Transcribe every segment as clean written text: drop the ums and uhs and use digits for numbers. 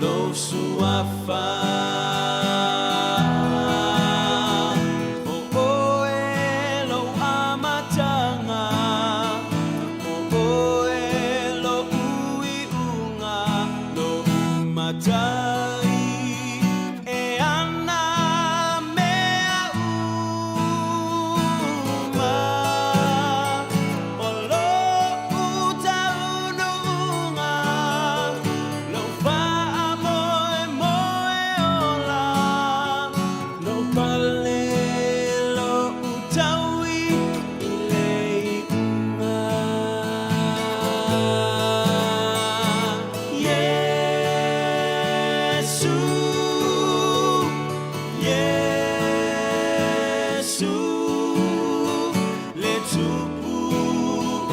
lou suafa. O oe lou amataga, o oe lou iuga, lou matai e ana mea uma. O lo'u taunuuga, lou faamoemoe ola, lou pale, lo'u taui i le iuga. Iesu, Iesu, le Tupu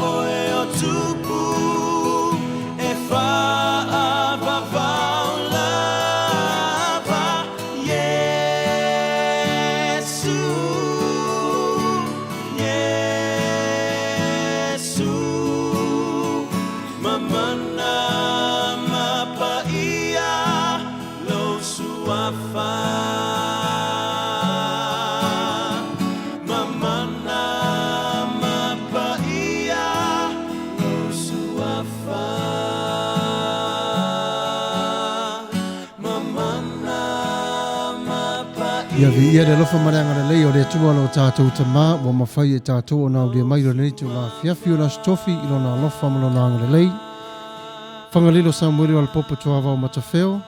oe o Tupu e faavavau lava. Iesu, Iesu, mamana ma paia lou suafa. Mamana ma paia lou suafa. Mamana ma Ia viia le paia alofa ma le agalelei o le Atua lo tatou Tamā ua mafai e tatou ona aulia mai lo lenei itula afiafi o le Aso Tofi i Lona alofa ma Lona agalelei. Fagalilo Samueli o Alapopo Tuavao Matafeo,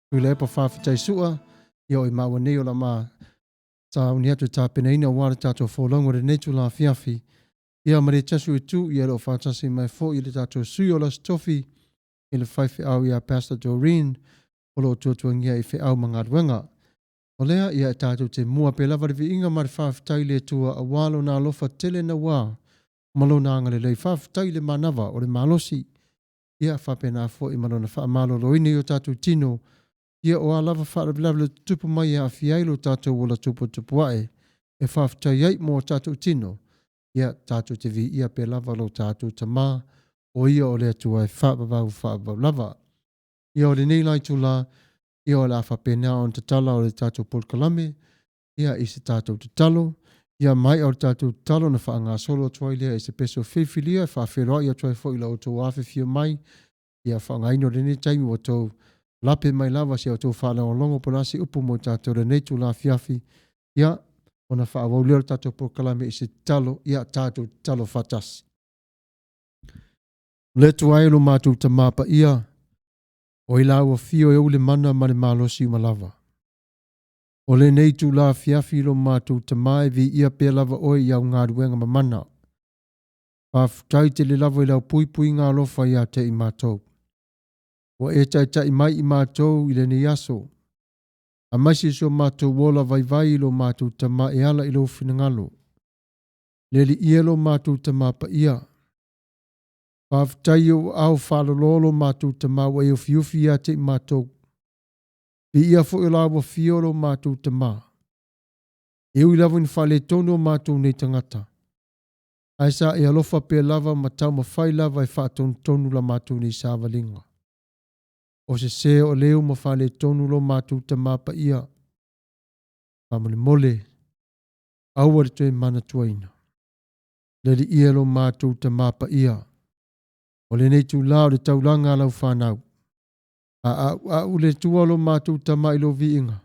Tuilaepa Faafetai Sua, ia o i maua nei o la ma sauni atu e tapenaina aua le tatou folauga o lenei itula afiafi. Ia ma le tasu i tu, ia o lo o faatasi mai foi i le tatou sui o le Aso Tofi i le faifeau ia Pastor Doreen, o lo o tuatuagia i feau ma galuega. O lea, ia e tatou te mua pea lava le viiga ma le faafetai i le Atua aua Lona alofa tele naua ma Lona agalelei. Faafetai i le manava o le malosi, ia faapena foi ma Lona faamaloloina i o tatou tino, ia o a lava faalavelave o tutupu mai e aafia ai lo tatou ola tuputupuae, e faafetai ai mo o tatou tino, ia tatou te viia pea lava lo tatou Tamā, o ia o le Atua e faavavau faavavau lava. Ia o lenei la itula, ia o le a faapena ona tatala o le tatou polokalame, ia i se tatou tatalo, ia maea o le tatou tatalo ona faagasolo atu ai lea i se peso filifilia e faafeiloai atu ai foi i la outou afifio mai, ia faaaogaina o lenei taimi ua outou lape mai lava si a outou faalogologo po o le a se upu mo tatou i lenei itula afiafi, ia ona faaauau lea o le tatou polokalame i se tatalo, ia tatou tatalo faatasi. Le Atua e lo matou Tamā paia, o i lau afio e ou le mana ma le malosi uma lava. O lenei itula afiafi lo matou Tamā e viia pea lava oe i au galuega mamana. Faafetai tele lava i lau puipuiga alofa ia te i matou. Ua e taitai mai i matou i lenei aso. Aemaise so matou ola vaivai i lo matou Tamā e ala i lou finagalo. Le Alii e lo matou Tamā paia. Faafetai i ou aao faalolo lo matou Tamā ua e ufiufi ia te i matou. Viia foi o lau afio lo matou Tamā. E ui lava ina faaletonu o matou nei tagata, ae sa e alofa pea lava ma taumafai lava e faatonutonu la matou nei savaliga. O sese o leu ma faaletonu lo matou Tamā paia. Faamolemole, aua le toe manatuaina. Le Alii e lo matou Tamā paia. O lenei itula o le taulaga a lau fanau. A a'ua'u le Atua lo matou Tamā i lou viiga.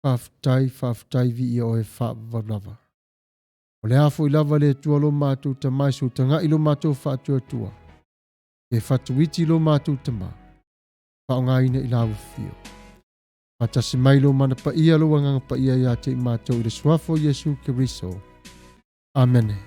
Faafetai, faafetai viia oe faavavau lava. O le a foi lava le Atua lo matou Tamā e sutaga'i lo matou faatuatua, e fatuiti lo matou Tamā, faaaogaina i lau afio. Faatasi mai lou mana paia, lou agaga paia ia te i matou i le suafa o Iesu Keriso. Amene.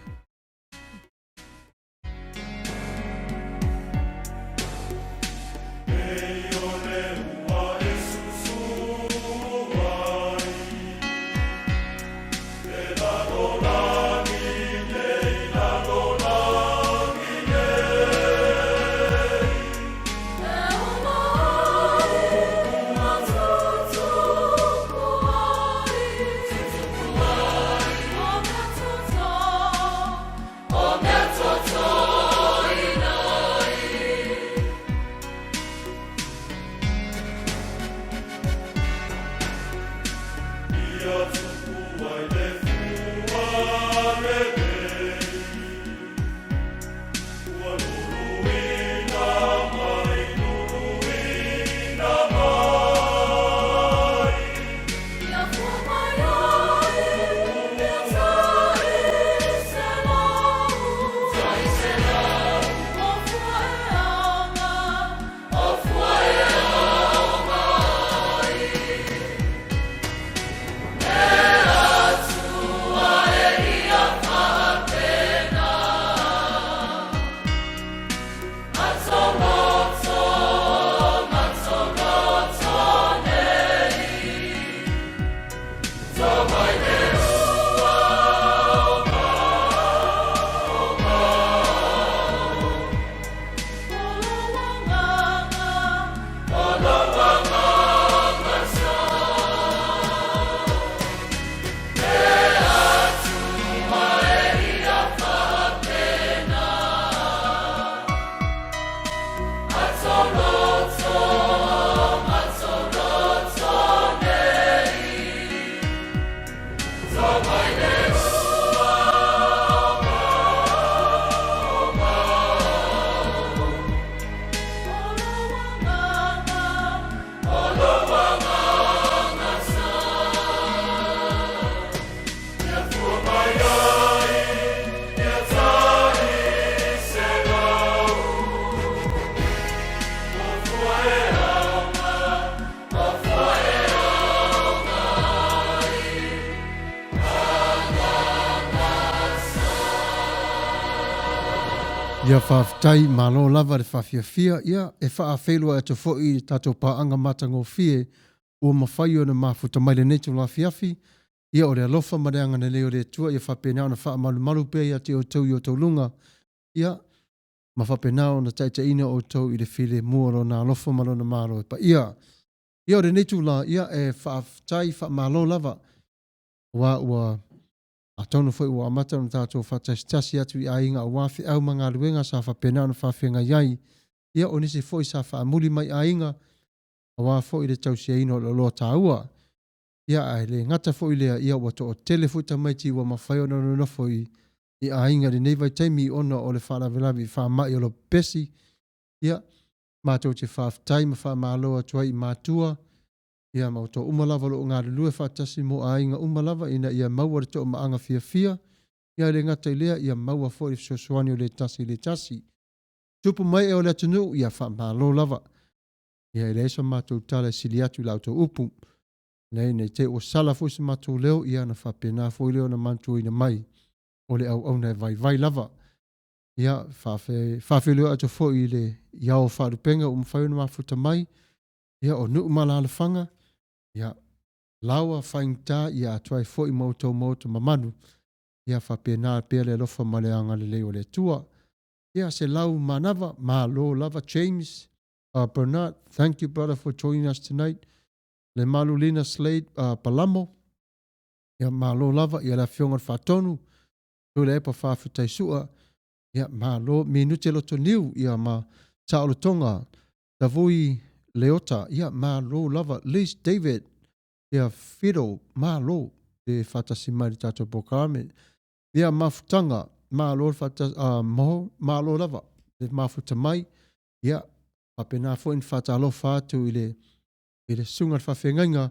Ia faafetai, malo lava le faafiafia. Ia, e faafeiloai atu foi i le tatou paaga matagofie ua mafai ona mafuta mai lenei itula afiafi. Ia, o le alofa ma le agalelei o le Atua ia faapena ona faamalumalu pea ia te outou i outou luga, ia, ma faapena ona taitaiina outou i le filemu o Lona alofa ma Lona malo e paia. Ia, o lenei itula, ia, e faafetai faamalo lava, aua ua atonu foi ua amata ona tatou faatasitasi atu i aiga aua feau ma galuega sa faapena ona faafeagai ai. Ia, o nisi foi sa faamuli mai aiga aua foi le tausiaina o le oloa taua. Ia, ae le gata foi i lea, ia ua toatele foi tamaiti ua mafai ona nonofo i aiga i lenei vaitaimi ona o le faalavelave i faamai o le pepesi. Ia, matou te faafetai ma faamalo atu ai i matua, ia ma outou uma lava o lo o galulue faatasi mo aiga uma lava ina ia maua le toamaaga fiafia. Ia e le gata i lea, ia maua foi le fesoasoani o le tasi i le tasi. Tupu ma ee o le atunuu, ia faamalo lava. Ia e leai so matou tala e sili atu i la outou upu. Leai, ne i te i ua sala foi so matou leo, ia ona faapena foi lea ona manatuaina mai o le auauna e vaivai lava. Ia, faafeiloai atu foi i le i ao o faalupega ua mafai ona mafuta mai, ia o nuu ma alaalafaga, ia, laoa faigata ia atoa ai foi ma outou maota mamalu, ia faapena pea le alofa ma le agalelei o le Atua. Ia, se lau manava, malo lava James Bernard, thank you brother for joining us tonight. Le Malulina Slade Palamo, ia malo lava, ia le Afioga i le Faatonu, Tuilaepa Faafetai Sua, ia malo, Minute Lotoniu, ia ma Saolotoga Tavui Leota, ia malo lava, Liz David, ia Fiddle, malo le faatasi mai i le tatou polokalame. Ia Mafutaga, malo le faatasi, moho, malo lava le mafuta mai. Ia faapena foi ona faatalofa atu i le i le susuga i le faafeagaiga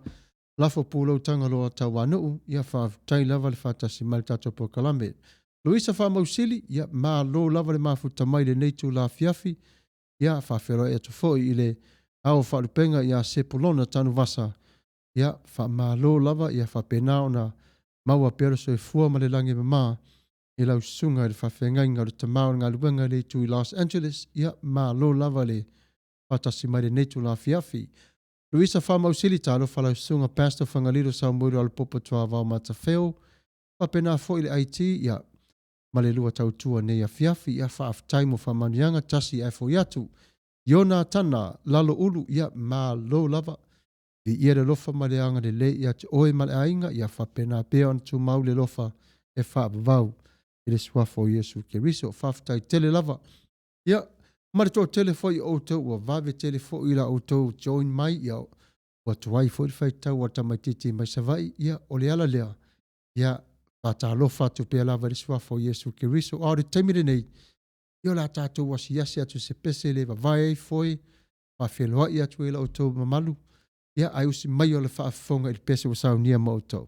Lafo Pulou Tagaloa Tauanuu, ia faafetai lava le faatasi mai i le tatou polokalame. Luisa Faamausili, ia malo lava le mafuta mai i lenei itula afiafi. Ia faafeiloai atu foi i le ao o faalupega ia Sepulona Tanuvasa, ia faamalo lava, ia faapena ona maua pea le soifua ma le lagi e mama i lau susuga i le faafeagaiga o le tama o le galuega i le itu i Los Angeles, ia malo lava le faatasi mai lenei itula afiafi. Luisa Faamausili, talofa lau susuga Pastor Fagalilo Samuelu Alapopo Tuavao Matafeo, faapena foi le IT, ia, ma le lua tautua nei afiafi, ia faafetai mo faamanuiaga, tasi ae foi atu. Ionatana Laloulu, ia malo lava. Viia le alofa ma le agalelei ia te oe ma le aiga, ia faapena pea ona tumau le alofa e faavavau i le suafa o Iesu Keriso. Faafetai tele lava. Ia, ma le toatele foi o outou ua vave tele foi i la outou join mai, ia, ua tuai foi le faitau a le tamaitiiti mai Savaii, ia, o le ala lea, ia, faatalofa atu pea lava i le suafa o Iesu Keriso. A o le taimi lenei, ia o le a tatou asiasi atu i se pese le vavae ai foe, faafeiloai atu ai i la outou mamalu, ia, ae usi mai o le faafofoga i le pese ua saunia mo outou.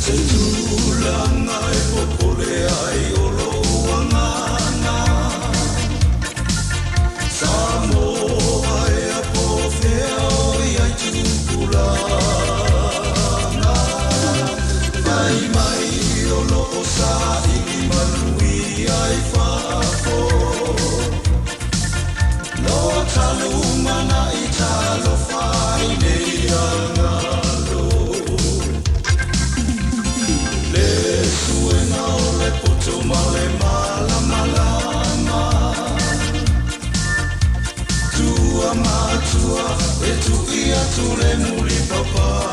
Se tulaga e popole ai o lou agaga Samoa ea po o fea o i ai tupulaga Fai mai o lo o saili manuia i fafo Lo talu mana i talofa i nei agalo Le suega o le poto ma le malamalama Tua matua e tui atu le mulipapaga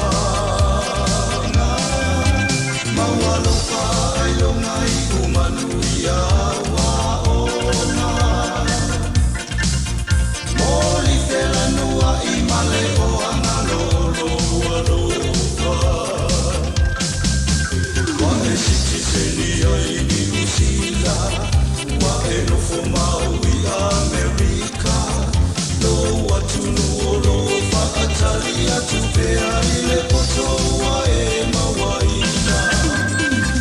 Maualofa ailoga i umanuia ua ona Moli felanuai ma le o agalo lou alofa Ua e sitiseni ai i Niu Sila Ua e nofo mau i Amerika Lou atunuu o lo o faatali atu pea i le poto ua e mauaina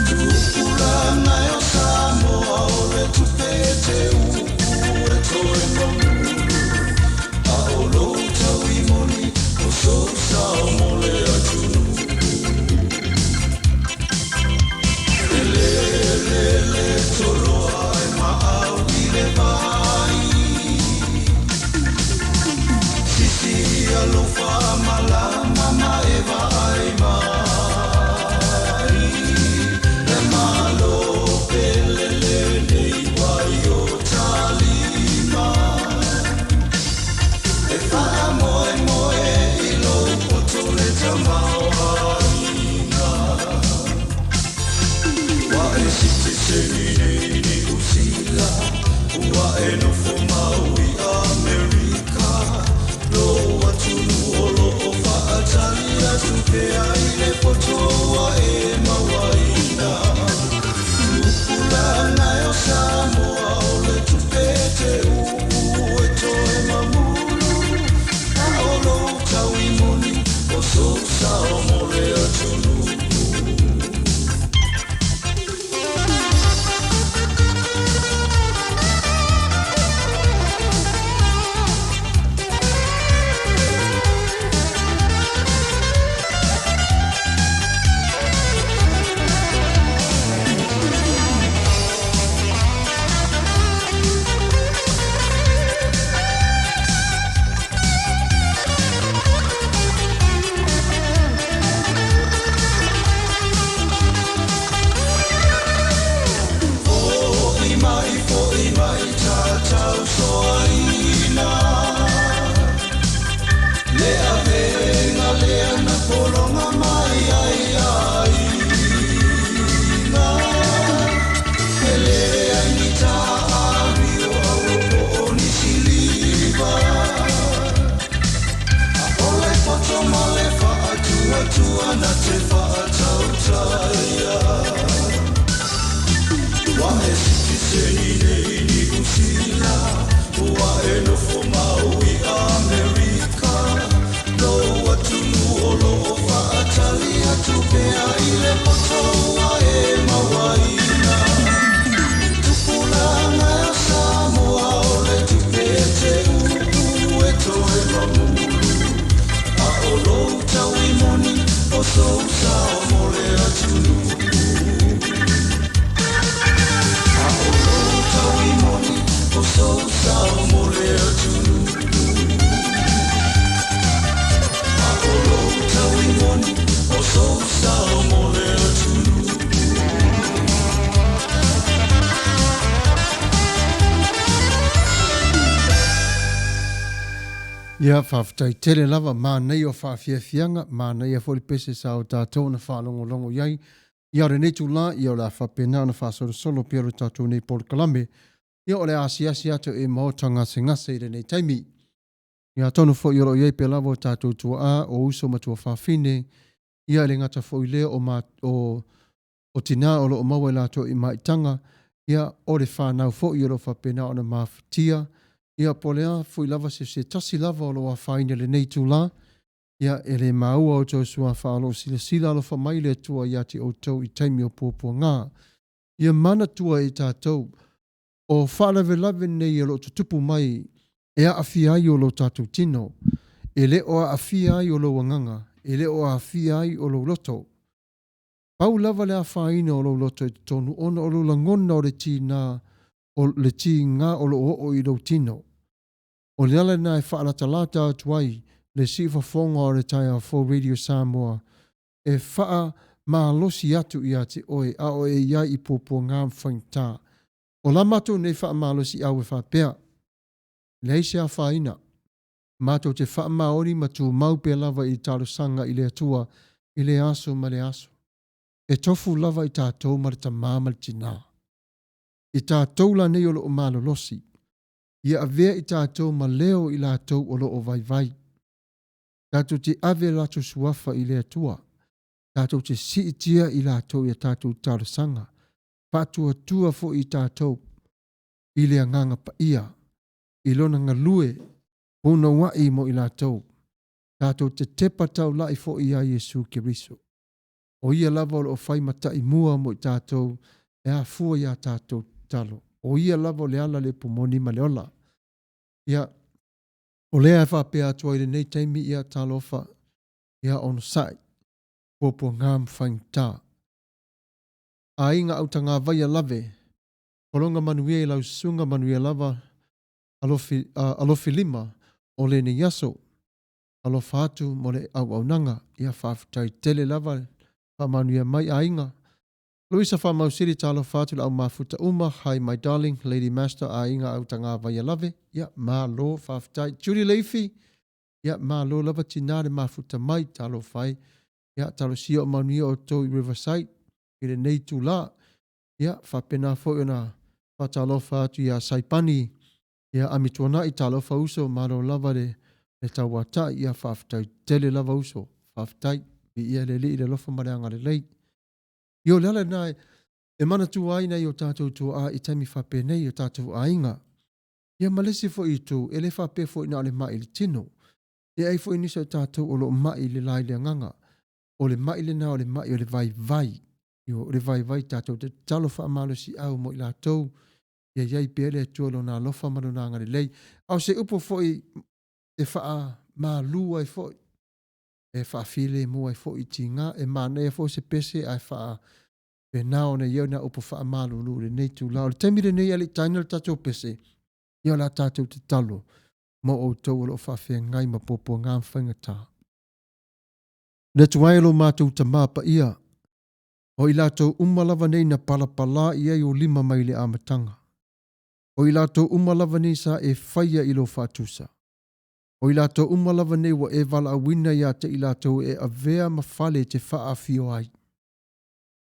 Tupulaga e o Samoa o le tupe faamalama ma e vaai mai le Malo pele lenei ua i o ta lima. E faamoemoe i lou poto le tamaoaiga. Ua e sitiseni nei i Niu Sila, ua e nofo mau i Amerika. Lou atunuu o lo o faatali atu pea i le poto ua e mauaina. Tupulaga e o Samoa o le tupe e te uu e toe mamulu, a o lou taui moni o sou sao mo le atunuu. Fo'i mai, fo'i mai tatou soaina Le avega lea na pologa mai ai aiga E leai ni taario aua po o ni siliva A o le poto ma le faatuatua na te faatautaia. Ua e sitiseni nei i Niu Sila, ua e nofo mau i Amerika. Lou atunuu o lo o faatali atu pea i le poto ua e mauaina. Tupulaga e o Samoa o le tupe e te uu e toe mamulu, a o lou taui moni o sou sao mo le atunuu. A o lou taui moni o sou sao mo le atunuu. A o lou taui moni o sou sao mo le atunuu. Ia, faafetai tele lava, manaia o faafiafiaga, manaia foi le pese sa o tatou na faalogologo i ai. Ia o lenei itulā, ia o le a faapena ona faasolosolo pea lo tatou nei polokalame. Ia o le a asiasi atu i maota gasegase i lenei taimi. Ia atonu foi o lo o i ai pea lava o tatou tuaa, o uso ma tuafafine, ia e le gata foi i lea o ma, o, o tinā o lo o maua i latou i maitaga, ia o le fanau foi o lo o faapena ona mafatia, ia po o le a foi lava se se tasi lava o lo o afaina i lenei itulā, ia e le maua outou suafa o lo o silasila alofa mai le Atua ia te outou i taimi o puapuaga. Ia manatua e tatou, o faalavelave nei o lo o tutupu mai e aafia ai o lo tatou tino, e le o aafia ai o lou agaga, e le o aafia ai o lou loto. Pau lava le afaina o lou loto i totonu ona o lou lagona o le tiga o le tiga o lo o oo i lou tino. O le ala lena e faalatalata atu ai le siufofoga o le Taeao Fou Radio Samoa e faamalosi atu ia te oe a o e i ai i puapuaga ma faigata. O la matou nei faamalosiau e faapea, leai se afaina. Matou te faamaoni ma tumau pea lava i le talosaga i le Atua i lea aso ma lea aso. E tofu lava i tatou ma le tamā ma le tinā. I tatou la nei o lo o malolosi, ia avea i tatou ma leo i latou o lo o vaivai. Tatou te ave latou suafa i le Atua. Tatou te siitia i latou i a tatou talosaga. Faatuatua foi i tatou i le Agaga Paia, i Lona galue punouaʻi mo i latou. Tatou te tepa taulaʻi foi iā Iesu Keriso. O Ia lava o lo o fai ma taimua mo i tatou e afua i a tatou tatalo. O Ia lava o le ala, le upu moni ma le ola. Ia, o lea e faapea atu ai i lenei taimi, ia, talofa, ia onosai, puapuaga ma faigata. Aiga autagavaia lave, Pologa manuia i lau susuga manuia lava alofi, uh, alofi lima o lenei aso. Alofa atu mo le auaunaga. Ia faafetai tele lava faamanuia mai aiga. Luisa Faamausili talofa atu i le au mafuta uma, hi my darling, lady master aiga autaga Vaialave, ia malo faafetai. Judy Leifi, ia malo lava tina le mafuta mai, talofa e. Ia talosia o manuia outou i Riverside i lenei itula. Ia faapena foi ona faatalofa atu ia Saipani, ia Amituanai, talofa uso, malo lava le le tauatai, ia faafetai tele lava uso, faafetai. Viia le Alii i le alofa ma le agalelei. Ia o le ala lena e manatua ai nai o tatou tuaa i taimi faapenei i o tatou aiga. Ia ma le isi foi itu, e le faapea foi na o le mai i le tino. E i ai foi nisi o tatou o lo o mai i le la i le agaga. O le mai lena o le mai o le vaivai. Ioe, o le vaivai tatou te tatalo faamalosiau mo i latou ia i ai pea le Atua i Lona alofa ma Lona agalelei. A o se upu foi e faamalu ai foi, e faafilemu ai foi i tiga, e manaia foi se pese ae faapena ona i ai nai upu faamalulu i lenei itula. O le taimi lenei a o le i taina le tatou pese, ia o le a tatou tatalo mo outou o lo o faafeagai ma puapuaga ma faigata. Le Atua e lo matou Tama Paia, o i latou uma lava nei na palapala i ai o lima mai le amataga. O i latou uma lava nei sa e faia i lou faatusa. O i latou uma lava nei ua e valaauina ia te i latou e avea ma fale e te faaafio ai.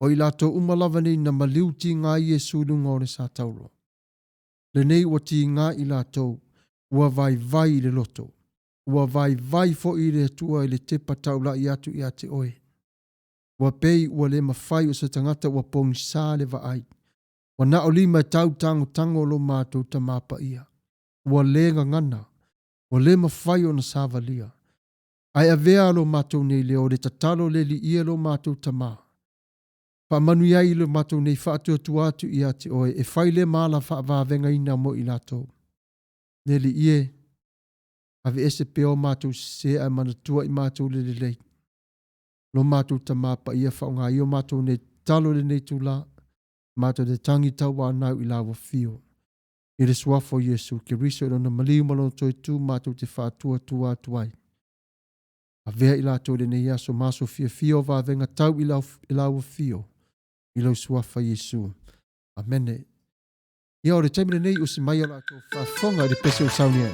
O i latou uma lava nei na maliu tiga ai Iesu i luga o le satauro. Lenei ua tiga i latou, ua vaivai i le loto, ua vaivai foi i le Atua i le tepa taulai atu ia te oe. Ua pei ua le mafai o se tagata ua pogisa le vaai. Ua na o lima e tau tagotago lo matou Tama Paia. Ua le gagana, ua le mafai ona savalia. Ae avea lo matou nei leo le tatalo le liia lo matou Tama. Faamanuia ai lo matou nei faatuatua atu ia te oe e fai lea ma ala faavavegaina mo i latou. Le Alii e, aveese pea o matou sese ae manatua i matou le lelei. Lo matou Tama Paia faaaoga ai o matou nei tatalo i lenei itula, matou te tagi tauanau i lau afio. I le Suafa o Iesu Keriso i lona maliu ma lona toe tu matou te faatuatua atu ai. Avea i latou i lenei aso ma aso fiafia o vavega tau i lau, i lau afio i lou Suafa Iesu. Amene. Ia o le taimi lenei usi mai a latou faafofoga i le pese o sauni ai.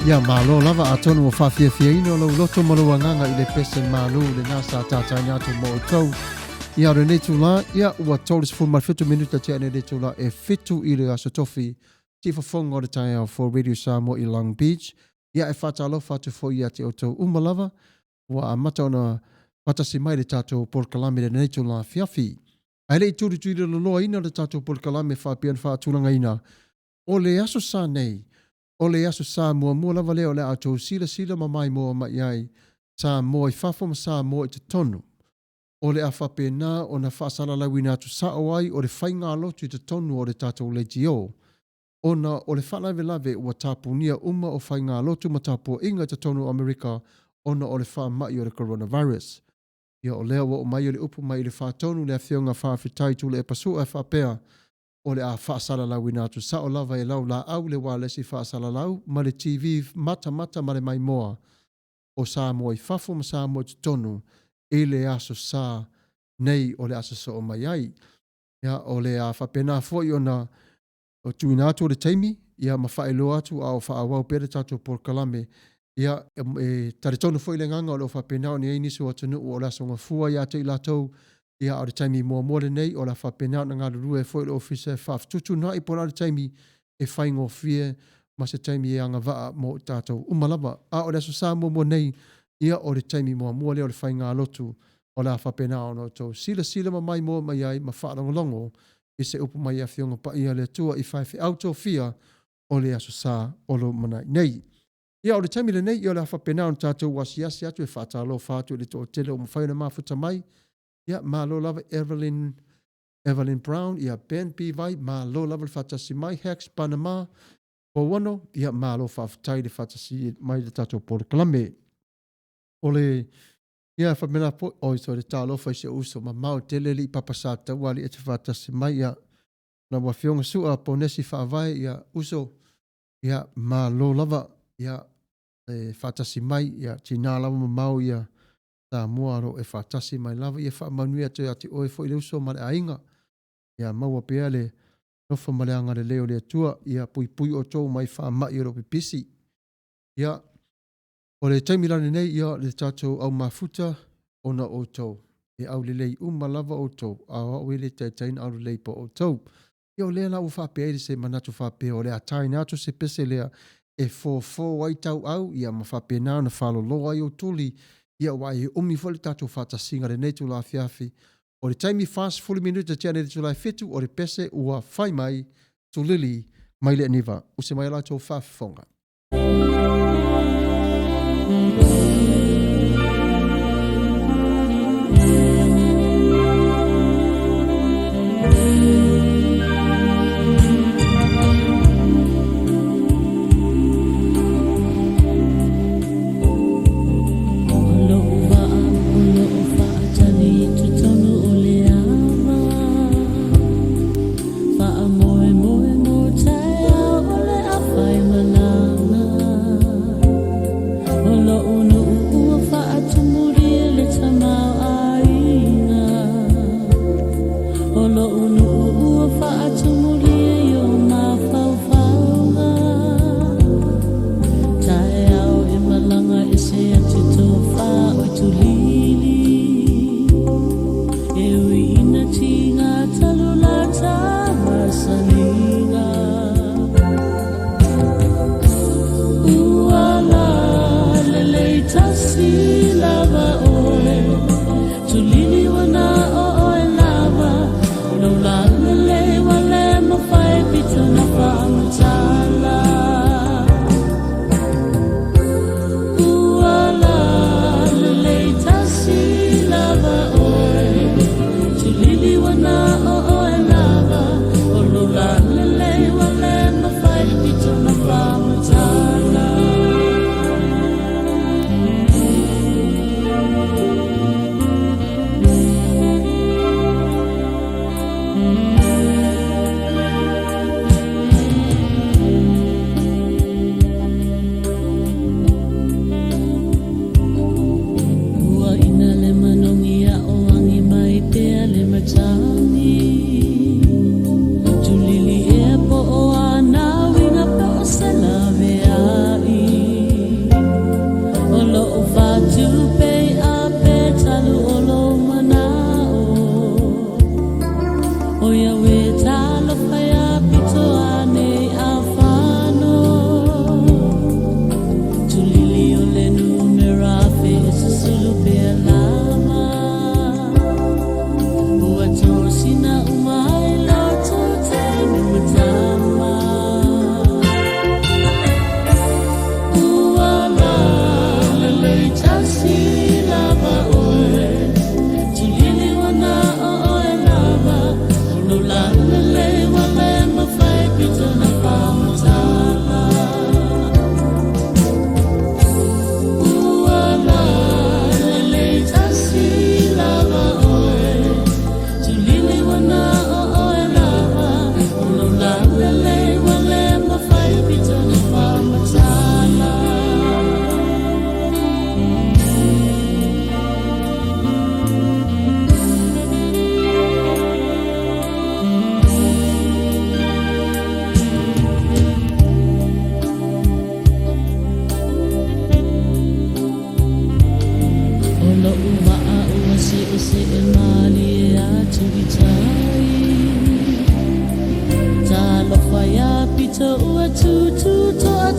Ia, malo lava, atonu ua faafiafiaina o lou loto ma lou agaga i le pese malu lenā sa tataina atu mo outou. Ia, o lenei itulā, ia, ua 37 minute tea nei le itulā e 7 i le Aso Tofi, tifafoga o le taeao for Radio Samoa i Long Beach. Ia, e faatalofa atu foi ia te outou uma lava, ua amata ona faatasi mai le tatou polokalame i lenei itulā afiafi. Ae le i tulituilololoaina le tatou polokalame faapea ona faatulagaina, o le Aso Sa nei, o le Aso Sa muamua lava lea o le a outou silasila ma maimoa mai ai, Samoa i fafo ma Samoa i totonu. O le a faapena ona faasalalauina atu sao ai o le faigalotu i totonu o le tatou leitio, ona o le faalavelave ua tapunia uma o faigalotu ma tapuaiga i totonu o Amerika ona o le faamai o le coronavirus. Ia o lea ua oo mai o le upu mai i le faatonu le Afioga Faafetai Tuilaepa Sua e faapea, o le a faasalalauina atu sao lava e laulaau le ualesi faasalalau ma le TV matamata ma le maimoa o Samoa i fafo ma Samoa i totonu i le Aso Sa nei o le a sosoo mai ai. Ia, o le a faapena foi ona tuuina atu o le taimi, ia ma faailoa atu a o faaauau pea le tatou polokalame. Ia, e talitonu foi le agaga o lo o faapena ona i ai nisi o atunuu o le Aso Gafua ia te i latou, ia a o le taimi muamua lenei o le a faapena ona galulue ai foi le Ofisa e faafetuutuunai po o le a le taimi e faigofie ma se taimi e agavaa mo i tatou uma lava. A o le Aso Sa muamua nei, ia o le taimi muamua lea o le faigalotu o le a faapena ona outou silasila ma maimoa mai ai ma faalogologo i se upu mai Afioga Paia a le Atua i faifeau tofia o le Aso Sa o lo manai nei. Ia o le taimi lenei, ia o le a faapena ona tatou asiasi atu e faatalofa atu i le toatele ua mafai ona mafuta mai. Ia malo lava Evelyn, Evelyn Brown, ia Ben B. Vai, malo lava le faatasi mai, Hex Panama, Pouano, ia malo faafetai le faatasi mai i le tatou polokalame. O le, ia faapena foi, oi sorry, talofa i si ou uso mamao tele alii Papa Sataua alii e te faatasi mai, ia lau Afioga Sua Ponesi Faavae, ia uso, ia malo lava, ia e faatasi mai, ia tina lava mamao ia Samoa o lo o e faatasi mai lava, ia faamanuia atu ia te oe foi le uso ma le aiga, ia maua pea le alofa ma le agalelei o le Atua, ia puipui outou mai faamai o lo o pipisi. Ia, o le taimi la lenei, ia, le tatou au mafuta ona o outou, e aulelei uma lava outou, a o au e le taitai ona aulelei po o outou. Ia o lea la ua faapea ai se manatu faapea o le a taina atu se pese lea e fofo ai tauau, ia ma faapena ona faaloloa ai ou tuli, ia aua e umi foi le tatou faatasiga i lenei itula afiafi. O le taimi 40 minute tea nei i le itula e 7, o le pese ua fai mai, tulili mai le aniva. Usi mai a latou faafofoga.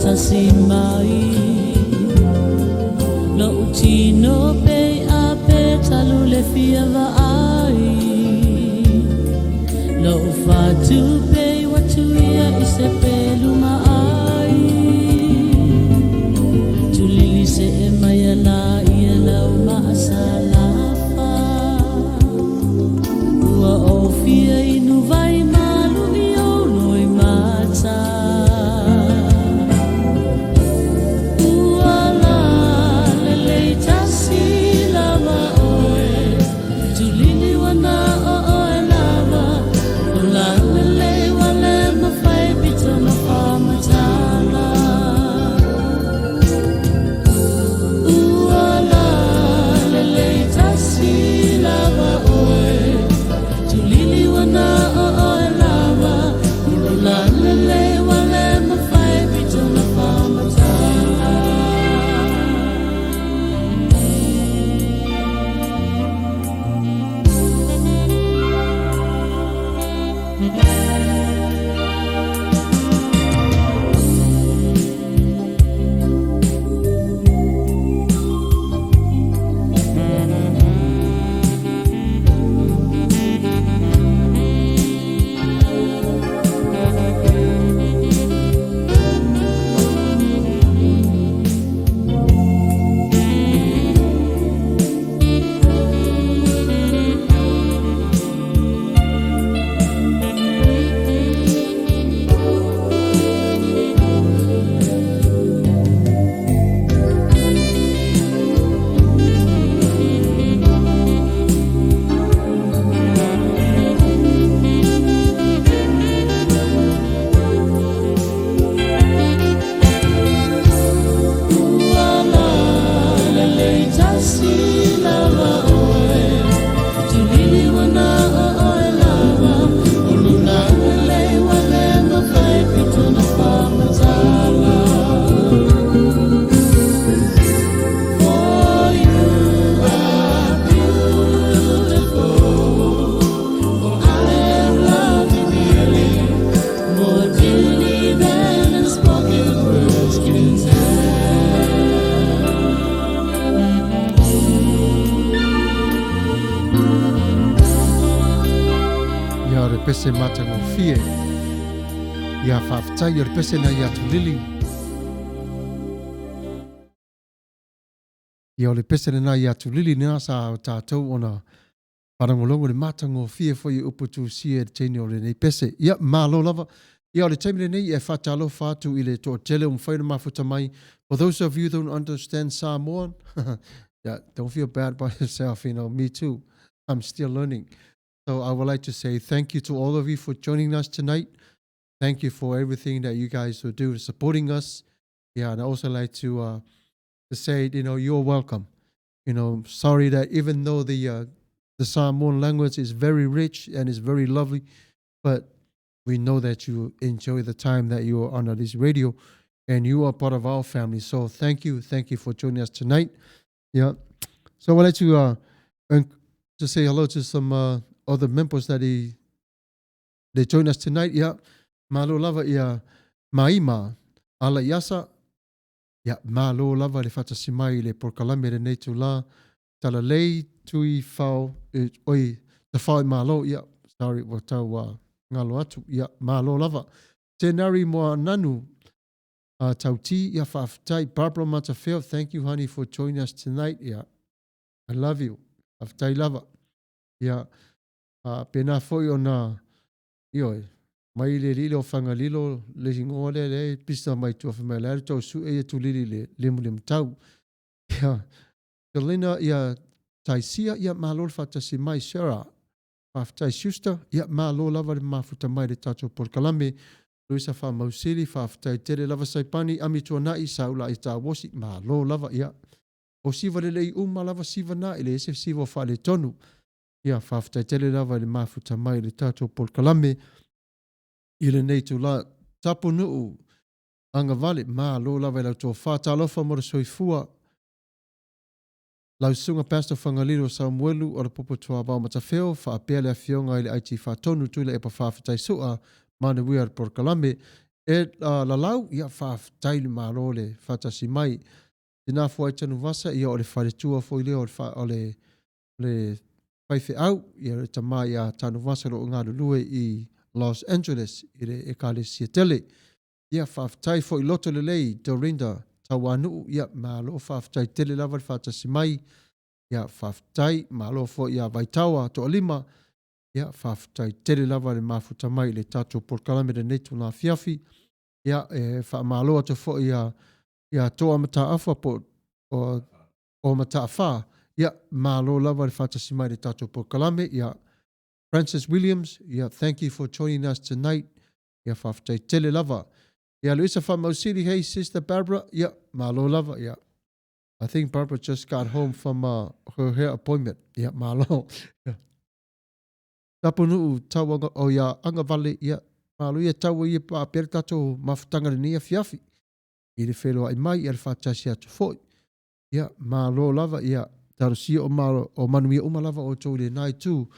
faatasi mai Lo'u tino pei a pe talu le fia vaai Lo'u fatu pei ua tuia i se pelu maai Tulili se'e mai ala ia lau maasalafa Ua ou fia inu vai malu i ou loimata Ua lalelei tasi lava oe Tulili ua na o oe lava O lalelei ua le mafai pito na faamatala Ua lalelei tasi lava oe Tulili ua na o oe lava O lalelei ua le mafai pito na faamatala Ua lalelei tasi lava oe Tulili ua na o oe lava O lalelei ua le mafai pito na faamatala For you are beautiful For I am loving dearly More dearly than the spoken words can tell. Ia o le pese matagofie. Ia faafetai o le pese na ia Tulili. Ia o le pese lena ia Tulili lena sa o tatou ona faalogologo i le matagofie foi o upu tusia i le teine o lenei pese. Ia, malo lava. Ia o le taimi lenei e faatalofa atu i le toatele ua mafai ona mafuta mai. For those of you who don't understand Samoan, yeah, don't feel bad by yourself, you know, me too. I'm still learning. So I would like to say thank you to all of you for joining us tonight. Thank you for everything that you guys will do supporting us. Yeah, and I also like to to say, you know, you're welcome. You know, sorry that even though the Samoan language is very rich and is very lovely, but we know that you enjoy the time that you are on this radio and you are part of our family. So thank you for joining us tonight. Yeah. So I would like to to say hello to some other members that they join us tonight. Yeah. Malo lava ia maima ala iasa. Ia, malo lava le faatasi mai i le polokalame lenei itulā, talalei tui fao, e, oi, tafao i malo, ia, sorry, ua tau uh, ngalo atu, ia, malo lava. Tenari moa nanu, uh, tauti, ia, faafetai. Barbara Matafeo, thank you, honey, for joining us tonight, ia, I love you, faafetai lava. Ia, uh, pēnā foi ona, Ioe, mai le alii lea o Fagalilo le igoa lea lea e pisa mai tua fai mai o le a le tou sue ia tulili le limulimu-tau. Ia, Selina, ia Taisia, ia malo le faatasi mai Sarah. Faafetai Schuster, ia malo lava le mafuta mai le tatou polokalame. Luisa Faamausili, faafetai tele lava Saipani, Ami Tuanai, Saula i Tawosi, malo lava, ia. O siva lelei uma lava siva na, e leai se siva o faaletonu. Ia, faafetai tele lava i le mafuta mai i le tatou polokalame i lenei itula. Tapunuu agavale, malo lava i lau tofa. Talofa mo le soifua. Lau Susuga Pastor Fagalilo Samuelu o le Popo Tuavao Matafeo, faapea le Afioga i le IT Faatonu Tuilaepa Faafetai Sua, manuia le polokalame. Ed Lalau, ia faafetai le malo le faatasi mai. Tina Fuai Tanuvasa, ia o le faletua foi lea o le, fa, o le, le faifeau, ia le tama ia Tanuvasa lo o galulue i Los Angeles i le ekalesia tele. Ia faafetai foi loto lelei Dorinda Tauanuu, ia malo faafetai tele lava le faatasi mai. Ia faafetai malo foi ia Vaitaoa Toalima, ia faafetai tele lava le mafuta mai i le tatou polokalame lenei itula afiafi. Ia e faamalo atu foi ia ia Toa Mataafa po o o Mataafa. Ia malo lava le faatasi mai i le tatou polokalame. Ia Francis Williams, ia thank you for joining us tonight. Ia faafetai tele lava. Ia Luisa Faamausili, hey Sister Barbara, ia malo lava. Ia I think Barbara just got home from her hair appointment. Ia malo. Tapunuu tauanga o ia agavale, ia malo ia taua ia paapea le tatou mafutaga lenei afiafi. I le feiloai mai, ia le faatasi atu foi. Ia malo lava, ia talosia o malo o manuia uma lava outou i lenā itu.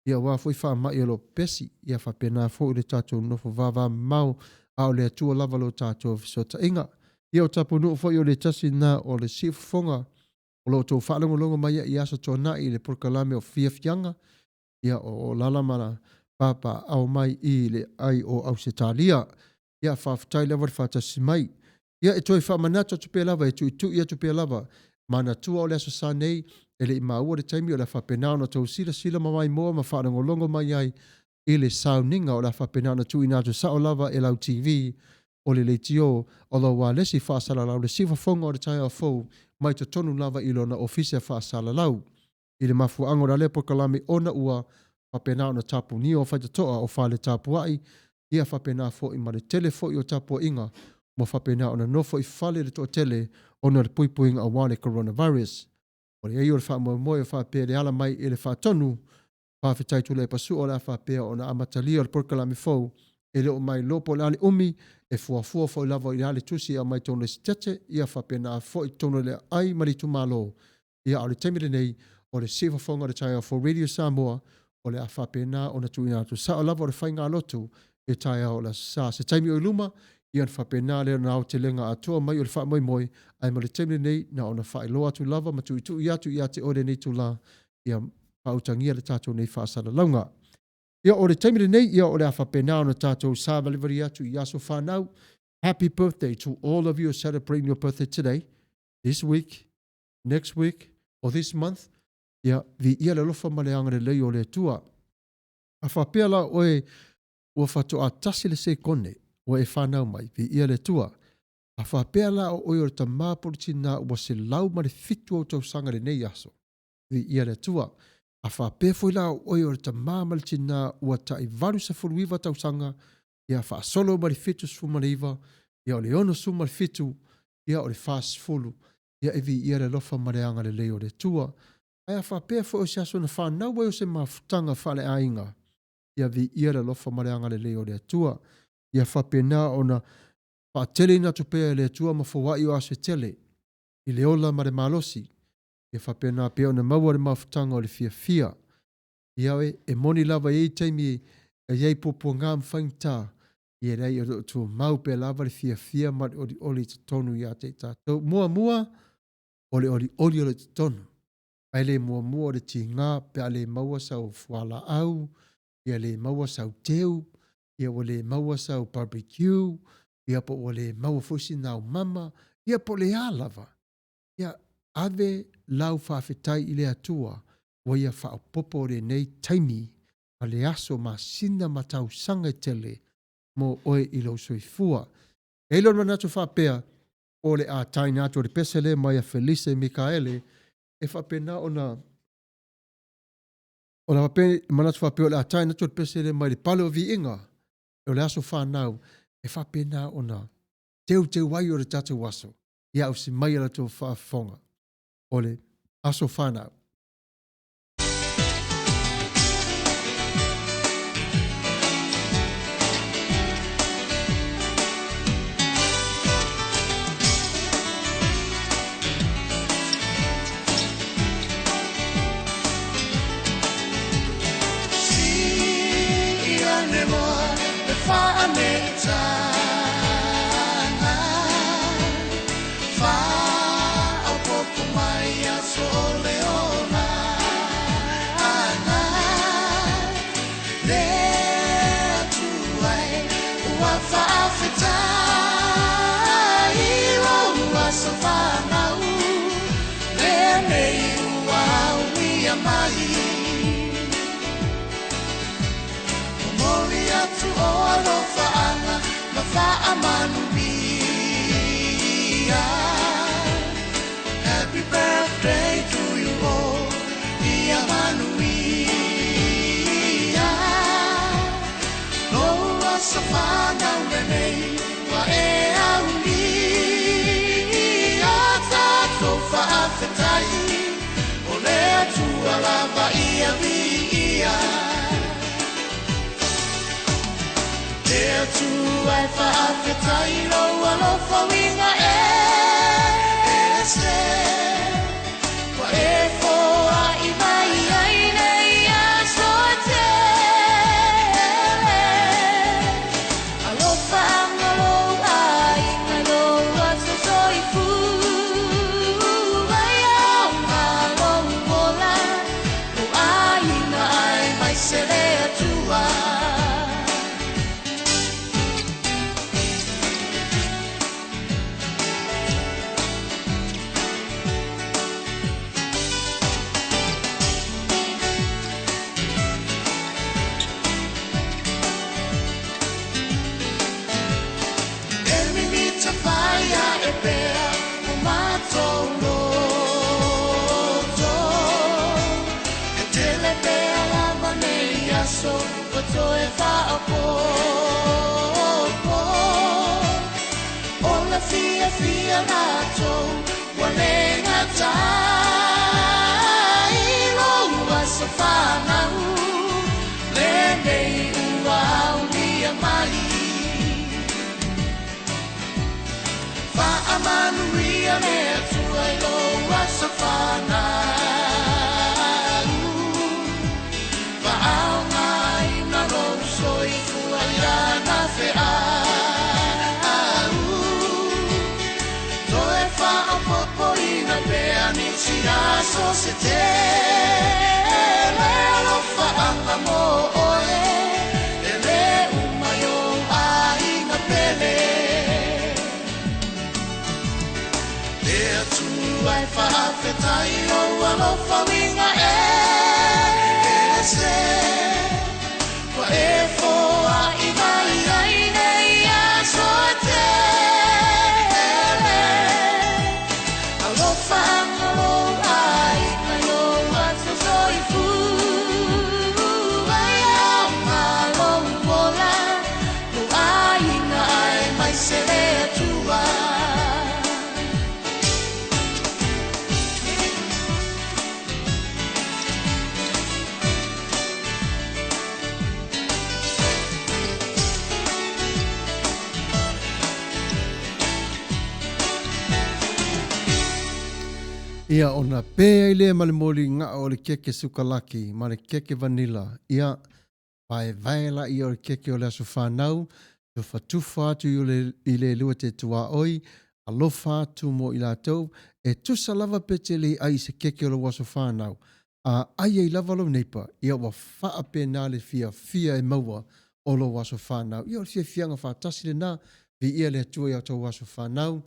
Ia aua foi faamai o lo o pepesi, ia faapena foi le tatou nofo vavamamao, a o le Atua lava lo tatou fesootaiga. Ia o Tapunuu foi o le tasi lena o le siufofoga o lo o outou faalogologo mai ai i aso tuanai i le polokalame o Fiafiaga, ia o lala ma papaaao mai i le ai o Ausetalia. Ia faafetai lava le faatasi mai. Ia e toe faamanatu atu pea lava, e tuitui atu pea lava, manatua o le Aso Sa nei, e le i maua le taimi o le a faapena ona outou silasila ma maimoa ma faalogologo mai ai i le sauniga o le a faapena ona tuuina atu sao lava e lau TV, o le leitio, o lau ualesi faasalalau le siufofoga o le taeao fou mai totonu lava i lona ofisa faasalalau. I le mafuaaga o le a lea polokalame ona ua faapena ona tapunia o faitotoa o fale tapuai, ia faapena foi ma le tele foi o tapuaiga ua faapena ona nofo i fale le toatele ona o le puipuiga aua le coronavirus. O le ai o le faamoemoe o faapea le ala mai i le faatonu, faafetai Tuilaepa Sua o le a faapea ona amatalia o le polokalame fou e le o mailoa po o le a le umi e fuafua foi lava i le a le tusi e aumai totonu o le Esetete, ia faapena foi totonu o le aai ma le itumalo. Ia, a o le taimi lenei, o le siufofoga o le taeao fou Radio Samoa, o le a faapena ona tuuina atu sao lava o le faigalotu i taeao o le Aso Sa. Se taimi o i luma, ia ona faapena lea ona aotelega atoa mai o le faamoemoe, ae mo le taimi lenei, na ona faailoa atu lava ma tuitui atu ia te oe lenei itula, ia faautagia le tatou nei faasalalauga. Ia, o le taimi lenei, ia o le a faapena ona tatou savalivali atu i aso fanau. Happy birthday to all of you celebrating your birthday today, this week, next week, or this month. Ia, viia le alofa ma le agalelei o le Atua. A faapea la oe ua faatoa tasi le sekone ua e fanau mai, viia le Atua. A faapea la o oe o le tamā po o le tinā ua 107 ou tausaga i lenei aso, viia le Atua. A faapea foi la o oe o le tamā ma le tinā ua tai 89 tausaga, ia faasolo mai le 79, ia o le 67, ia o le 40, ia e viia le alofa ma le agalelei o le Atua. Ae a faapea foi o se aso na fanau ai o se mafutaga faaleaiga, ia viia le alofa ma le agalelei o le Atua. Ia faapena ona faateleina atu pea e le Atua ma foai o aso e tele, i le ola ma le malosi, ia faapena pea ona maua le mafutaga o le fiafia. Ia oe, e moni lava e i ai taimi e i ai puapuaga ma faigata, ia leai o lo o tumau pea lava le fiafia ma le olioli i totonu ia te i tatou. Muamua, o le olioli o lo o i totonu, ae le muamua o le tiga pe a le maua sau fualaau, ia le maua sau teu, ia ua le maua sau barbecue, ia po ua le maua foi sina aumama, ia po o le a lava. Ia ave lau faafetai i le Atua ua ia faaopoopo o lenei taimi ma le aso masina ma tausaga e tele mo oe i lou soifua. E i ai lou manatu faapea, o le a taina atu o le pese lea mai a Felise Mikaele e faapena ona o le manatu faapea o le a taina atu o le pese lea mai le pale o viiga o le aso fanau e faapena ona teuteu ai o le tatou aso. Ia ausi mai a la outou faafofoga o le aso fanau. Sii ane loa le faaneeta. mai. Momoli atu o alofaanga ma faamanuia. Happy birthday to you all, ia manuia. Lou aso fanau lenei ua e aulia. Tatou faafetai o le Atua lava ia viia. Le Atua e faafetai lou alofa uiga ese. Ua e foai mai ai nei aso e tele. Alofa anga lou aiga lou aso soifua. Ia aoga lou ola, lou aiga aemaise le Atua. E mimita fai ae pea o matou loto. E tele pea lava nei aso ua toe faaopoopo. O le fiafia latou ua le gata i lou aso fanau lenei ua aulia mai. Faamanuia le Atua i lou aso fanau. Faaaogaina lou soifua i lana feau. Toe faaopoopoina pea nisi aso se tele. Alofaanga mo oe e le uma i ou aiga pele. Le Atua e faafetai lou alofa uiga ese. Ua e foai mai ai nei aso e tele. Alofaanga lou aiga i lou aso soifua. Ia aoga lou ola, lou aiga aemaise le Atua. Ia, ona pē ai lea ma le moli gaʻo o le keke sukalaki ma le keke vanilla. Ia, vaevae laia o le keke o le aso fanau, tufatufa atu i le, i le lua te tuaoi, alofa atu mo i latou, e tusa lava pe te le ai i se keke o lou aso fanau. A ai ai lava lou neighbour, ia ua faapena le fiafia e maua o lou aso fanau. Ia o le fiafiaga faatasi lena, viia le Atua i a outou aso fanau.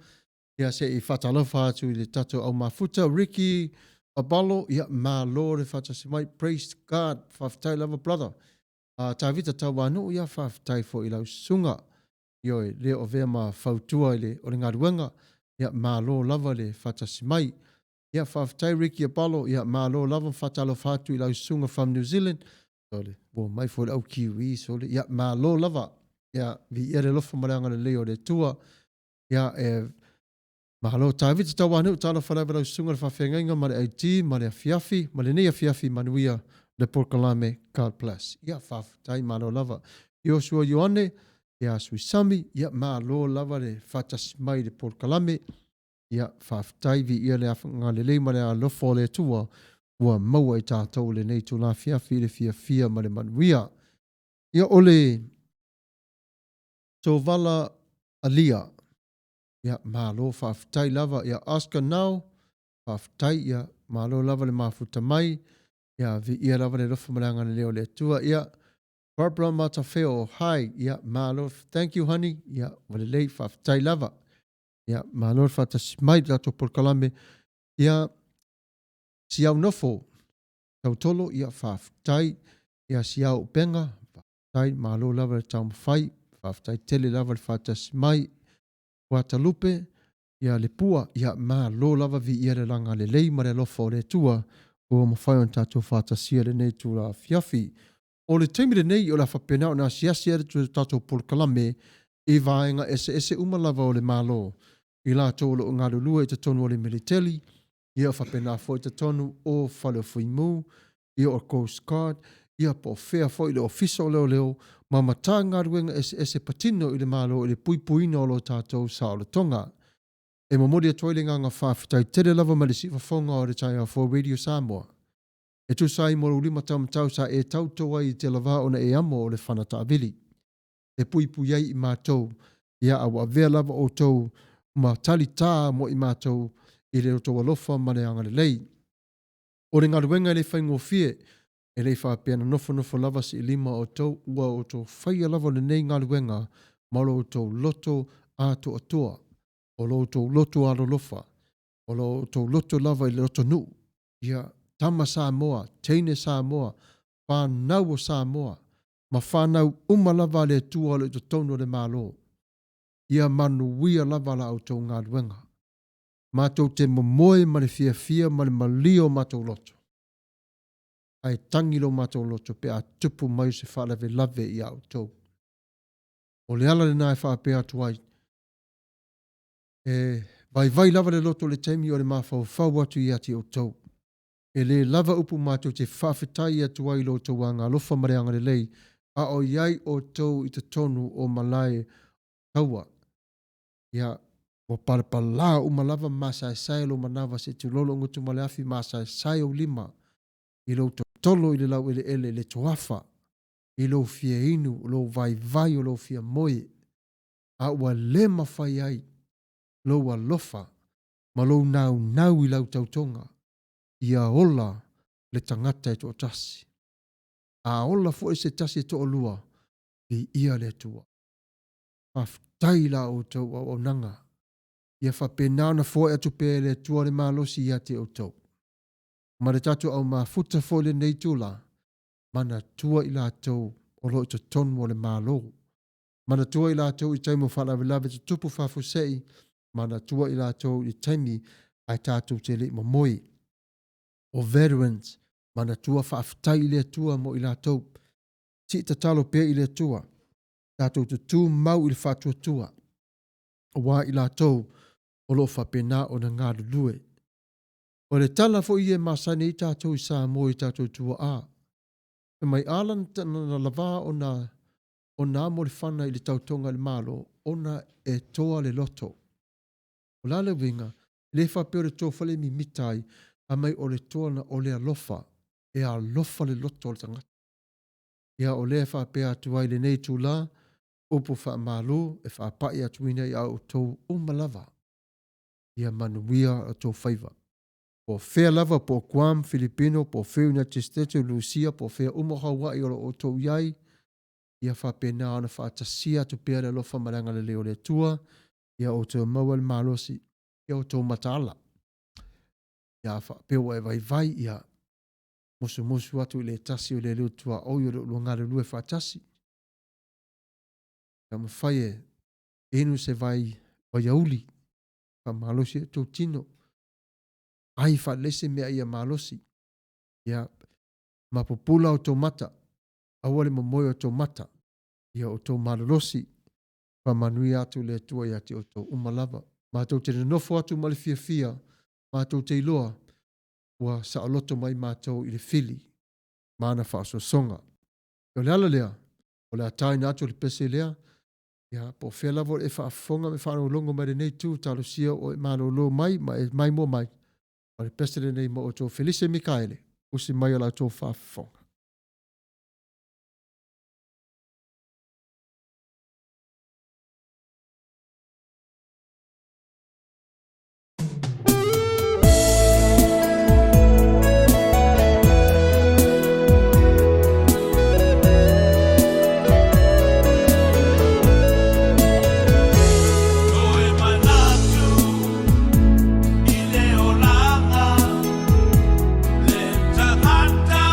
Ia se i faatalofa atu i le tatou au mafuta, Ricky Abalo, ia malo le faatasi mai, praise God, faafetai lava brother. Tavita Tauanuu, ia faafetai foi i lau susuga. Ioe, le o avea ma fautua i le, o le galuega, ia malo lava le faatasi mai. Ia faafetai Ricky Apollo, ia malo lava, faatalofa atu i lau susuga from New Zealand. Sole, ua mai foi le au Kiwi, sole, ia malo lava. Ia viia le alofa ma le agalelei o le Atua. Ia e malo Tavita Tauanuu, talofa lava i lau susuga le faafeagaiga ma le IT ma le afiafi, ma lenei afiafi manuia le polokalame God bless. Ia faafetai malo lava. Iosua Ioane, ia Suisami, ia malo lava le faatasi mai i le polokalame. Ia, faafetai, viia le agalelei ma le alofa o le Atua ua maua i tatou i lenei itula afiafi i le fiafia ma le manuia. Ia, o le sovala alia, ia, malo faafetai lava. Ia, Oscar Nau, faafetai, ia, malo lava le mafuta mai. Ia, viia lava le alofa ma le agalelei o le Atua. Ia, Barbara Matafeo, hi, ia, malo, thank you honey, ia, ua lelei, faafetai lava. Ia, malo le faatasi mai i le tatou polokalame. Ia, si au nofo, Tautolo, ia faafetai ia Siao Upega, faafetai, malo lava le taumafai, faafetai tele lava le faatasi mai. Guatalupe, ia Lepua, ia malo lava viia le laga lelei ma le alofa o le Atua ua mafai ona tatou faatasia lenei itula afiafi. O le taimi lenei o le a faapena ona asiasi atu le tatou polokalame i vaega eseese uma lava o le Malo, i latou o lo o galulue i totonu o le Militeli, ia faapena foi i totonu o Fale o Fuimu, ia o Coast Guard, ia po o fea foi le Ofisa o Leoleo ma Matagaluega eseese patino i le Malo i le puipuiina o lo tatou saolotoga. E momoli atu ai le agaga faafetai tele lava mai le siufofoga o le Taeao Fou Radio Samoa e tusa ai mo lou limataumatau sa e tauto ai i telava ona e amo o le fana taavili e puipui ai i matou, ia a ua avea lava outou ma talitā mo i matou i le outou alofa ma le agalelei. O le galuega e le faigofie, e le i faapea na nofonofo lava siilima o outou, ua outou faia lava lenei galuega ma lo outou loto atoatoa, o lo outou loto alolofa, o lo outou loto lava i le lotonuu, ia tama Samoa, teine Samoa, fanau o Samoa, ma fanau uma lava a le Atua o lo o i totonu o le Malo. Ia manuia lava la outou galuega. Matou te momoe ma le fiafia ma le malie o matou loto, ae tagi lo matou loto pe a tupu mai se faalavelave ia outou. O le ala lena e faapea atu ai, e vaivai lava le loto i le taimi o le mafaufau atu ia te outou. E lē lava upu matou te faafetai atu ai i lo outou agalofa ma le agalelei, a o i ai outou i totonu o malae taua. Ia, ua palapalā uma lava ma masaesae lou manava se i tulou lou gutu ma le afi, masaesae ou lima i lou totolo i le laueleele, le toafa, i lou fia inu, lou vaivai o lou fia moe, a ua lē mafai ai lou alofa ma lou naunau i lau tautoga ia ola le tagata e toatasi. A ola foi se tasi e toalua, viia le Atua. Faafetai i la outou auaunaga. Ia faapena ona foai atu pea e le Atua le malosi ia te outou. Ma le tatou au mafuta foi i lenei itula, manatua i latou o lo o i totonu o le Malo. Manatua i latou i taimi o faalavelave tutupu faafuasei, manatua i latou i le taimi ae tatou te le i momoe. O veterans, manatua faafetai i le Atua mo i latou. Sii tatalo pea i le Atua, tatou te tumau i le faatuatua, aua i latou o lo o faapena ona galulue. O le tala foi ia e masani ai tatou i Samoa i tatou tuaa, fai mai a na lavā ona amo le fana i le tautoga i le Malo, ona e toa le loto. O le a le uiga? E le faapea o le toa foi lea e mimita ai, a mai o le toa na o le alofa, e alofa le loto o le tagata. Ia o lea e faapea atu ai lenei itula, upu faamalu e faapai atuina i a outou uma lava, ia manuia o outou faiva. Po o fea lava, po o Guam, Filipino, po o fea United States, o Lusia, po o fea uma o Hawaii o lo o outou i ai, ia faapena ona faatasia atu pea le alofa ma le agalelei o le Atua, ia outou maua le malosi, ia outou mataala. Ia faapea ua e vaivai, ia musumusu atu i le tasi o le leu tuaoi o lo o lua galulue faatasi. Taumafai e inu se vai vaiauli, faamalosi ai outou tino. Ai faalelei se mea ia malosi. Ia ma pupula outou mata, aua le momoe o outou mata, ia outou malolosi. Faamanuia atu le Atua ia te outou uma lava. Matou te nonofo atu ma le fiafia, matou te iloa ua saoloto mai matou i le fili ma ana faasoasoga. O le ala lea, o le a taina atu le pese lea, ia, po o fea lava o le e faafofoga ma e faalogologo mai lenei itu, talosia o e malolo mai ma e maimoa mai, o le pese lenei mo outou. Felise Mikaele, usi mai o la outou faafofoga. Le tagata.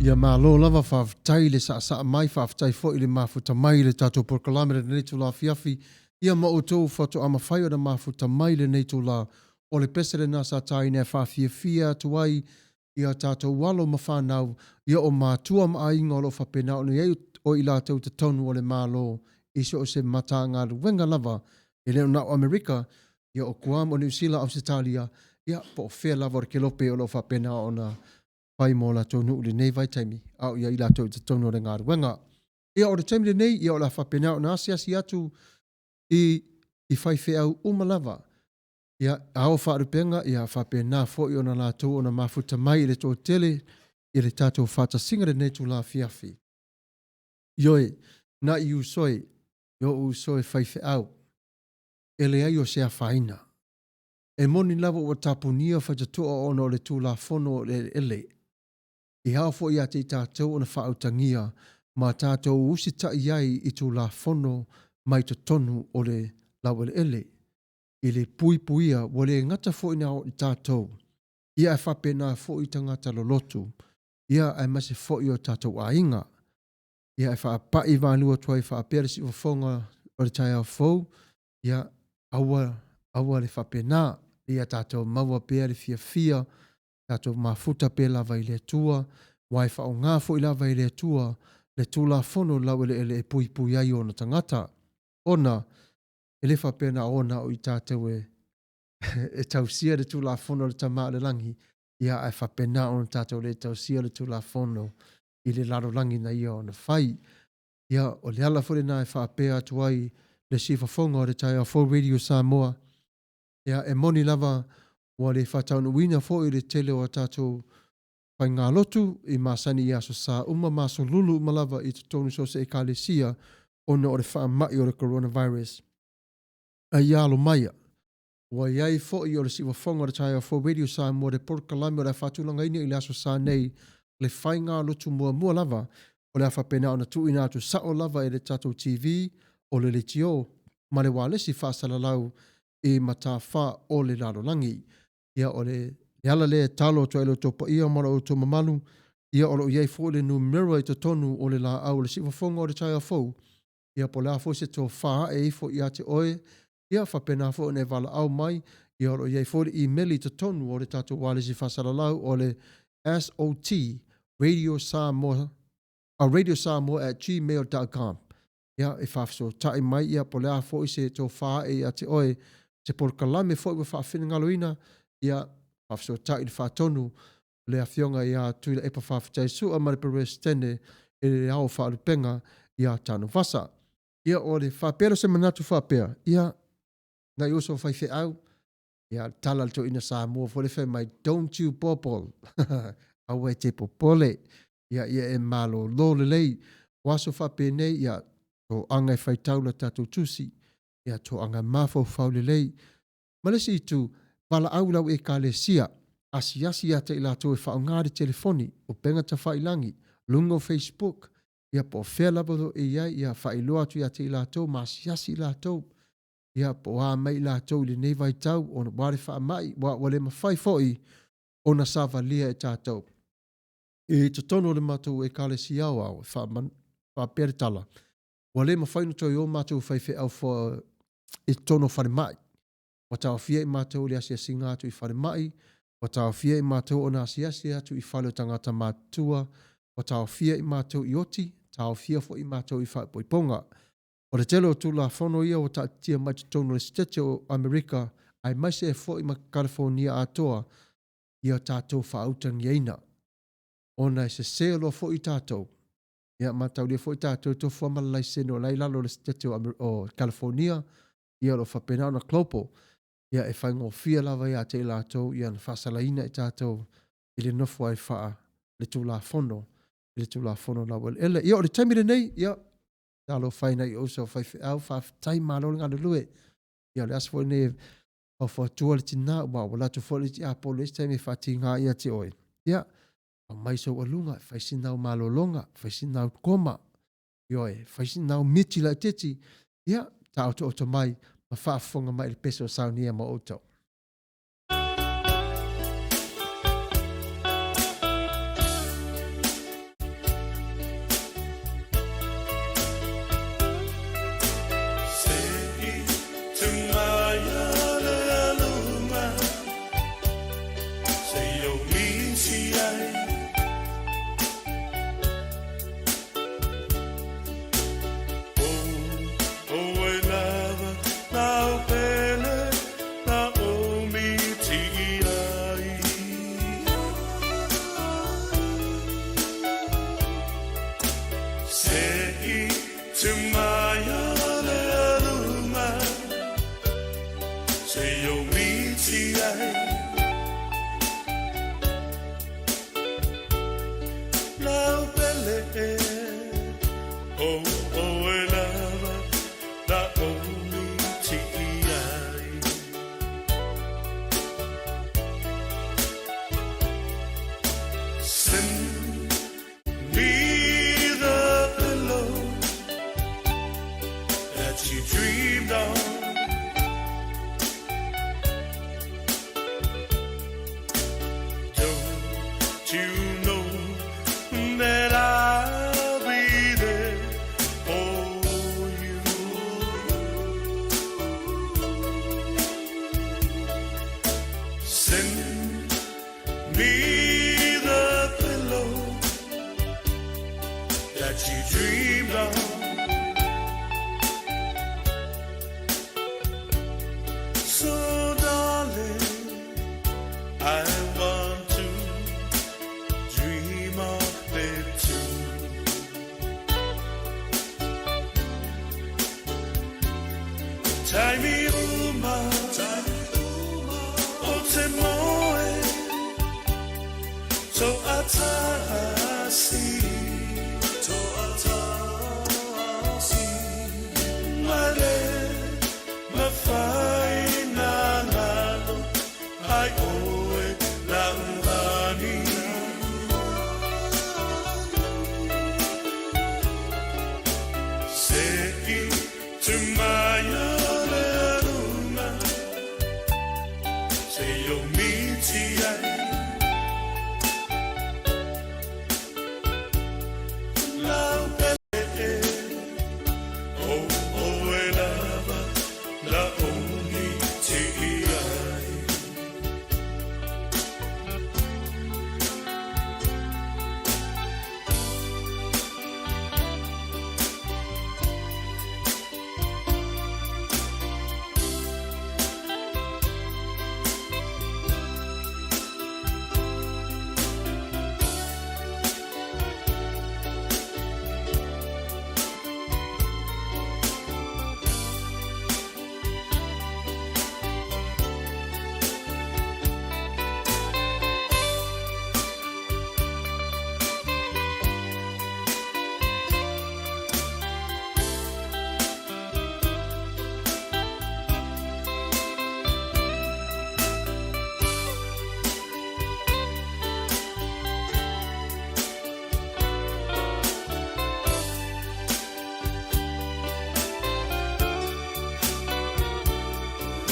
Ia malo lava, faafetai le saasaa mai, faafetai foi i le mafuta mai i le tatou polokalame i lenei itula afiafi, ia ma outou faatoa mafai ona mafuta mai i lenei itula. O le pese lena sa taina e faafiafia atu ai i a tatou alo ma fanau, ia o matua ma aiga o lo o faapena ona i ai o i latou i totonu o le Malo i so o se Matagaluega lava, e le o na o Amerika, ia o Guam, o Niu Sila, Ausetalia, ia po o fea lava o le kelope o lo o faapena ona fai mo latou nuu i lenei vaitaimi, a o i ai latou i totonu o le galuega. Ia o le taimi lenei, ia o le a faapena ona asiasi atu i i faifeau uma lava, ia ao faalupega, ia faapena foi ona latou ona mafuta mai i le toatele i le tatou faatasiga i lenei itula afiafi. Ioe, nai uso e, i ou uso e faifeau, e leai o se afaina. E moni lava ua tapunia faitotoa ona o le Tulafono o le Eleele. E ao foi ia te i tatou ona faautagia ma tatou usitai ai i Tulafono mai totonu o le laueleele. I le puipuia ua le gata foi na o i tatou, ia ae faapena foi tagata lolotu, ia aemaise foi o tatou aiga. Ia e faapai malu atu ai faapea le siufofoga o le taeao fou, ia aua, aua le faapena, ia tatou maua pea le fiafia, tatou mafuta pea lava i le Atua, aua e faaaoga foi lava e le Atua le Tulafono laueleele e puipui ai ona tagata, ona e le faapea na o na o i tatou e e tausia le Tulafono a le Tama o le Lagi, ia ae faapena ona tatou le tausia le Tulafono i le lalolagi na ia ona fai. Ia, o le ala foi lena e faapea atu ai le siufofoga o le Taeao Fou Radio Samoa, ia, e moni lava ua le faataunuuina foi le tele o a tatou faigalotu i masani i Aso Sa uma ma Aso Lulu uma lava i totonu so o se Ekalesia ona o le faamai o le coronavirus. A ia alo maia, ua i ai foi o le siufofoga o le Taeao Fou Radio Samoa le polokalame o le a faatulagaina i le Aso Sa nei le faigalotu muamua lava o le a faapena ona tuuina atu sao lava e le tatou TV o le leitio ma le ualesi faasalalau i matafa o le lalolagi. Ia, o le ala lea e talo atu ai i lo outou paia ma lo outou mamalu, ia o lo o i ai foi le numera i totonu o le laau o le siufofoga o le taeao fou, ia po o le a foi se tofa ae ifo ia te oe, ia faapena foi ona e valaau mai, ia o lo o i ai foi le imeli i totonu o le tatou ualesi faasalalau o le SOT Radio Samoa, radiosamoa@gmail.com. Ia, e faafesootai mai, ia, po o le a foi se tofa ae ia te oe, se polokalame foi ua faafinagaloina, ia, faafesootai i le faatonu le Afioga ia Tuilaepa Faafetai Sua ma le Peresetene i le Ao Faalupega ia Tanuvasa. Ia, o le faapea lea o se manatu faapea, ia, nai uso faifeau, ia, le tala a le toeaina Samoa foi lea fai mai, don't you bobble, aua e te popole, ia, ia e malolo lelei. O aso faapenei, ia, toaga e faitau la tatou tusi, ia, toaga e mafaufau lelei. Ma le isi itu, valaau i lau Ekalesia, asiasi ia te i latou e faaaoga le telefoni, upega tafailagi, luga o Facebook, ia po o fea lava o lo o e i ai, ia faailoa atu ia te i latou ma asiasi i latou, ia po o a mai i latou i lenei vaitau ona ua le faamai, ua ua le mafai foi ona savalia e tatou. I totonu o le matou Ekalesia aoao, e faapea le tala, ua le mafai ona toe o matou faifeau i totonu o falemai. Ua taofia i matou i le asiasiga atu i falemai, ua taofia i matou ona asiasi atu i fale o tagata matutua, ua taofia i matou i oti, taofia foi i matou i faaipoipoga. O le tele o Tulafono ia ua taatitia mai totonu o le Setete o Amerika aemaise ai foi ma Kalifonia atoa ia tatou faautagiaina. Ona e sese loa foi tatou, ia mataulia foi tatou e tofu lava ma le laisene o la e i lalo o le Setete o Kalifonia, ia o lo o faapena ona global, ia e faigofie lava ia te i latou ia ona faasalaina i tatou i le nofo ai faa le Tulafono, i le Tulafono laueleele. Ia o le taimi lenei, ia, talofa e nai ou uso faifeau, faafetai malo le galulue. Ia o le aso foi lenei e faufautua le tina, ua alu atu foi le tiapolo i le isi taimi e faatiga ia te oe. Ia, aumai sou aluga, fai sina au malologa, fai sina au koma, ioe, fai sina au miti laitiiti, ia, taotooto mai ma faafofoga mai i le pese o saunia ma outou. Send me the pillow that you dreamed of. Don't you know that I'll be there for you? Send me the pillow that you dreamed of. So, darling, I want to dream of it too. Taimi uma, o te moe, to atasi, to atasi, mare, mawhai nā ngalo, ai oe la uhani. Se i tu mai o le runga, se o miti ai. Lau pele e, o oe lava, la o miti ai.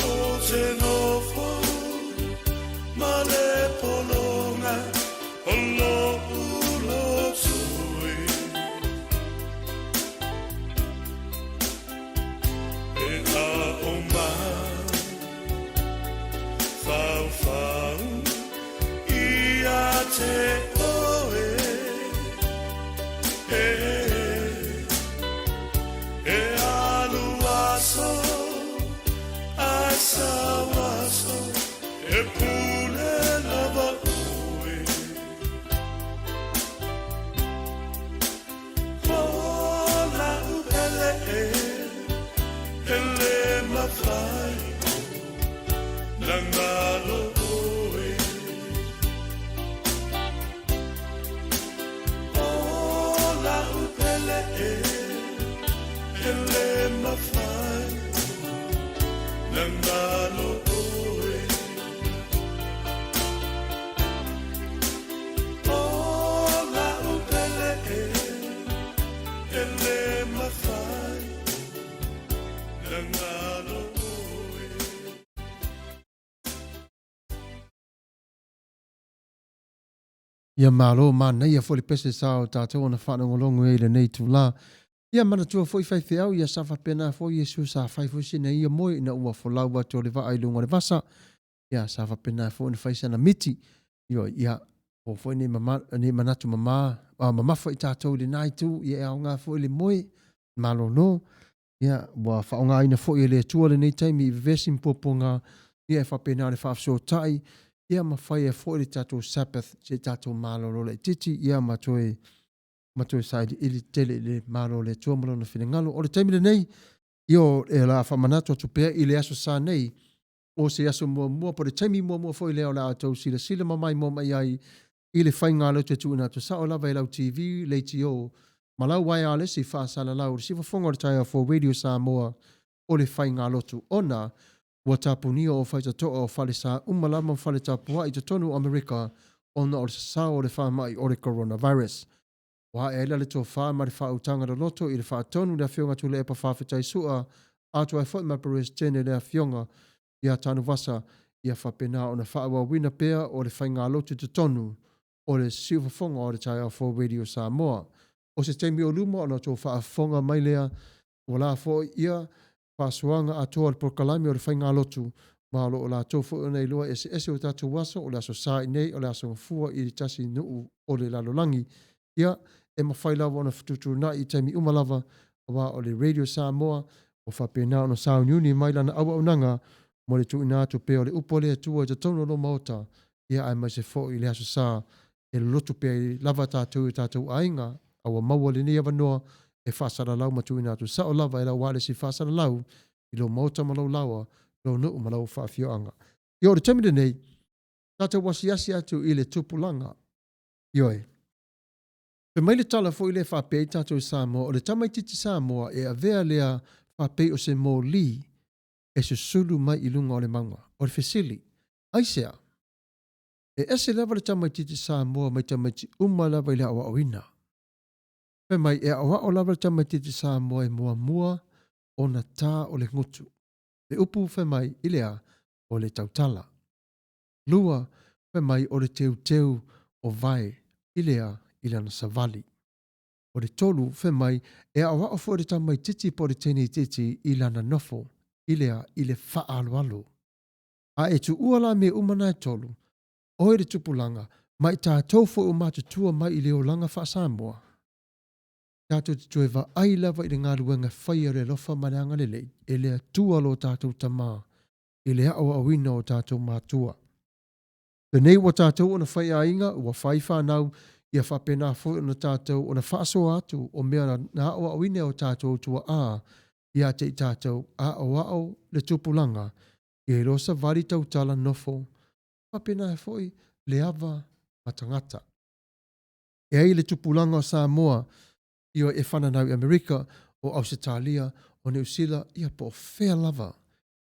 O te nofo ma le pologa o lo'u loto e. E a'o mai faufau ia te oe e. E alu aso a sau aso e pule lava oe. O la'u pele e, e lē mafai ona galo oe. O la'u pele e, e lē mafai ona galo oe. O la'u pele e, e lē mafai ona galo oe. Ia malo manaia foi le pese sa o tatou ona faalogologo ai i lenei itulā. Ia manatua foi faifeau ia sa faapena foi Iesu sa fai foi sina ia moe ina ua folau atu o le vaa i luga o le vasa. Ia sa faapena foi ona fai sana miti. Ioe, ia aua foi nei mama, nei manatu mama, a mamafa i tatou i lena itu, ia e aoga foi le moe malolo. Ia ua faaaogaina foi e le Atua lenei taimi i vevesi ma puapuaga, ia e faapena le faafesootai, ia ma faia foi le tatou Sabbath se i tatou malolo laitiiti, ia ma toe ma toe sailiili tele i le Malo o le Atua ma lona finagalo. O le taimi lenei, ia o le a faamanatu atu pea i le Aso Sa nei, o se aso muamua po o le taimi muamua foi lea o le a outou silasila ma maimoa mai ai i le faigalotu e tuuina atu sao lava e lau TV, leitio ma lau waialesi faasalalau i le sifofoga o le taeao fou Radio Samoa o le faigalotu ona ua tapunia o faitato'a o falesa uma lava ma fale tapua'i i totonu o Amerika. ona o le sasao o le faamai o le coronavirus. Ua ae ai la le tofa ma le faautaga loloto i le faatonu i le Afioga Tuilaepa Faafetai Su'a atoa ai foi ma le Peresetene le Afioga ia Tanuvasa ia faapena ona faaauauina pea o le faigalotu i totonu o le siufofoga o le Taeao Fou Radio Samoa. O se taimi o luma ona outou faafofoga mai lea ua la foi ia faasoaga atoa o le polokalame o le faigalotu ma o lo o latou foi ona iloa eseese o tatou aso, o le Aso Sa i nei, o le Aso Gafua i le tasi nuu o le lalolagi. Ia, e mafai lava ona fetuutuunai i taimi uma lava, aua o le Radio Samoa ua faapena ona sauniuni mai lana auaunaga mo le tuuina atu pea o le upu a le Atua i totonu o lou Maota, ia aemaise foi i le Aso Sa e loloto pea ai lava tatou i o tatou aiga, a ua maua lenei avanoa e faasalalau ma tuuina atu sao lava e lau ualesi faasalalau i lou maota ma lou laoa, lou nuu ma lau faafioaga. Ia o le taimi lenei, tatou asiasi atu i le tupulaga. Ioe. Fai mai le tala foi lea e faapea ai tatou i Samoa, o le tamaitiiti Samoa e avea lea faapei o se moli e susulu mai i luga o le mauga. O le fesili, aisea? E ese lava le tamaitiiti Samoa mai tamaiti uma lava i le aoaoina. Fai mai, e aoao lava le tamaitiiti Samoa e muamua ona ta o le gutu. Le upu fai mai i le a? O le tautala. 2, fai mai o le teuteu o vae i le a? I lana savali. O le 3, fai mai e aoao foi le tamaitiiti po o le teneitiiti i lana nofo i le a? I le faaaloalo. A e tuua la mea uma na e tolu, oe le tupulaga, ma i tatou foi ua matutua mai i le olaga faa-Samoa, tatou te toe vaai lava i le galuega faia o le alofa ma le agalelei e le Atua lo tatou Tama i le aoaoina o tatou matua. Lenei ua tatou ona faiaiga, ua fai fanau, ia faapena foi ona tatou ona faasoa atu o mea na aoaoina e o tatou tuaa ia te i tatou, aoao le tupulaga, ia iloa savali tautala nofo, faapena foi le ava ma tagata. E ai le tupulaga o Samoa, ioe, e fananau i Amerika, o Ausetalia, o Niu Sila, ia po o fea lava.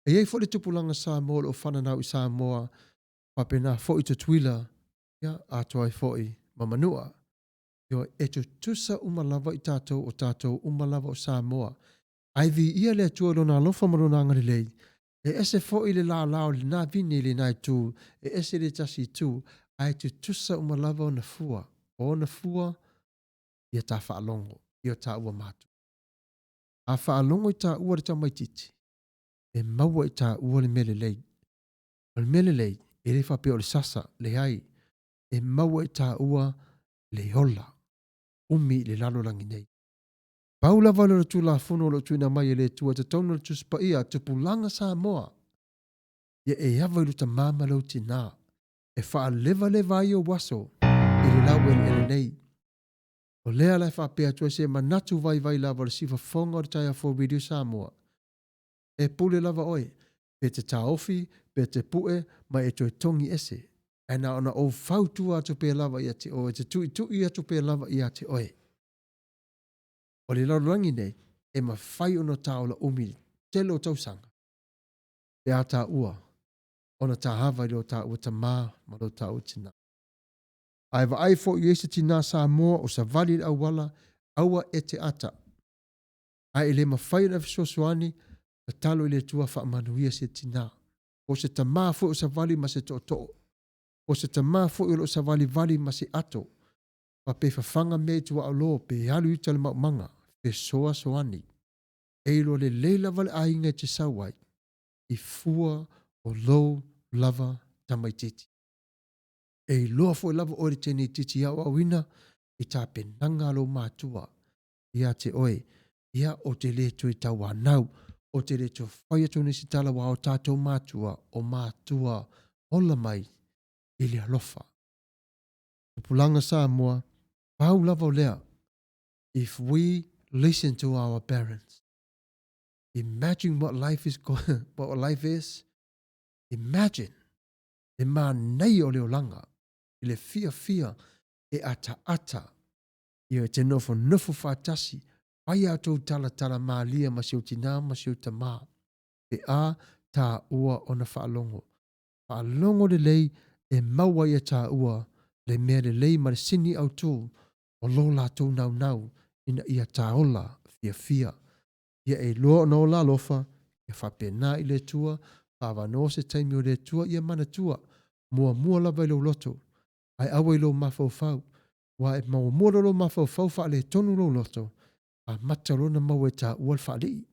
E i ai foi le tupulaga Samoa o lo o fananau i Samoa, faapena foi Tutuila, ia, atoa ai foi ma Manua. Ioe, e tutusa uma lava i tatou o tatou uma lava o Samoa. Ae viia le Atua i Lona alofa ma Lona agalelei, e ese foi le lala o lena vine i lena itu, e ese le tasi itu, ae tutusa uma lava ona fua, o ona fua ia ta faalogo i o taua matua. A faalogo i taua le tamaitiiti, e maua i taua le mea lelei. O le mea lelei, e le faapea o le sasa, leai, e maua i taua le ola umi i le lalolagi nei. Pau lava lea o le Tulafono o lo o tuuina mai e le Atua i totonu o le Tusi Paia, Tupulaga Samoa, ia e ava i lo tamā ma lou tinā, e faalevaleva ai ou aso i le laueleele nei. O lea la e faapea atu ai se manatu vaivai lava o le siufofoga o le Taeao Fou Radio Samoa, e pule lava oe, pe te taofi, pe te pue, ma e toe togi ese. Ae na ona ou fautua atu pea lava ia te oe, te tuitui atu pea lava ia te oe. O le lalolagi nei, e mafai ona ta ola umi i le tele o tausaga, pe a taua ona tāhawa i lo tāua tamā ma lo tāua tinā. A e vaai foi i ai se tinā Samoa o savali i le auala, aua e te ata. A e le mafai ona fesoasoani, tatalo i le Atua faamanuia se tinā. Po o se tamā foi o savali ma se tootoo. Po o se tamā foi o lo o savalivali ma se ato. Pa pe fafaga mea i tuaolo, pe alu i uta le maumaga, fesoasoani. E iloa lelei lava le aiga e te sau ai, i fua o lou lava tamaitiiti. E iloa foi lava oe le teneitiiti aoaoina i tapenaga a lou matua ia te oe, ia ou te le toe tauanau, ou te le toe fai atu nisi tala aua o tatou matua, o matua ola mai i le alofa. Tupulaga Samoa, pau lava o lea, if we listen to our parents, imagine what life is going, what life is, imagine le manaia o le olaga i le fiafia e ataata ia e te nofonofo faatasi, fai a outou talatala malie ma si ou tinā ma si ou tamā, pe a tāua ona faalogo. Faalogo lelei e maua ai e tāua. le mea lelei ma le sini autū o lo latou naunau ina ia taola fiafia. Ia e lua ona ola alofa, ia faapena i le Atua, faavanoa se taimi o le Atua ia manatua, muamua lava i lou loto, ae aua i lou mafaufau, aua e muamua loa lou mafaufau faaletonu lou loto, amata loa ona maua e taua le faalii,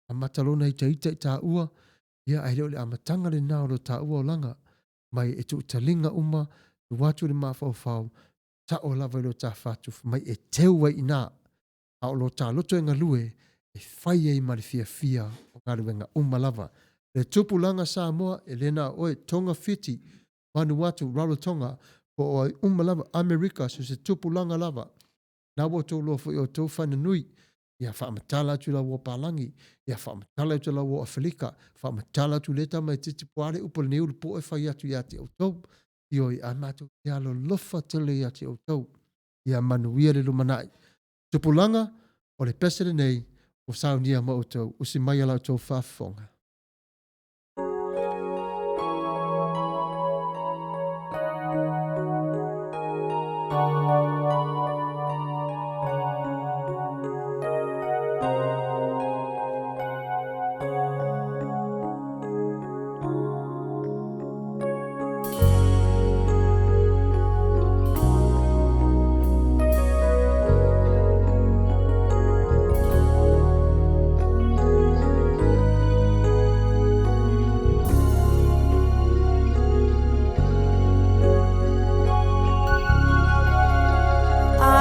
amata loa ona itaita i taua, ia ae le o le amataga lena o lo taua olaga, mai e tuu taliga uma, tuu atu i le mafaufau, sao lava i lo ta fatu fai mai e teu ai i ina, a o lo ta loto e galue e fai ai ma le fiafia o galuega uma lava. Le tupulaga Samoa, e le na o oe, Tonga Fiti, Vanuatu, Rarotonga, po o ai uma lava, Amerika, so se tupulaga lava, na ua outou iloa foi e outou fana nui, ia faamatala atu i lau uo palagi, ia faamatala atu i lau uo Afelika, faamatala atu i lea tamaitiiti po o a le upu a lenei ulupo e fai atu ia te outou. Ioe, ae matou te alolofa tele ia te outou. Ia manuia le lumanai. Tupulaga, o le pese lenei ua saunia mo outou. Usi mai a la outou faafofoga.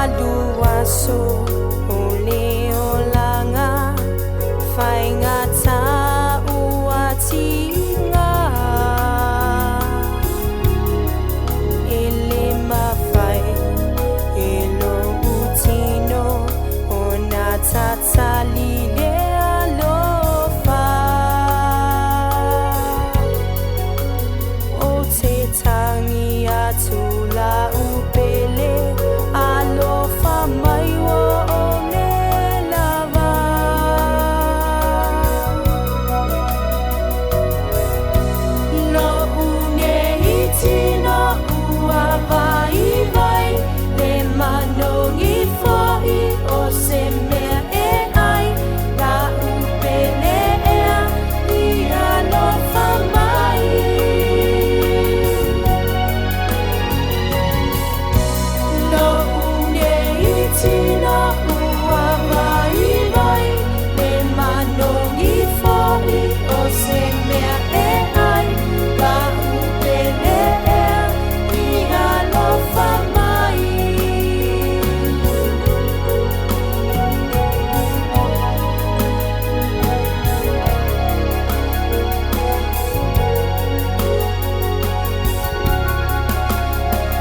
Alu aso o le olaga faigata ua tiga E le mafai e lou tino ona tatali le alofa O te tangi atu lau pele alofa mai ua ou le lava Lou nei tino ua vaivai le manogi foi o se mea e ai Lau pele ea i alofa mai Lou nei tino ua vaivai le manogi foi o se mea e ai Lau pele ea i alofa mai.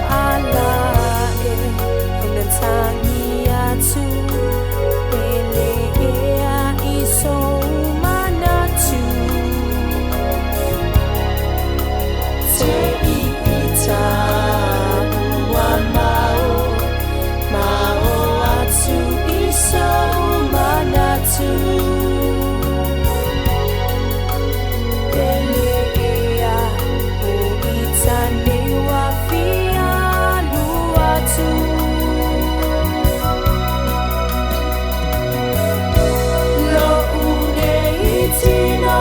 Ala e ona tangi atu pele ea i sou manatu Te i i ua mao mao atu i sou manatu Pele ea o i tane ua fia alu atu Lou nei tino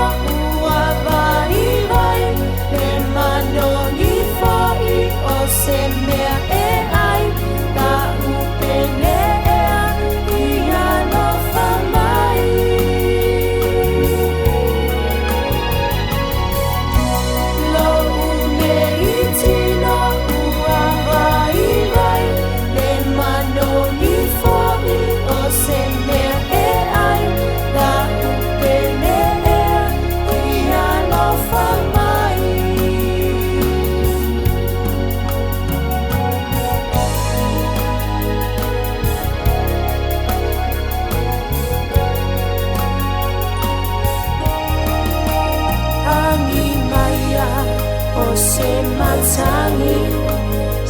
ua vaivai le manogi foi o se mea e ai Lau pele ea i alofa mai Lou nei tino ua vaivai le manogi foi o se mea e ai Lau pele ea i alofa mai. Agi maia o se matangi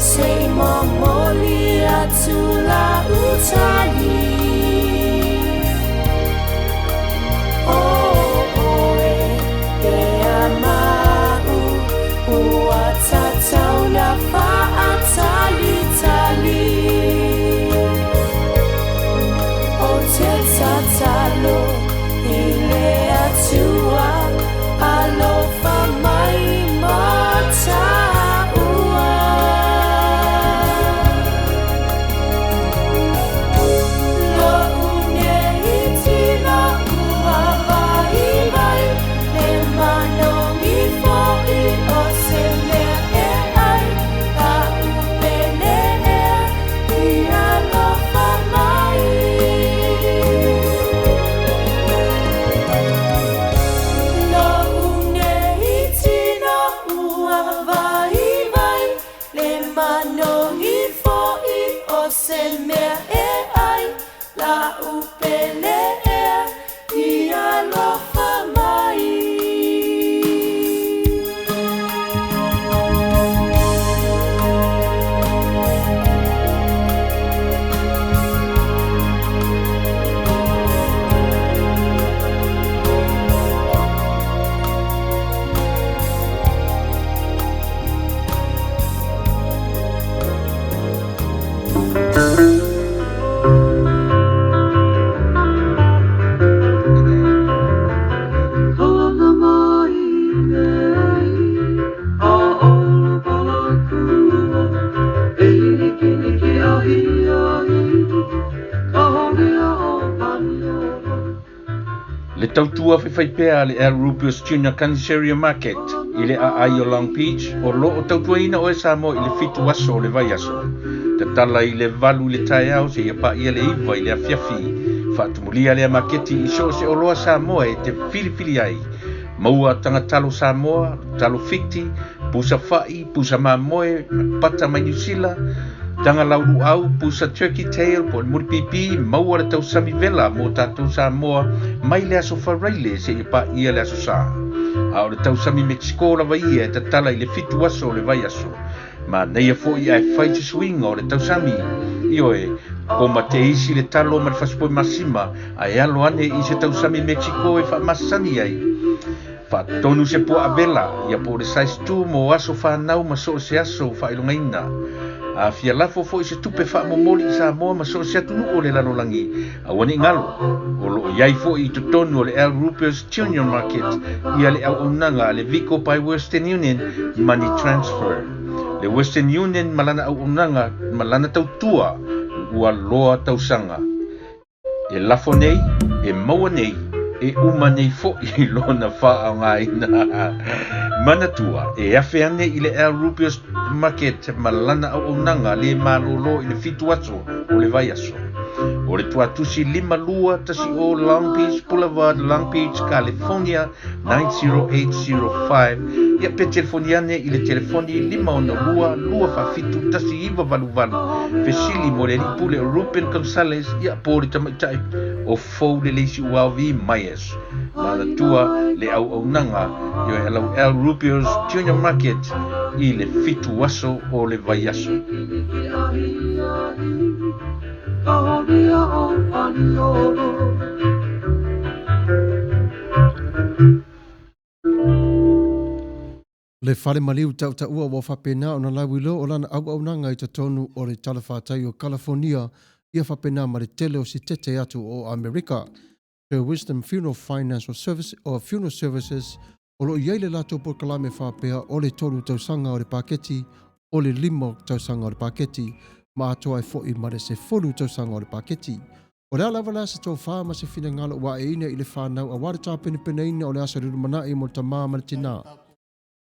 se i momoli atu lau tali O oe e a mau ua tatau na faatali. se mea e ai la'u pele ea i alofa mai. Le tautua faifaipea a le Al Rubius Junior Caniceria Market i le aai o Long Beach o lo o tautuaina oe Samoa i le 7 aso o le vaiaso. Tatala i le 8 i le taeao seia paia le 9 i le afiafi. Faatumulia lea maketi i so o se oloa Samoa e te filifili ai. Maua tagatalo Samoa, talo fiti, pusa fa'i, pusa mamoe, pata mai Niu Sila, taga lauluau, pusa turkey tail po o le mulipipi, maua le tausami vela mo tatou Samoa mai le aso Faraile seia paia le aso Sa. A o le tausami Mexico lava ia e tatala i le 7 aso o le vaiaso. Manaia foi ae fai se suiga o le tausami. Ioe, koma te isi le talo ma le fasipoe masima ae alo ane i se tausami Mexico e faamasani ai. Faatonu se puaa vela, ia po o le size 2 mo aso whanau ma so o se aso faailogaina. A fia lafo foi se tupe faamomoli i Samoa ma so o se atunuu o le lalolagi, aua ne i galo, o loo i ai foi i totonu o le Al Rupert's Junior Market ia le auaunaga a le Vico by Western Union Money Transfer. Le Western Union ma lana auaunaga ma lana tautua ua loa tausaga. E lafo nei, e maua nei, e uma nei fo'i lona faaaogaina. Manatua, e afe ane i le Al Rubios Market ma lana auaunaga le malōlō i le 7 aso o le vaiaso. O le tuatusi 5210 Long Beach Boulevard, Long Beach, California 90805. Ia pe telefoni ane i le telefoni 562 247 1988. Fesili mo le alii pule o Ruben Gonzalez, ia po o le tamaitai o Fou le Leisi Uaovi Myers. Manatua le auaunaga ioe alau Al Rubio's Junior Market i le 7 aso o le vaiaso. Le fale maliu tautaua ua faapena ona lauiloa o lana auaunaga i totonu o le talafatai o Kalafonia ia faapena ma le tele o sitete atu o Amerika. Sir Wisdom Funeral Financial Service or Funeral Services o lo o i ai le latou polokalame faapea o le 3 tausaga o le paketi, o le 5 tausaga o le paketi, ma atoa ai foi ma le 10 tausaga o le paketi. O le a lava la se tofa ma se finagalo ua aeina i le fanau aua le tapenapenaina o le aso lumanai mo le tamā ma le tinā.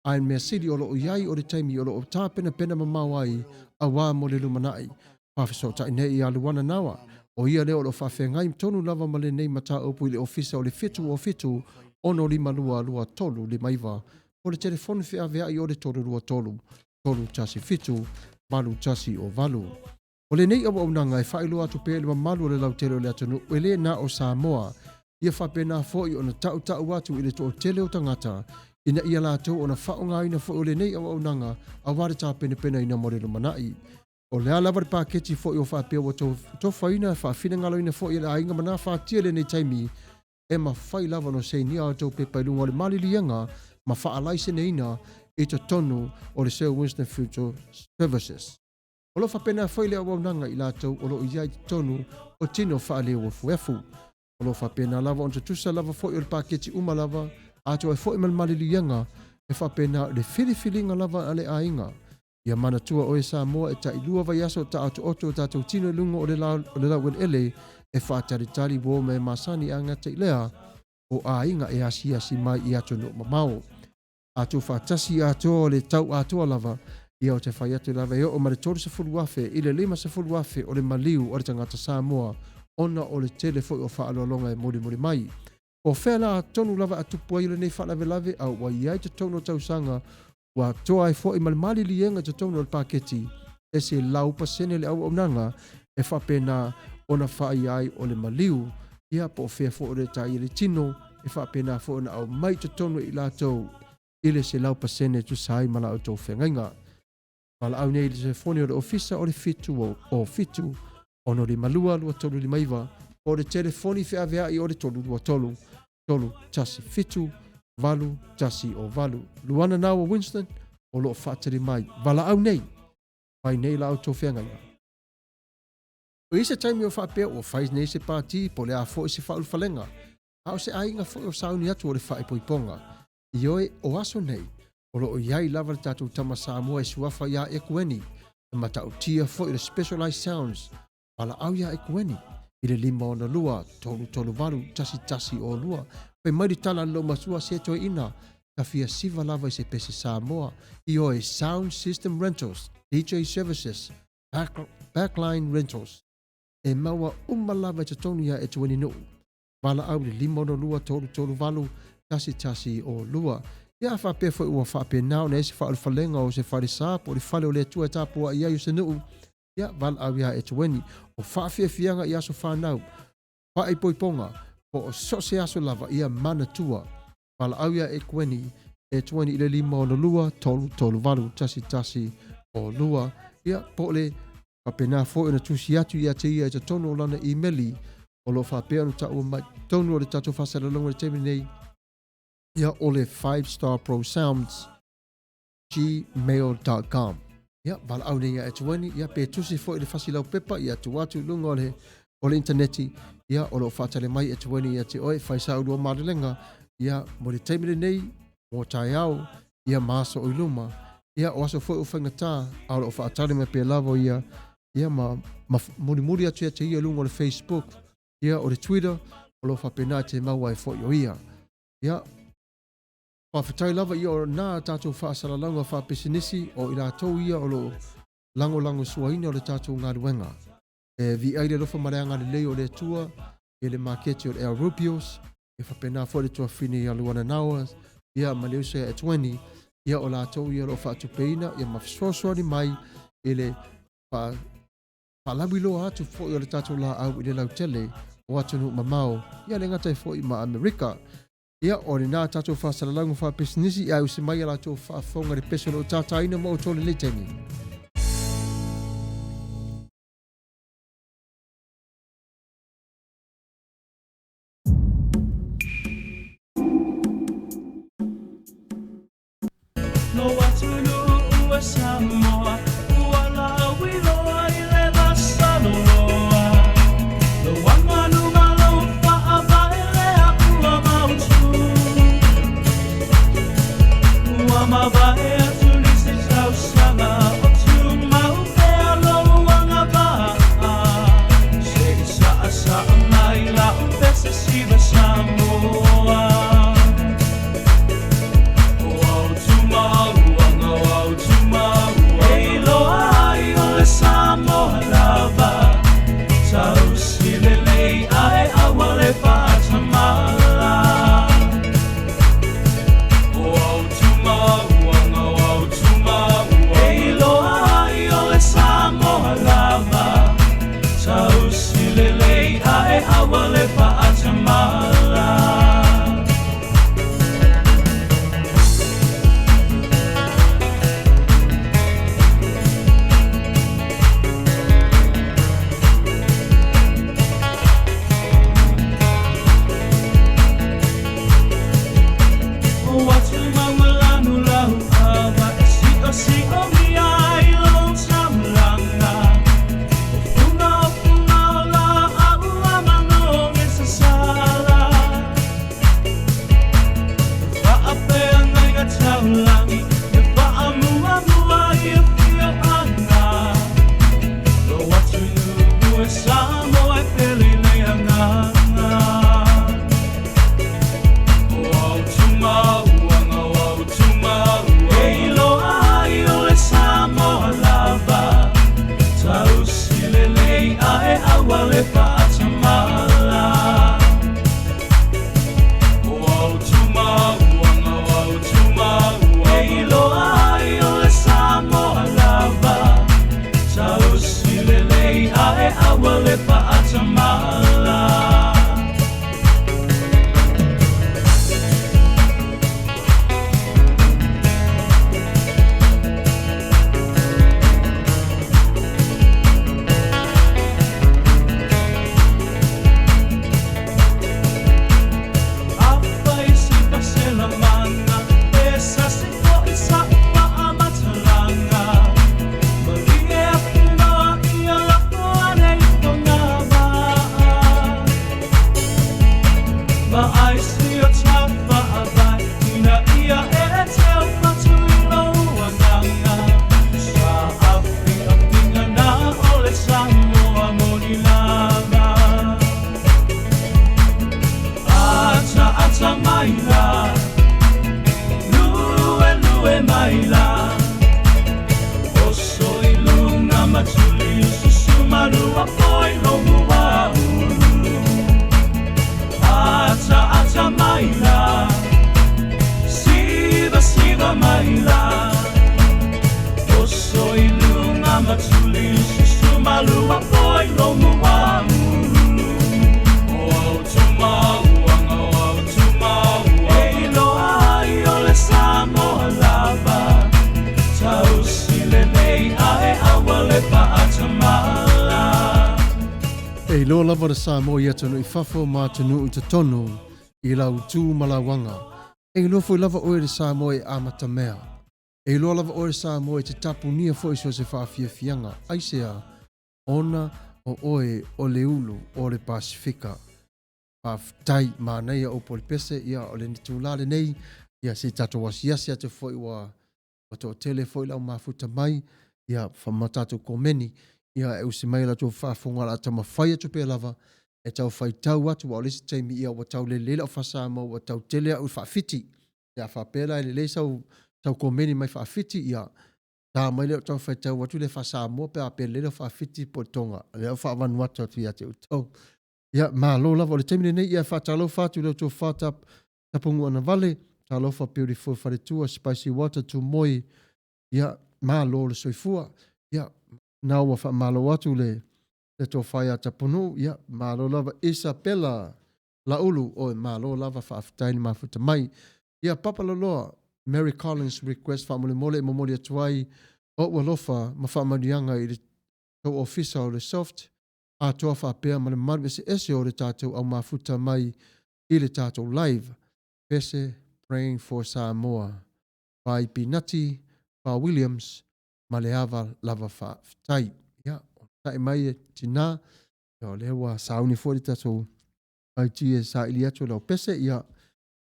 Ae mea sili o lo o i ai o le taimi o lo o tapenapena mamao ai auā mo le lumanai. Faafesootai nei ia Luana Nawa, o ia lea o lo o faafeagai tonu lava ma lenei mataupu i le ofisa o le 707 652 2359 po o le telefoni feaveai o le 323 317 8108. O lenei auaunaga e faailoa atu pea i le mamalu o le lautele o le atunuu e le na o Samoa, ia faapena foi ona tautau atu i le toatele o tagata ina ia latou ona faaaogaina foi o lenei auaunaga aua le tapenapenaina mo le lumanai. O le a lava le paketi foi o faapea ua tofaina e faafinagaloina foi e le aiga ma nafatia i lenei taimi, e mafai lava ona sainia a outou pepa i luga o le maliliega ma faalaiseneina i totonu o le Sir Winston Future Services. O lo o faapena foi le auaunaga i latou o lo o i ai i totonu o tino faaleuefuefu. O lo o faapena lava ona tutusa lava foi o le paketi uma lava, atoa ai foi ma le maliliega e faapena o le filifiliga lava a le aiga. Ia manatua oe Samoa e tailua vaiaso o taotooto o tatou tino i luga o le o le laueleele e faatalitali uo mea masani a gata i lea o aiga e asiasi mai i atunuu mamao. Atu faatasi atoa o le tau atoa lava, ia o te fai atu lava e oo ma le 30,000 i le 50,000 o le maliu o le tagata Samoa ona o le tele foi o faaaloaloga e molimoli mai. O fea la tonu lava a tupu ai lenei faalavelave a ua i ai totonu o tausaga ua atoa ai foi ma le maliliega i totonu o le paketi e 100% le auaunaga. e faapena ona faaia ai o le maliu, ia po o fea foi o le taia le tino, e faapena foi ona aumai i totonu e i latou i le 100% e tusa ai ma la outou feagaiga. Valaau nei i le telefoni o le ofisa o le 7 o 7 652 2359 po o le telefoni feaveai o le 323 317 8108. Luana Nawa Winston o lo o faatali mai. Valaau nei, fai nei la outou feagaiga. O i se taimi o faapea ua fai nei se pati po o le a foi se faaulufalega, a o se aiga foi o sauni atu o le faaipoipoga. Ioe, o aso nei, o lo o i ai lava le tatou tama Samoa e suafa iā Ekueni, e matautia foi o le Specialized Sounds, valaau iā Ekueni i le 562 338 1102. Fai mai le tala a le loomatua se toeaina, ta fia siva lava i se pese Samoa. Ioe, Sound System Rentals, DJ Services, Backline Rentals, e maua uma lava i totonu iā Etueni Nuu. Valaau i le 562 338 1102. Ia a faapea foi ua faapena ona i ai se faaulufalega o se falesa po o le fale o le Atua e tapuai ai o se nuu, ia valaau iā Etueni. O faafiafiaga i aso fanau, faaipoipoga, po o so o se aso lava, ia manatua. Valaau iā Ekueni, Etueni i le 562 338 1102. Ia, po o le faapena foi ona tusi atu ia te ia i totonu o lana imeli o lo o faapea ona taua mai totonu o le tatou faasalalauga i le taimi nei, ia o le 5 Star Pro Sounds gmail.com. Ia, valaau nei ia Etueni, ia pe tusi foi i le fasi laupepa, ia tuu atu i luga o le, o le intaneti, ia o lo o faatali mai Etueni ia te oe, fai sa ulua malelega, ia mo le taimi lenei, mo taeao, ia ma aso o i luma, ia o aso foi o faigata, a o lo o faatali mai pea lava ia, ia ma, ma mulimuli atu ia te ia i luga o le Facebook, ia o le Twitter, o lo o faapena e te maua ai foi o ia. Ia, Faafetai lava ia o na tatou faasalalauga faapisinisi o i latou ia o lo o lagolagosuaina o le tatou galuega. E viiai le alofa ma le agalelei o le Atua i le maketi o le El Rubios, e faapena foi le tuafafine ia Luana Nauas, ia ma le uso ia Etueni, ia o latou ia o lo o faatupeina ia ma fesoasoani mai i le faalauiloa atu foi o le tatou laau i le lautele o atunuu mamao, ia le gata ai foi ma Amerika. Ia, o lena tatou faasalalauga faapisinisi, ae usi mai a latou faafofoga i le pese o lo o tātāina ma outou i lenei taimi. Lo atunuu e Samoa ua lauiloa i le vasaloloa Lou aganu ma lou faavae lea ua mautu Ua mavae atu nisi tausaga o tumau pea lou agavaa Se i saasaa mai lau pese siva Samoa lelei ae aua le faatamala. Afai se faaselamanga, e sasi fo'i sa'u fa'amatalaga. Malie atu loa ia lafo ane i fogavaa. Vaai si o ta fa'avae, ina ia e teu atu i lou agaga. Sa'afi'afiga na o le Samoa moni lava. Ataata mai la, luelue mai la, oso i luga ma tuli ususu malua foi lo muaulu. Ataata mai la, siva siva mai la, oso i luga ma tuli ususu malua foi lo muaulu. O au tumauanga, o au tumauanga, e iloa ai o le Samoa lava. Tausi lelei ae aua le faatamala. E iloa lava le Samoa i atunuu i fafo ma atunuu i totonu i lau tu ma lau aga. E iloa foi lava oe le Samoa e amatamea. E iloa lava oe le Samoa e te tapunia foi so o se faafiafiaga. Aisea? Ona o oe o le ulu o le Pasefika. Faafetai, manaia upu o le pese, ia o le itulā lenei, ia se i tatou asiasi atu foi ua ua toatele foi le au mafuta mai, ia ma tatou komeni, ia e usi mai la tou faafofoga o le a taumafai atu pea lava e tau faitau atu, aua o le isi taimi ia ua tau lelei lau faa-Samoa ua tau tele au i le faa-Fiti. Ia a faapea la e lelei sau sau komeni mai faa-Fiti, ia ta mai lea o tau faitau atu le faa-Samoa pe a faapea e lelei lau faa-Fiti po o le Toga, lea ua faa-Vanuatu atu ia te outou. Ia, malo lava. O le taimi lenei, ia e faatalofa atu i le tofa Tapunuu-anavale, talofa Beautiful Faletua, Spicy Water, Tumoi, ia, malo le soifua. Ia, na ua faamalo atu le tofa ia Tapunuu, ia, malo lava Isabella Laulu, oi, malo lava, faafetai le mafuta mai. Ia, Papa Laloa, Mary Collins request faamolemole e momoli atu ai ou alofa ma faamanuiaga i le tou ofisa o le Soft, atoa faapea ma le mamalu eseese o le tatou au mafuta mai i le tatou live pese Praying for Samoa by Pinati Pa Williams ma le ava lava faafetai. Ia, onosai mai e tina, ia o lea ua sauni foi le tatou IT e saili atu lau pese, ia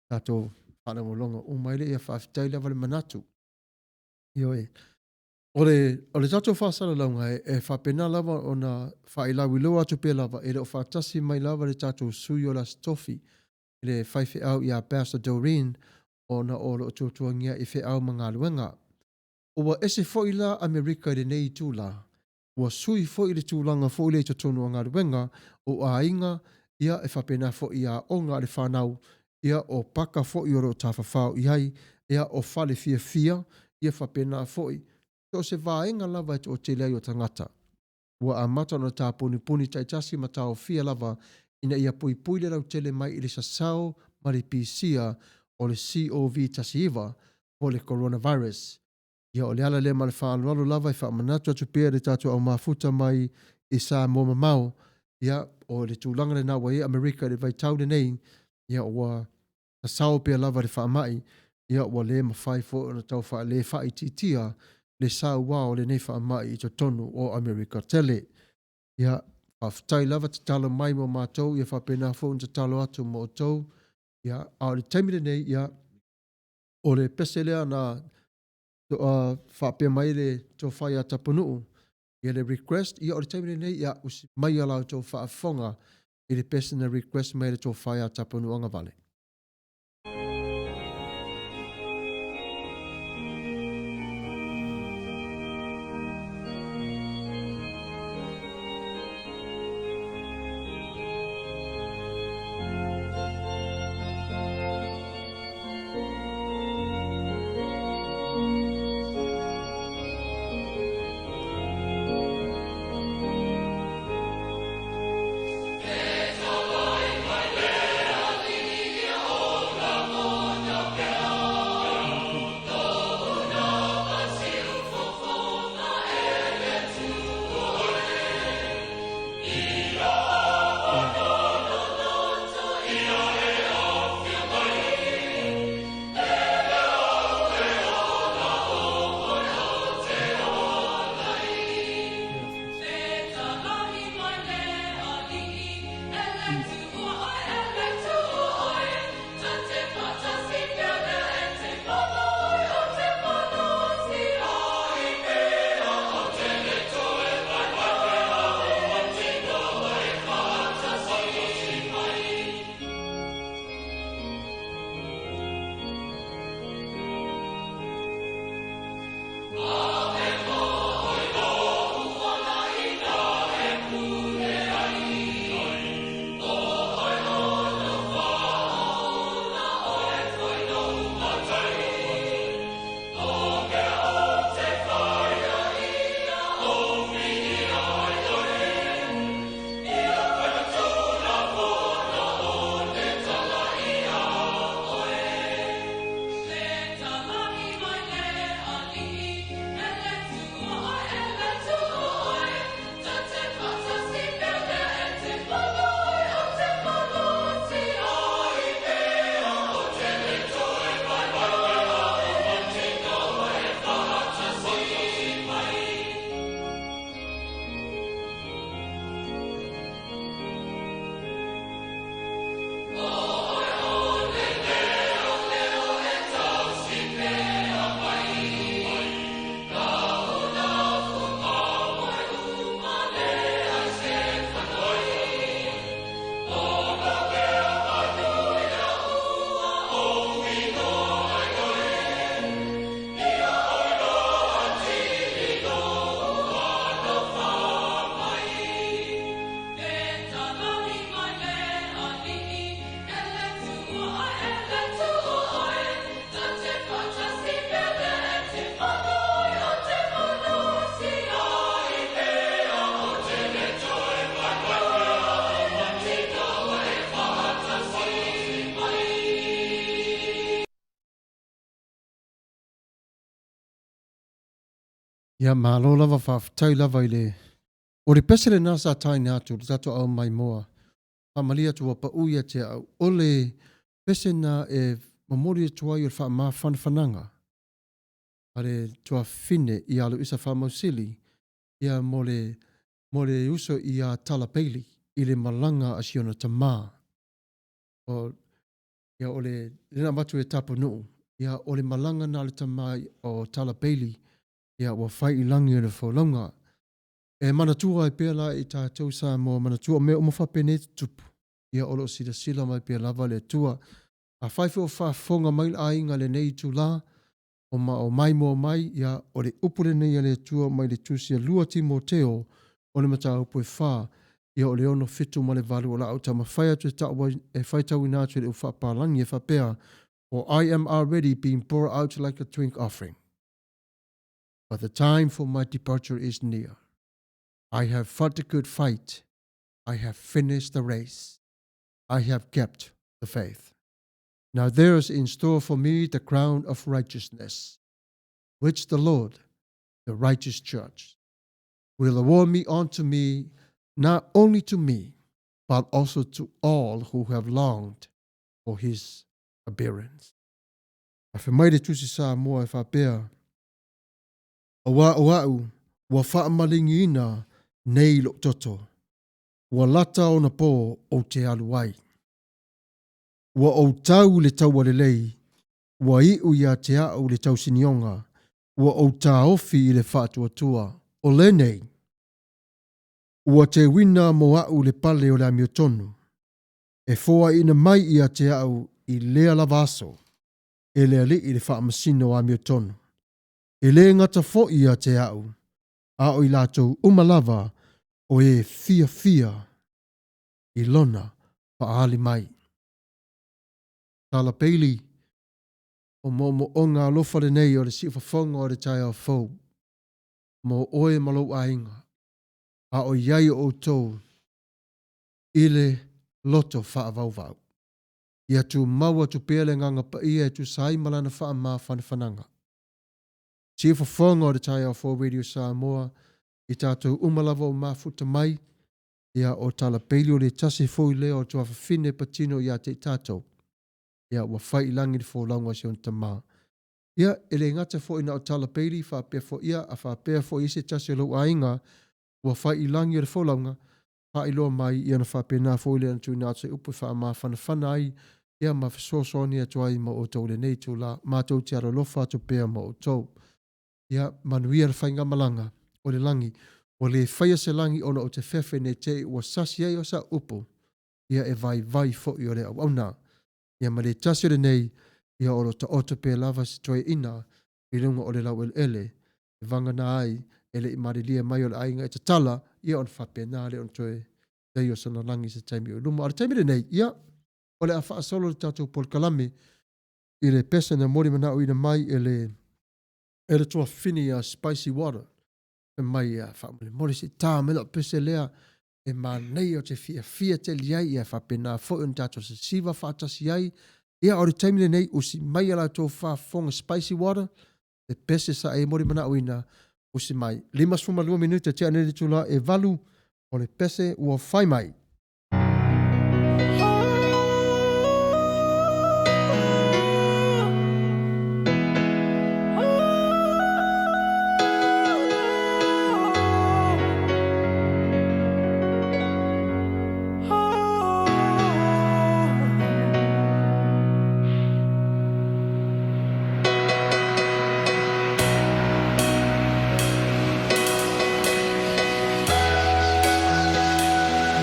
tatou faalogologo uma ai lea, ia faafetai lava le manatu. Ioe. O le, o le tatou faasalalauga e, e faapena lava ona faailauiloa atu pea lava, e le o faatasi mai lava le tatou sui o le Aso Tofi i le faifeau ia Pastor Doreen ona o lo o tuatuagia i feau ma galuega. Ua ese foi la Amerika i lenei itula, ua sui foi le tulaga foi lea i totonu o galuega, o aiga, ia e faapena foi i aoga a le fanau, ia o paka foi o lo o tafafao i ai, ia o fale fiafia, ia faapena foi, so o se vaega lava e toatele ai o tagata. Ua amata ona tapunipuni taitasi ma taofia lava ina ia puipui le lautele mai i le sasao ma le pisia o le COVID-19 po o le coronavirus. Ia, o le ala lea ma le faaaloalo lava e faamanatu atu pea i le tatou au mafuta mai i Samoa mamao, ia, o le tulaga lena ua i ai Amerika i le vaitau lenei, ia, ua sasao pea lava le faamai, ia, ua le mafai foi ona tau faale faaitiitia le saua o lenei faamai i totonu o Amerika tele. Ia, faafetai lava tatalo mai mo matou, ia faapena foi ona tatalo atu mo outou. Ia, a o le taimi lenei, ia, o le pese lea na faapea mai le tofa ia Tapunuu, ia le request, ia o le taimi lenei, ia usi mai a la outou faafofoga i le pese na request mai le tofa ia Tapunuu Agavale. Ia, malo lava, faafetai lava i le... O le pese lena sa taina atu, le tatou au maimoa, faamalie atu ua pau ia te au, o le pese na e momoli atu ai o le faamafanafanaga a le tuafafine ia Luisa Faamausili, ia mo le, mo le uso ia Tala Bailey i le malaga a si ona tamā. O, ia o le, lena avatu e Tapunuu, ia o le malaga na a le tamā o Tala Bailey, ia ua fai i lagi o le folauga. E manatua ai pea la i tatou Samoa, manatua o mea uma faapenei e tutupu, ia o lo o silasila mai pea lava le Atua. Afai foi o faafofoga mai le aiga i lenei itula, o ma o maimoa mai, ia o le upu lenei a le Atua mai le Tusi a 2 Timoteo, o le mataupu e 4, ia o le 6, 7 ma le 8, o le a ou taumafai atu e tau ai, e faitauina atu i le upu faapalagi e faapea, For I am already being poured out like a drink offering, but the time for my departure is near. I have fought the good fight, I have finished the race, I have kept the faith. Now there is in store for me the crown of righteousness, which the Lord, the righteous judge, will award me unto me, not only to me, but also to all who have longed for his appearance. A fai mai le Tusi Samoa e faapea, Auā o a'u ua faamaligiina nei lo'u toto, ua lata ona pō ou te alu ai. Ua ou tau i le taua lelei, ua iu ia te a'u le tausinioga, ua ou taofi i le faatuatua, o lenei, ua teuina mo a'u le pale o le amiotonu, e foaiina mai ia te a'u i lea lava aso, e le Alii le faamasino amiotonu. E lē gata foʻi ia te a'u, a o i latou uma lava o e fiafia i lona faaali mai. Tala Bailey, O moomooga alofa lenei o le siufofoga o le taeao fou mo oe ma lou aiga, a o i ai o outou i le loto faavauvau. Ia tumau atu pea le Agaga Paia e tusa ai ma Lana faamafanafanaga. Siufofoga o le taeao fou Radio Samoa, i tatou uma lava o mafuta mai, ia o Tala Bailey o le tasi foi lea o tuafafine patino ia te i tatou. Ia ua fai i lagi le folauga a si ona tamā. Ia, e le gata foi na o Tala Bailey faapea foi ia, a faapea foi i se tasi o lou aiga ua fai i lagi o le folauga, faailoa mai, ia ona faapena foi lea ona tuuina atu se upu e faamafanafana ai, ia ma fesoasoani atu ai ma outou i lenei itula, matou te alolofa atu pea ma outou. Ia manuia le faigamalaga o le lagi. Ua le faia se lagi ona o te fefe ne te i ua sasi ai o sa upu, ia e vaivai foi o le auauna. Ia ma le tasi o lenei, ia o lo taoto pea lava se toeaina i luga o le laueleele, e vagana ai e le i malilie mai o le aiga e tatala, ia ona faapena lea ona toe leai o sana lagi i se taimi o i luma. A o le taimi lenei, ia, o le a faasolo le tatou polokalame i le pese na molimanaoina mai e le e le tuafafine ia Spicy Water. Fai mai ia, faamolemole se i tā mai lau pese lea e manaia ou te fiafia tele ai, ia faapena foi ona tatou sisiva faatasi ai. Ia, o le taimi lenei, usi mai a latou faafofoga Spicy Water, le pese sa e molimanaoina, usi mai. 52 minute tea nei le itula e 8, o le pese ua fai mai.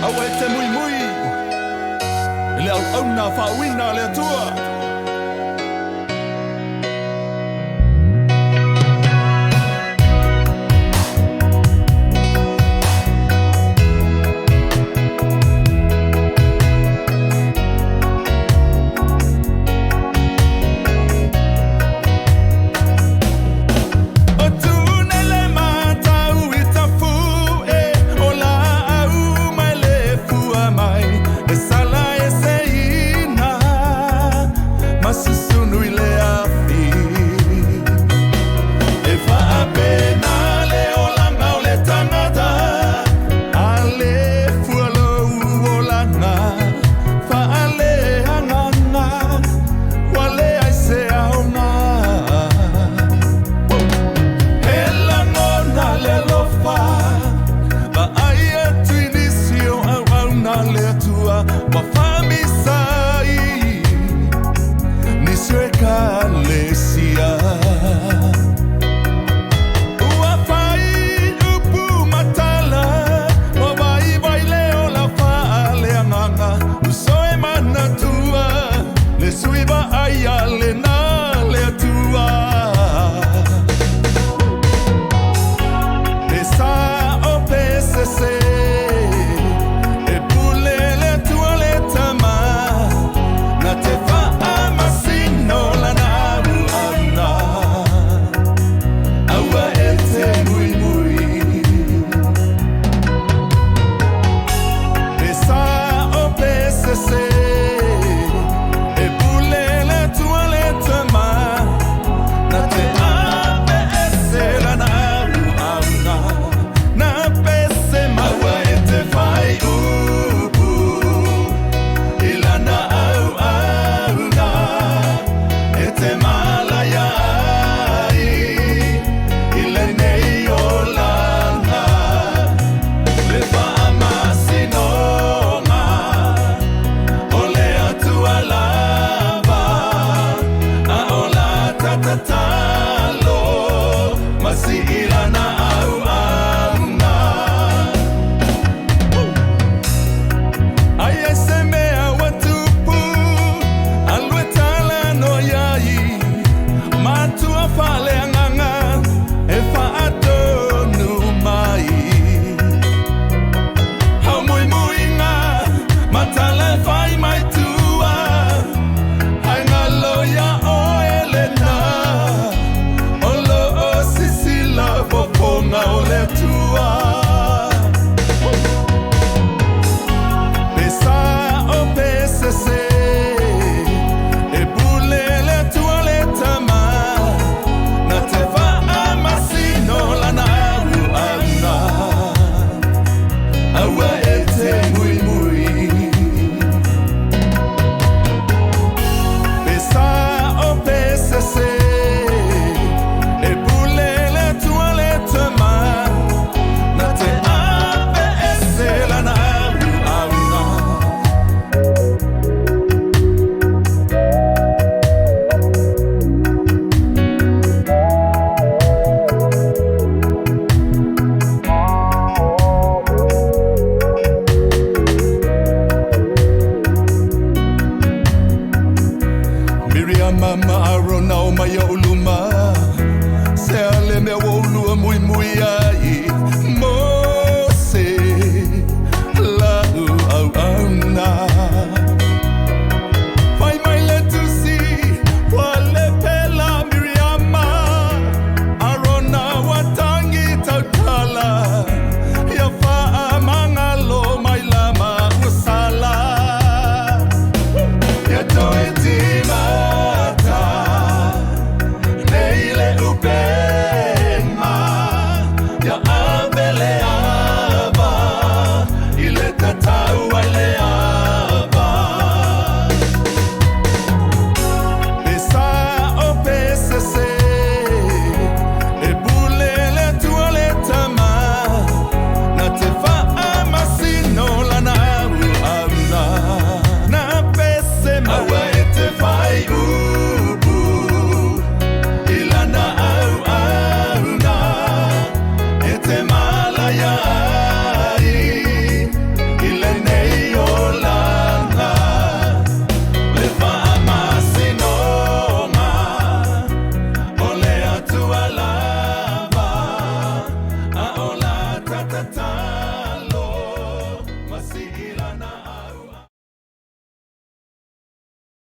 Aua e te muimui i le auauna faauuina a le Atua. O tune le matau i tafu e o laau mai le fua mai e sala e seina.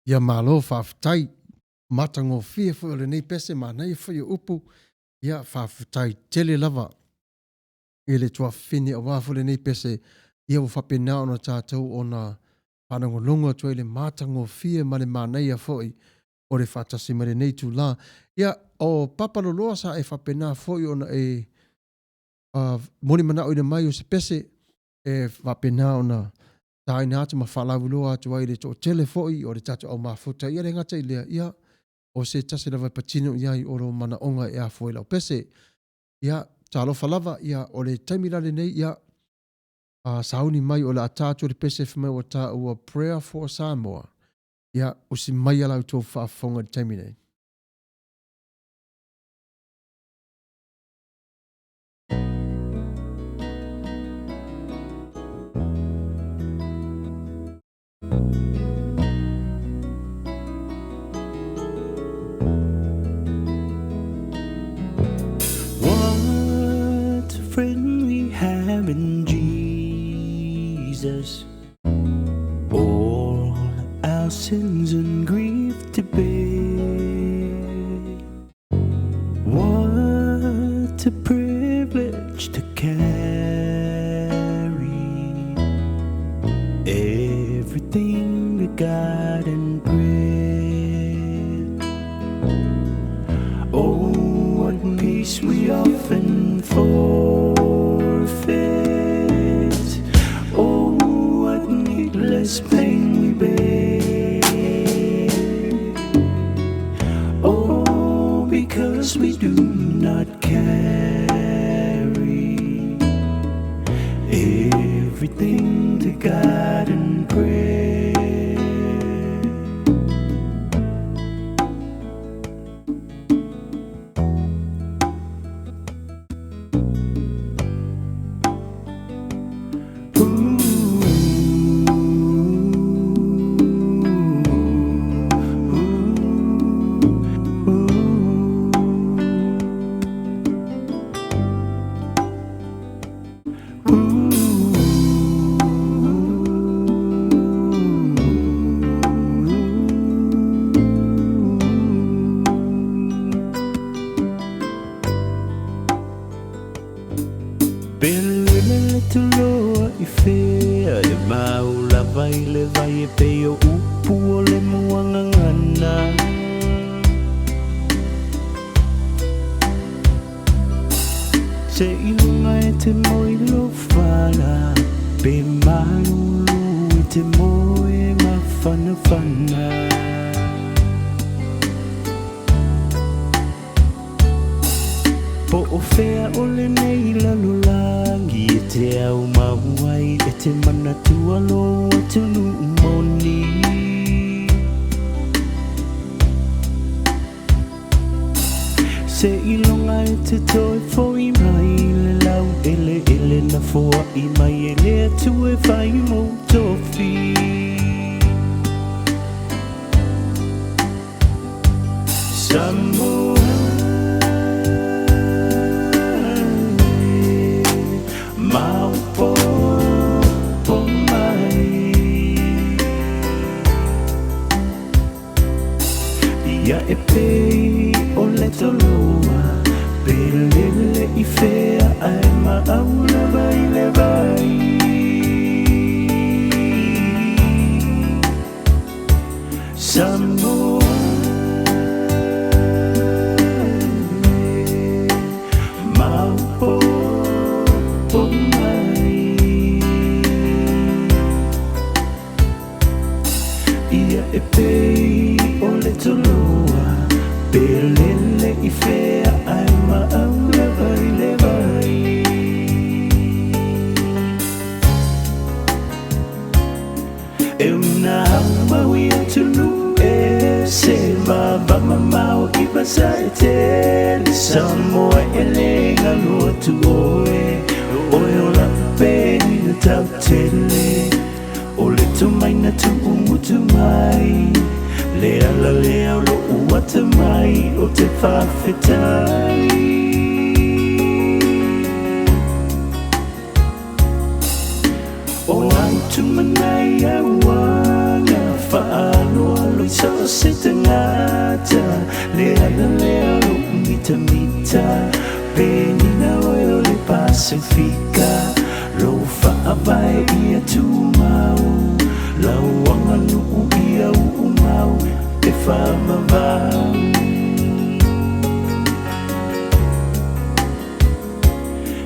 Ia malo faafetai, matagofie foi o lenei pese, manaia foi o upu, ia faafetai tele lava i le tuafafine aua foi lenei pese, ia ua faapena ona tatou ona faalogologo atu ai i le matagofie ma le manaia foi o le faatasi mai lenei itula. Ia, o Papa Loloa sa e faapena foi ona e molimanaoina mai o se pese e faapena ona taina atu ma faalauiloa atu ai i le toatele foi o le tatou au mafuta. Ia le gata i lea, ia, o se tasi lava e patino i ai o lou manaoga e afua i lau pese. Ia, talofa lava, ia, o le taimi la lenei, ia, a sauni mai o le a ta atu le pese fai mai ua taua Prayer for Samoa. Ia, usi maia la outou faafofoga i le taimi nei. What a friend we have in Jesus. All our sins and grief to bear. What a privilege to carry everything to God in prayer. Oh, what peace we often forfeit. Oh, what needless pain we bear. Oh, because we do not carry everything to God in prayer. Pe lele le tuloa i fea e mau lava i le vai e pei o upu o le muagagana. Se iluga e te moe i lou fala, pe malulu e te moe mafanafana. Po o fea o lenei lalolagi e te au mau ai e te manatua lou atunuu moni. Se iloga e te toe foi mai le lau eleele na foai mai e le Atua e fai mou tofi. Samoa e, maopoopo mai. Ia e pei o le toloa, pe lele i fea ae maau lava i le vai. Samoa e, maopoopo mai. Ia e pei o le toloa, pe lele i fea ae maau lava i le vai. E una au i atunuu e se vavamamao i vasa e tele. Samoa e le galo atu oe, oe o lau peni na tautele. O le tomai na tuumutu mai, le ala lea o lou atamai o te faafetai. O au tumanai auaga, faaloalo i so o se tagata Le ala lea o lou mitamita Penina oe o le Pasefika Lou faavae ia tumau Lau aganuu ia uumau E faavavau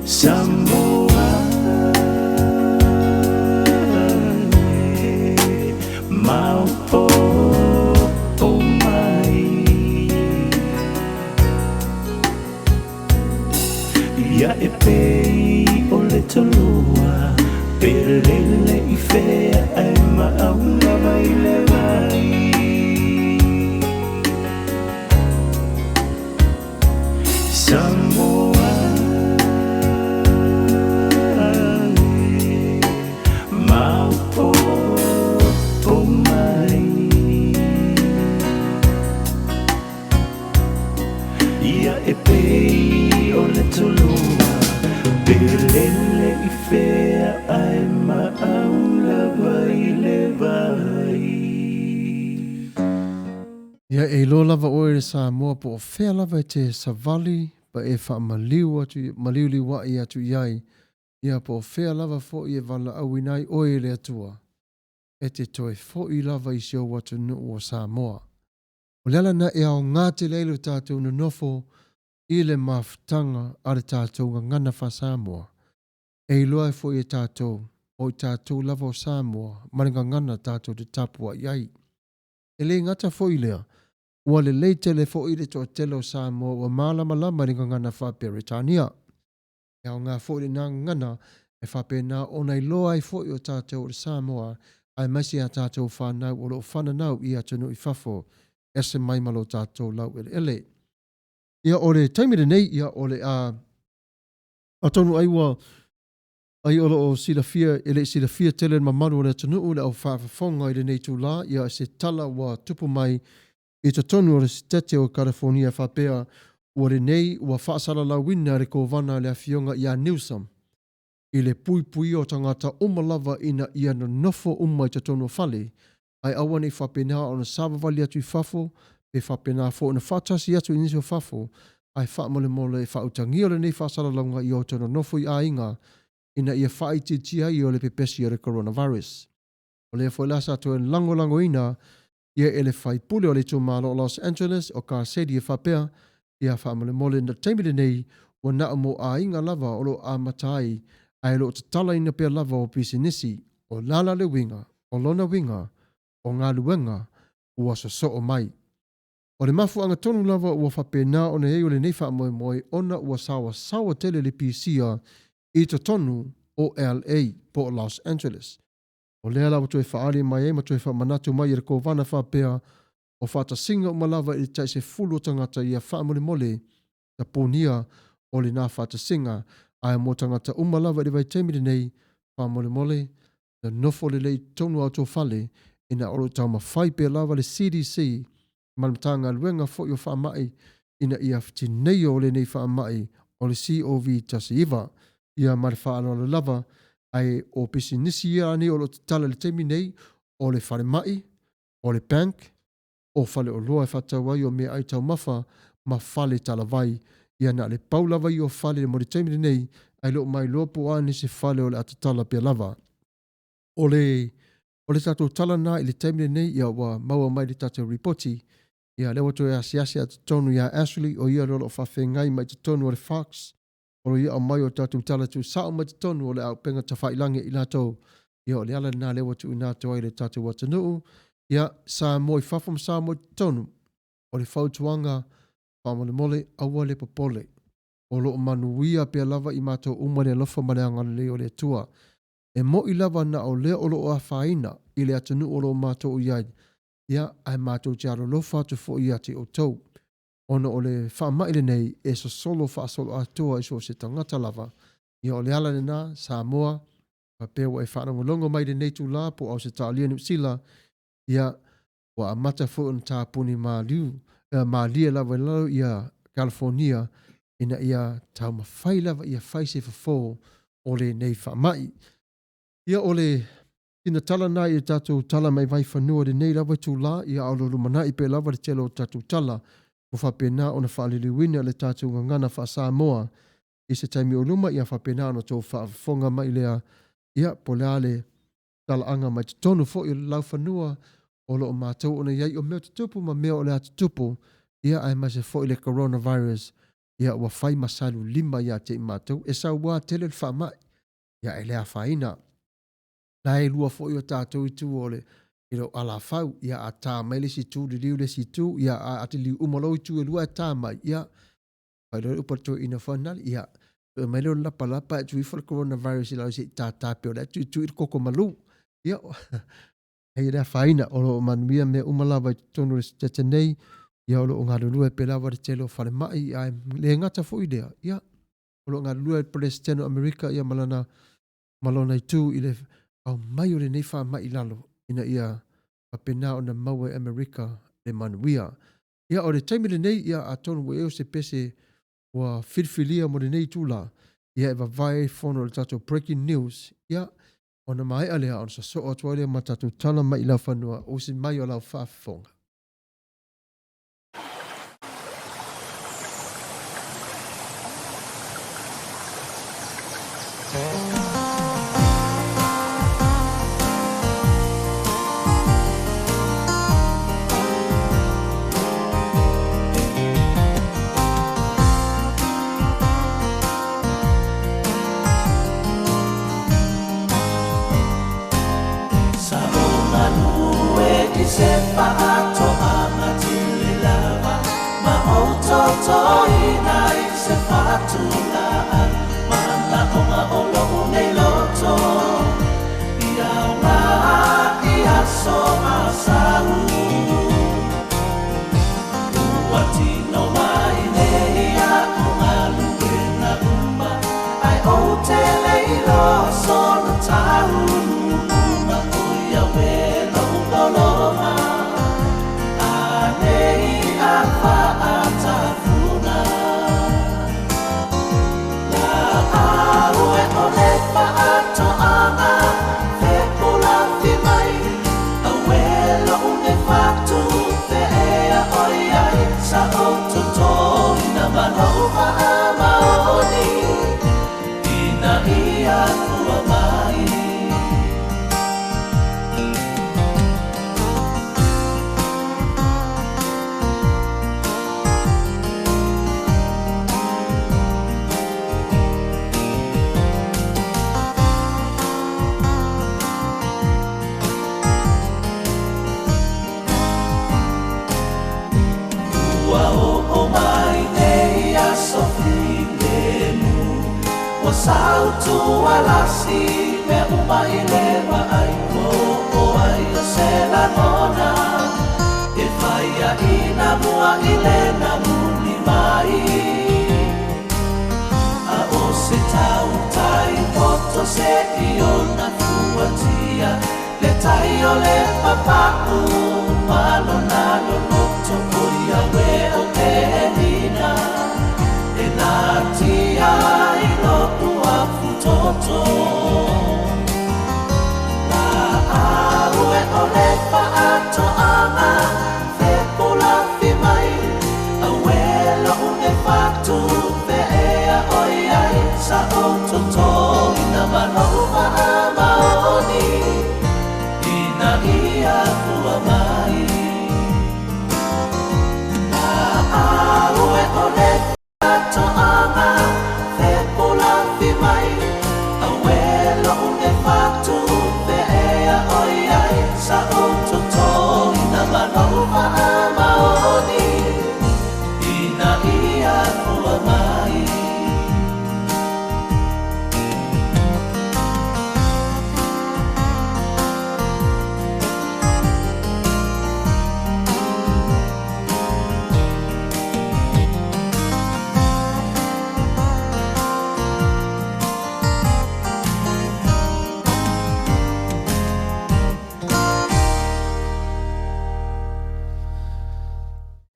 Samoa e maopoopo mai Ia e pei o le toloa Pe lele i fea ae maau lava i le vai Samoa e maopoopo mai Ia e pei o le toloa Pe lele i fea ae maau lava i le vai. Ia e iloa lava oe le Samoa po o fea lava e te savali pa e faamaliu atu maliuliua'i atu i ai, ia po o fea lava fo'i e valaauina ai oe e le Atua, e te toe fo'i lava i si ou atunuu o Samoa. O le ala lena e aoga tele ai lo tatou nonofo i le mafutaga a le tatou gagana faa-Samoa, e iloa ai fo'i e tatou, o i tatou lava o Samoa ma le gagana tatou te tapua'i ai. E le gata foi i lea, ua lelei tele foi le toatele o Samoa ua malamalama i le gagana faa-Peretania. E aoga foi lena gagana e faapena ona iloa ai foi o tatou o le Samoa aemaise a tatou fanau o lo o fananau i atunuu i fafo ese mai ma lo tatou laueleele. Ia o le taimi lenei, ia o le a atonu ai ua Ai o lo o silafia, e le i silafia tele e le mamalu o le atunuu le au faafofoga i lenei itulā, ia se tala ua tupu mai i totonu o le Setete o Kalifonia faapea ua lenei ua faasalalauina e le Kovana le Afioga ia Newsom i le puipuia o tagata uma lava ina ia nonofo uma i totonu o fale ae aua ne i faapena ona savavali atu i fafo pe faapena foi ona faatasi atu i nisi o fafo, ae faamolemole e faautagia lenei faasalalauga i o outou nonofo i aiga ina ia faaitiitia ai o le pepesi o le coronavirus. O lea foi la sa toe lagolagoina ia e le faipule o le itumalo o Los Angeles o Garcetti e faapea, Ia faamolemole na taimi lenei ua na o mo aiga lava o lo o amata ai ae o lo o tatalaina pea lava o pisinisi, o lala le uiga, o lona uiga, o galuega ua sosoo mai. O le mafuaaga tonu lava ua faapena ona i ai o lenei faamoemoe ona ua saoasaoa tele le pisia i totonu o LA po o Los Angeles. O lea la ua toe faaali mai ai ma toe faamanatu mai e le Kovana faapea o faatasiga uma lava i le tai 10 o tagata ia faamolemole tapunia o lena faatasiga ae mo tagata uma lava i le vaitaimi lenei faamolemole nonofo lelei i totonu o a outou fale ina o lo o taumafai pea lava le CDC ma le Matagaluega foi o Faamai ina ia tineia o lenei faamai o le COVID-19. Ia ma le faaaloalo lava, ae o pisinisi ia anei o lo o tatala i le taimi nei, o le falemai, o le bank, o faleoloa e faatau ai o meaai taumafa ma fale talavai. Ia na o le pau lava ia o fale mo le taimi lenei, ae le o mailoa po o a nisi fale o le a tatala pea lava. O le o le tatou tala lena i le taimi lenei, ia ua maua mai le tatou ripoti, ia lea ua toe asiasi atu totonu ia Ashley, o ia lea o lo o faafeagai mai totonu o le Fox, o lo ia aumai o tatou tala tuusao mai totonu o le auupega tafailagi a i latou, ia o le ala lena lea ua tuuina atu ai i le tatou atunuu, ia Samoa i fafo ma Samoa i totonu, o le fautuaga faamolemole aua le popole. O lo o manuia pea lava i matou uma le alofa ma le agalelei o le Atua. E mo'i lava na o lea o lo o afaina i le atunuu o lo o matou i ai, ia, ae matou te alolofa atu foi ia te outou, ona o le faama'i lenei e sosolo faasoloatoa i so o se tagata lava. Ia, o le ala lena, Samoa, faapea ua e faalogologo mai i lenei itulā po o Ausetalia, Niu Sila, ia, ua amata foi ona tapuni maliu, malie lava i lalo ia California ina ia taumafai lava ia fai se fofo o lenei faamai. Ia o le. Sina tala na i tatou tala mai Vaifanua i lenei lava itulā, ia a o lo lumanai pea lava le tele o tatou tala ua faapena ona faaliliuina le tatou gagana faa-Samoa i se taimi o luma, ia faapena ona outou faafofoga mai lea, ia, po o le a le talaaga mai totonu foi o le laufanua o lo o matou ona i ai o mea tutupu ma mea o le a tutupu, ia, aemaise foi le coronavirus, ia, ua fai ma salu lima ia te i matou. E sauā tele le faamai, ia, e le afaina. La e lua foi o tatou itu o le i lou alafau, ia a tā mai le isi itu, liliu le isi itu, ia a te liliu uma lou itu e lua e tā mai, ia fai loa le upu a le toeaina fanali, ia sue mai lea o le lapalapa ae tuu ifo le coronavirus i lalo se i tātā pea o le a tuitui i le koko malu. Ia, hei le afaina, o lo o manuia mea uma lava i totonu o le Setete nei, ia o lo o galulue pea lava le tele o falemai, ae le gata foi i lea, ia, o lo o galulue le Peresetene o Amerika ia ma lana ma lona itu i le aumai o lenei faamai i lalo ina ia faapena ona maua e Amerika le manuia. Ia, o le taimi lenei, ia, atonu ua i ai o se pese ua filifilia mo lenei itula, ia e vavae ai fono i le tatou breaking news, ia, ona maea lea ona sosoo atu ai lea ma tatou tala mai i laufanua, usi mai o lau faafofoga.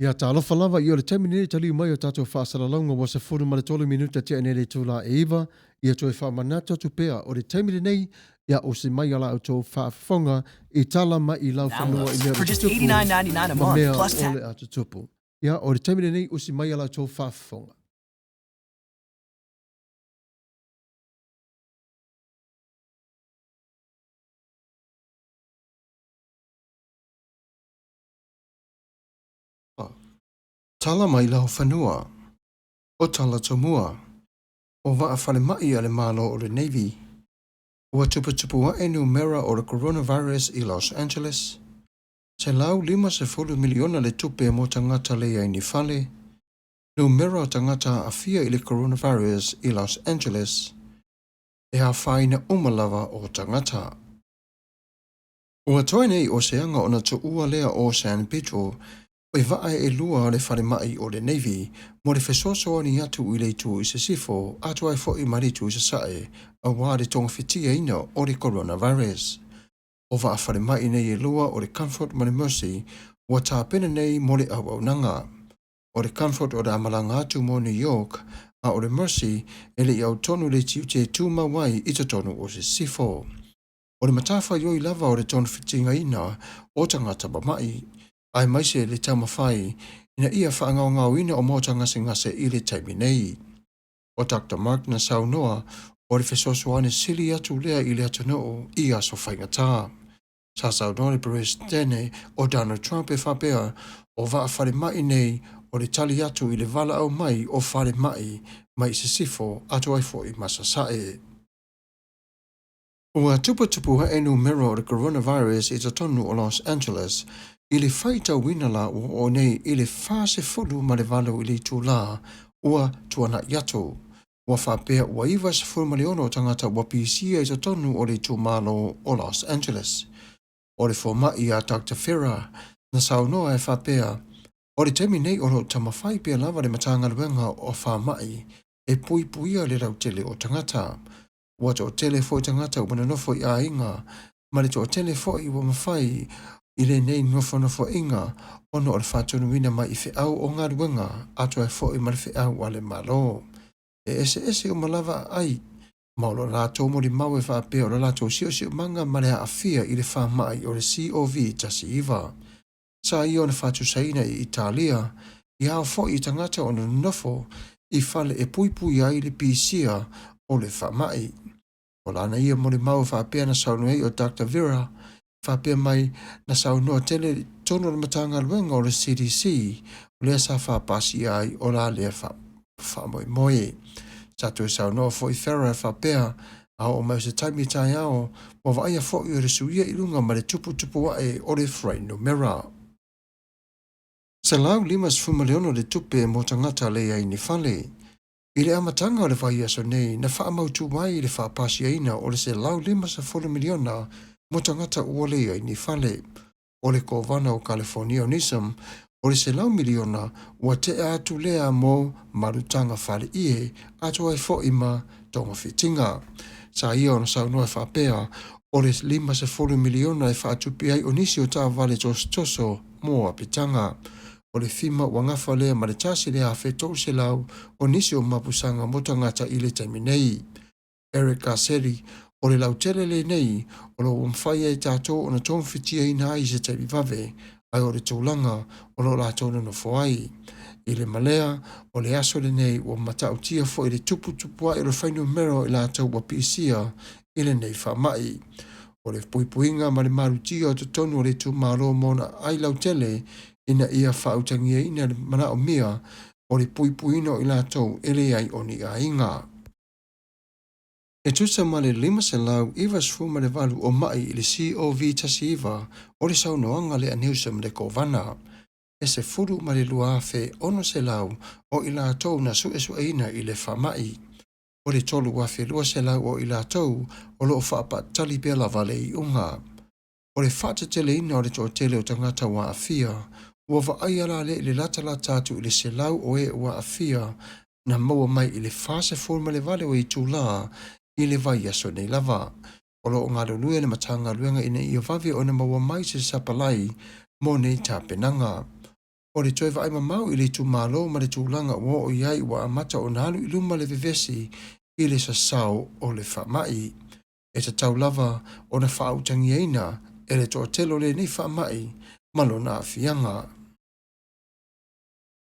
Ia, talofa lava, ia o le taimi lenei e taliu mai o tatou faasalalauga ua 13 minuta tea nei i le itula e 9, ia toe faamanatu atu pea o le taimi lenei. Ia osi mai a la outou faafofoga i tala mai i lau fanua i mea For o just tutupu $89.99 a ma month mea plus o tax. le a tutupu. Ia, o le taimi lenei, usi mai a la outou faafofoga. Tala mai lau fanua, o tala tomua, o vaa falemai a le Malo o le Navy, ua tuputupu ae numera o le coronavirus i Los Angeles, $150 miliona le tupe mo tagata leai ni fale, numera o tagata aafia i le coronavirus i Los Angeles, e afaina uma lava o tagata. Ua toe nei o se aga ona tuua lea o San Pedro i vaa e lua o le falemai o le Navy mo le fesoasoani atu i le itu i sisifo atoa ai fo'i ma le itu i sasae auā le togafitiaina o le coronavirus. O vaa falemai nei e lua o le Comfort ma le Mercy ua tapena nei mo le auaunaga. O le Comfort o le a malaga atu mo New York, a o le Mercy e le i autonu le tiute e tumau ai i totonu o sisifo. O le matafaioi lava o le togafitigaina o tagata mama'i, aemaise le taumafai ina ia faagaogaoina o maota gasegase i le taimi nei. O Dr. Mark na saunoa o le fesoasoani sili atu lea i le atunuu i aso faigata. Sa saunoa le Peresetene o Donald Trump e faapea o vaa falemai nei o le tali atu i le valaau mai o falemai mai sisifo atoa ai fo'i ma sasae. Ua tuputupu ae numera o le coronavirus i totonu o Los Angeles i le faitauina la ua oo nei i le 48 i le itulā ua tuana'i atu. Ua faapea ua 96 o tagata ua pisia i totonu o le itumalo o Los Angeles. O le foma'i a Dr. Ferrer na saunoa e faapea, o le taimi nei o lo o taumafai pea lava le Matagaluega o Faama'i e puipuia le lautele o tagata. Ua toatele foi tagata ua nonofo i aiga, ma le toatele foi ua mafai i lenei nofonofoaiga ona o le faatonuina mai i feau o galuega atoa ai foi ma le feau a le Malo. E eseese uma lava aai, ma o lo latou molimau e faapea o le latou siosiomaga ma le aafia i le faama'i o le COVID-19. Sa ia ona faatusaina i Italia, i ao foi i tagata ona nonofo i fale e puipui ai le pisia o le faama'i. O lana ia molimau e faapea na saunoa ai o Dr. Vera, faapea mai na saunoa tele i totonu o le Matagaluega o le CDC, o lea sa faapasia ai o la lea faamoemoe. Sa toe saunoa foi Farah e faapea, a oo mai o se taimi taeao, ua vaaia foi o le suia i luga ma le tuputupu ae o le fuainumera. 156 le tupe mo tagata leai ni fale. I le amataga o le vaiaso nei na faamautu ai le faapasiaina o le $150 miliona mo tagata ua leai ni fale. O le Kovana o Kalifonia o Newsom, o le $100 miliona ua tea atu lea mo malutaga faleie atoa ai fo'i ma togafitiga. Sa ia ona saunoa e faapea, o le $50 miliona e faatupe ai o nisi o taavale tosotoso mo apitaga. O le fima ua gafa lea ma le 1,300 o nisi o mapusaga mo tagata i le taimi nei. Eric Garcetti, o le lautele lenei o lo o ua mafai ai tatou ona togafitiaina ai i se taimi vave, ae o le tulaga o lo o latou nonofo ai. I le malea, o le aso lenei ua matautia foi le tuputupu ae o le fuainumera o i latou ua pisia i lenei faama'i. O le puipuiga ma le malutia o totonu o le itumalo ma ona aai lautele ina ia faautagiaina le manaomia o le puipuiina o i latou e leai o ni aiga. E tusa ma le 598 o ma'i i le COVID-19 o le saunoaga lea a Newsom le Kovana. E 12,600 o i latou na suesueina i le faama'i. O le 3,200 o i latou o lo o faapaatali pea lava le iuga. O le faateteleina o le toatele o tagata ua aafia, ua vaaia la lea i le latalata atu i le 100 o e ua aafia na maua mai i le 48 o itulā i le vaiaso nei lava. O lo o galulue le Matagaluega ina ia vave ona maua mai se sapalai mo nei tapenaga. O le toe vaai mamao i le itumalo ma le tulaga ua oo i ai ua amata ona alu i luma le vevesi i le sasao o le faama'i. E tatau lava ona faautagiaina e le toatele o lenei faamai ma lona aafiaga.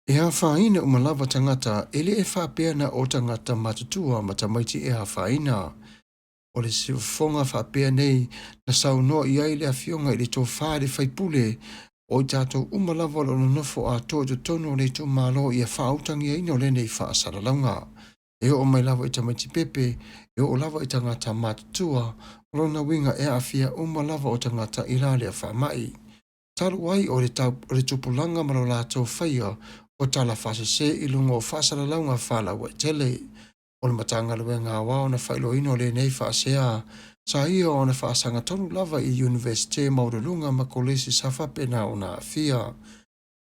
E afaina uma lava tagata, e le faapea na o tagata matutua ma tamaiti e afaina. O le siufofoga faapea nei na saunoa i ai le afioga i le tofa i le faipule o i tatou uma lava o lo o nonofo atoa i totonu o le itumalo ia faautagiaina o lenei faasalalauga. E oo mai lava i tamaiti pepe, e oo lava i tagata matutua, o lona uiga e aafia uma lava o tagata i la lea faamai. Talu ai o le, o le tupulaga ma lo latou faia o tala faasese i luga o faasalalauga faalauaitele. O le Matagaluega Aoao na faailoaina o lenei faasea, sa ia ona faasagatonu lava i Iunivesite maualuluga ma kolisi sa faapena ona aafia.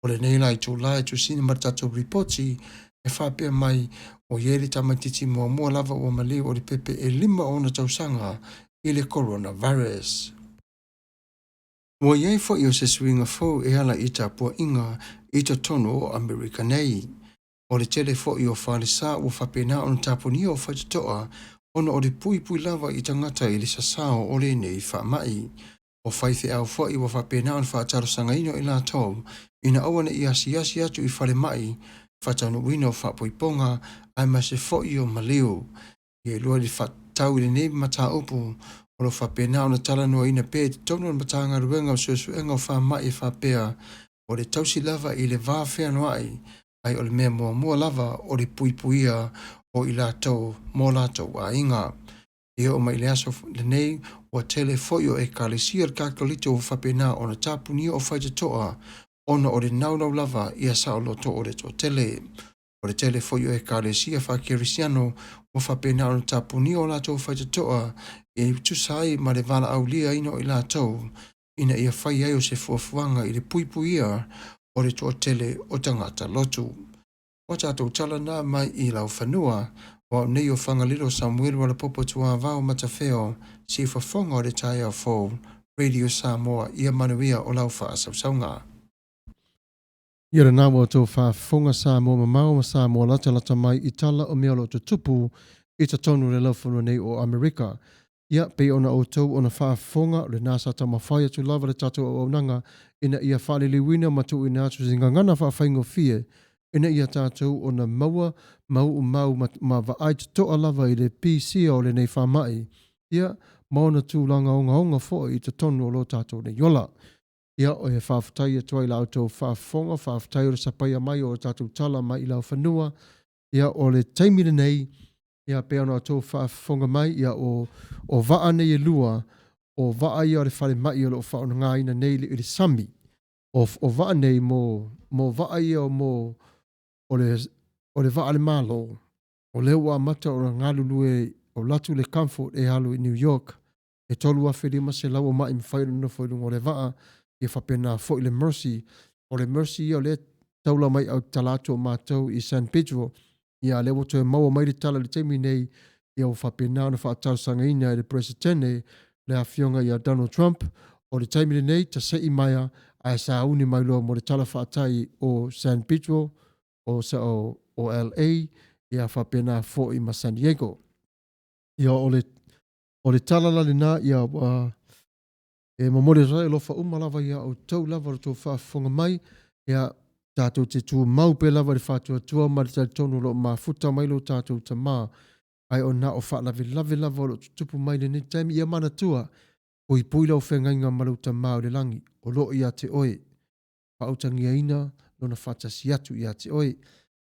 O lenei la itulā e tusiina ma le tatou lipoti e faapea mai, ua i ai le tamaitiiti muamua lava ua maliu o le pepe e 5 ona tausaga i le coronavirus. Ua i ai foi o se suiga fou e ala i tapuaiga i totonu o Amerika nei. O le tele foi o falesa ua faapena ona tapunia o faitotoa ona o le puipui lava i tagata i le sasao o lenei faamai. O faifeau foi ua faapena ona faatalosagaina i latou ina aua ne i asiasi atu i falemai faataunuuina o faapoipoga aemaise foi o maliu. Ia iloa le faatatau i lenei mataupu o lo o faapena ona talanoaina pea i totonu o le Matagaluega o Suesuega o Faamai e faapea o le tausi lava i le va feanoai, ai o le mea muamua lava o le puipuia o i latou mo latou aiga. E oo mai i le aso lenei, ua tele foi o ekalesia le Kakolito ua faapena ona tapunia o faitotoa ona o le naunau lava ia saoloto o le toatele. O le tele foi o ekalesia faakerisiano ua faapena ona tapunia o latou faitotoa e tusa ai ma le valaauliaina o i latou ina ia fai ai o se fuafuaga i le puipuia o le toatele o tagata lotu. Ua tatou tala na mai i laufanua, o au nei o Fagalilo Samuelu Alapopo Tuavao Matafeo, siufofoga o le taeao fou, Radio Samoa, ia manuia o lau faasausauga. Ia lena ua outou faafofoga Samoa mamao ma Samoa latalata mai i tala o mea o lo o tutupu i totonu o le laufanua nei o Amerika. Ia, pei ona outou ona faafofoga, o lena sa taumafai atu lava le tatou auaunaga ina ia faaliliuina ma tuuina atu se gagana faafaigofie ina ia tatou ona maua ma uumau ma, ma vaai totoa lava i le pisia o lenei faamai, ia, ma ona tulaga ogaoga foi i totonu o lo tatou nei ola. Ia, e faafetai atu ai i la outou faafofoga, faafetai o le sapaia mai o tatou tala mai i laufanua. Ia, o le taimi lenei, ia, pei ona outou faafofoga mai, ia, o, o vaa nei e lua, o vaa ia o le falemai o lo o faaaogaina nei i le sami. O, o vaa nei mo, mo vaa ia mo, o le, o le vaa a le Malo, o lea ua amata ona galulue o latu le Comfort e alu i New York, e 3,500 o ma'i mafai ona nofo i luga o le vaa, ia faapena foi le Mercy. O le Mercy ia o lea taula mai au tala atu o matou i San Pedro, ia lea ua toe maua mai le tala i le taimi nei, ia ua faapena ona faatalosagaina e le Peresetene le afioga ia Donald Trump, o le taimi lenei tasei maia ae sauni mai loa mo le tala faatai o San Pedro, o, o, o LA, ia faapena foi ma San Diego. Ia o le, o le tala la lena, ia ua e momoli atu ai alofa uma lava ia outou lava o le tou faafofoga mai, ia tatou te tumau pea lava i le faatuatua ma le talitonu o lo o mafuta mai lo tatou Tamā, ae o na o faalavelave lava o lo o tutupu mai lenei taimi. Ia manatua, puipui lau feagaiga ma lou Tamā o le lagi, o lo o ia te oe, faautagiaina lona faatasi atu ia te oe.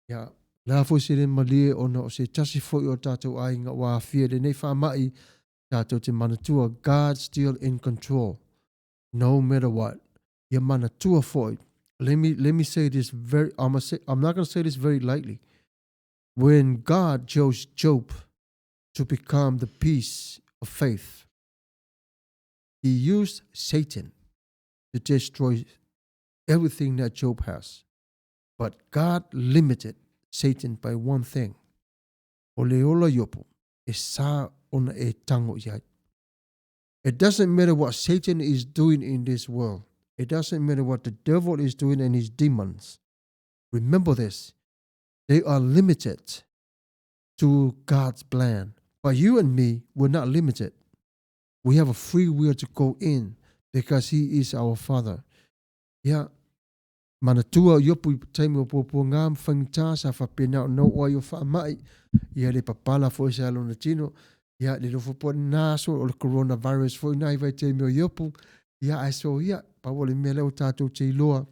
Ia, o le a foi se le malie ona o se tasi foi o tatou aiga ua aafia i lenei faamai, tatou te manatua, God still in control, no matter what. Ia manatua foi, let me say this very, I'm not going to say this very lightly. When God chose Job to become the peace of faith, he used Satan to destroy everything that Job has. But God limited Satan by one thing. O le ola Iopo, e sa ona e tango i ai. It doesn't matter what Satan is doing in this world. It doesn't matter what the devil is doing and his demons. Remember this. They are limited to God's plan. But you and me, we're not limited. We have a free will to go in because he is our father. Ia, manatua o Iopu i taimi o puapuagā ma faigata sa faapena ona oo ai o faamai, ia le papala foi sa lona tino, ia le nofo po na aso o le coronavirus foi na i vaitaimi o Iopu, ia ae so ia, pau o le mea lea ua tatou te iloa,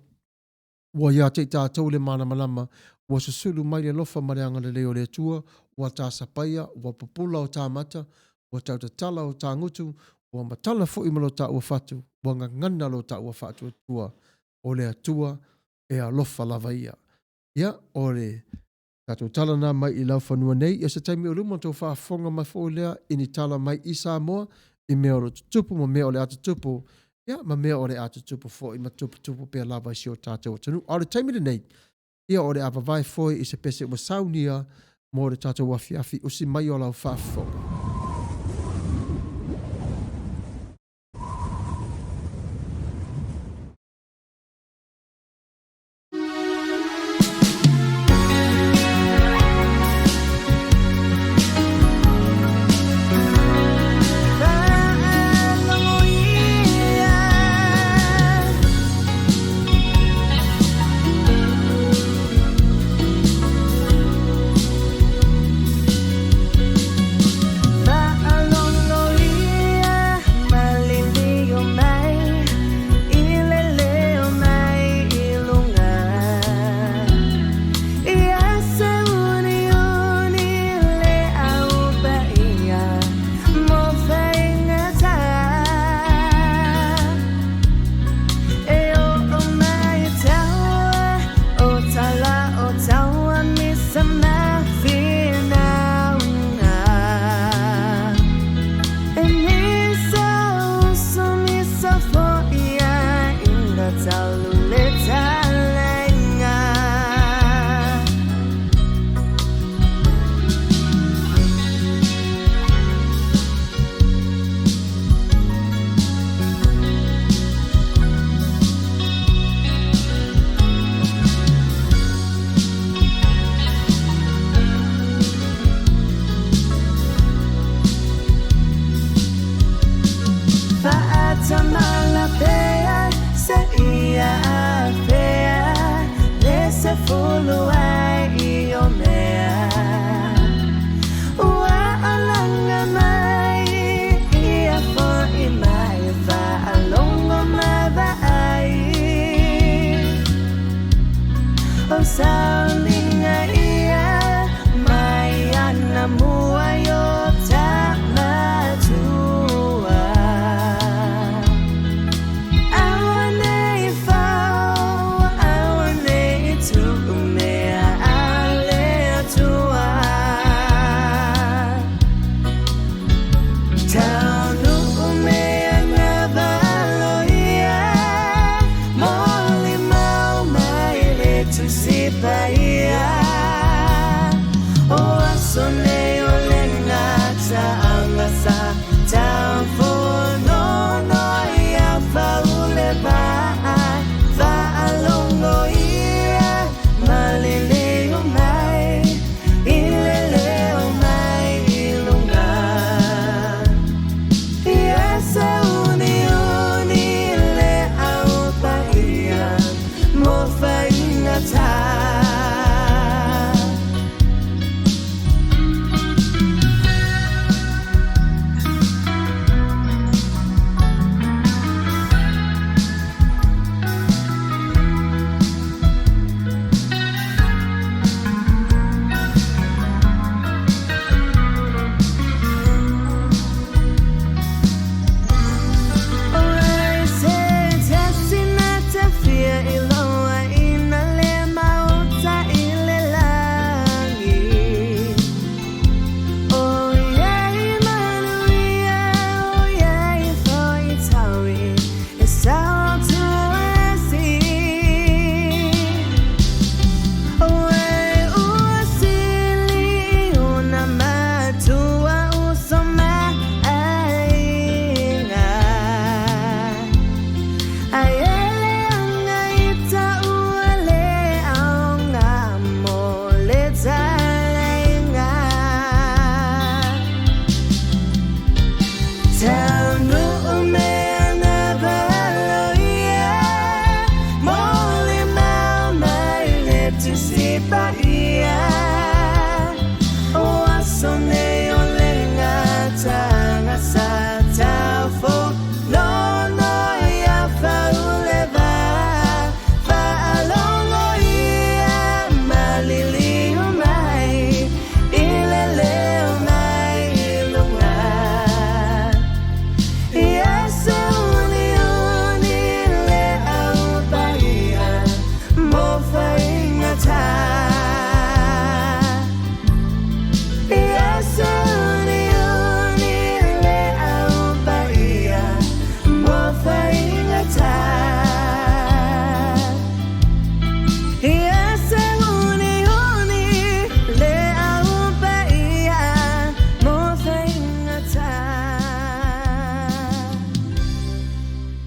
ua ia te i tatou le malamalama, ua susulu mai le alofa ma le agalelei o le Atua, ua tasapaia, ua pupula o ta mata, ua tautatala o ta gutu, ua matala foi ma lo taua fatu, ua gagana lo taua faatuatua, o le Atua e alofa lava ia. Ia, o le tatou tala na mai i laufanua nei, ia se taimi o luma tou faafofoga mai foi lea i ni tala mai i Samoa, i mea o lo tutupu ma mea o le a tutupu, ia ma mea o le a tutupu foi ma tuputupu pea lava i si o tatou atunuu. A o le taimi lenei, ia o le a vavae foi i se pese ua saunia mo le tatou afiafi usi mai o lau faafofoga.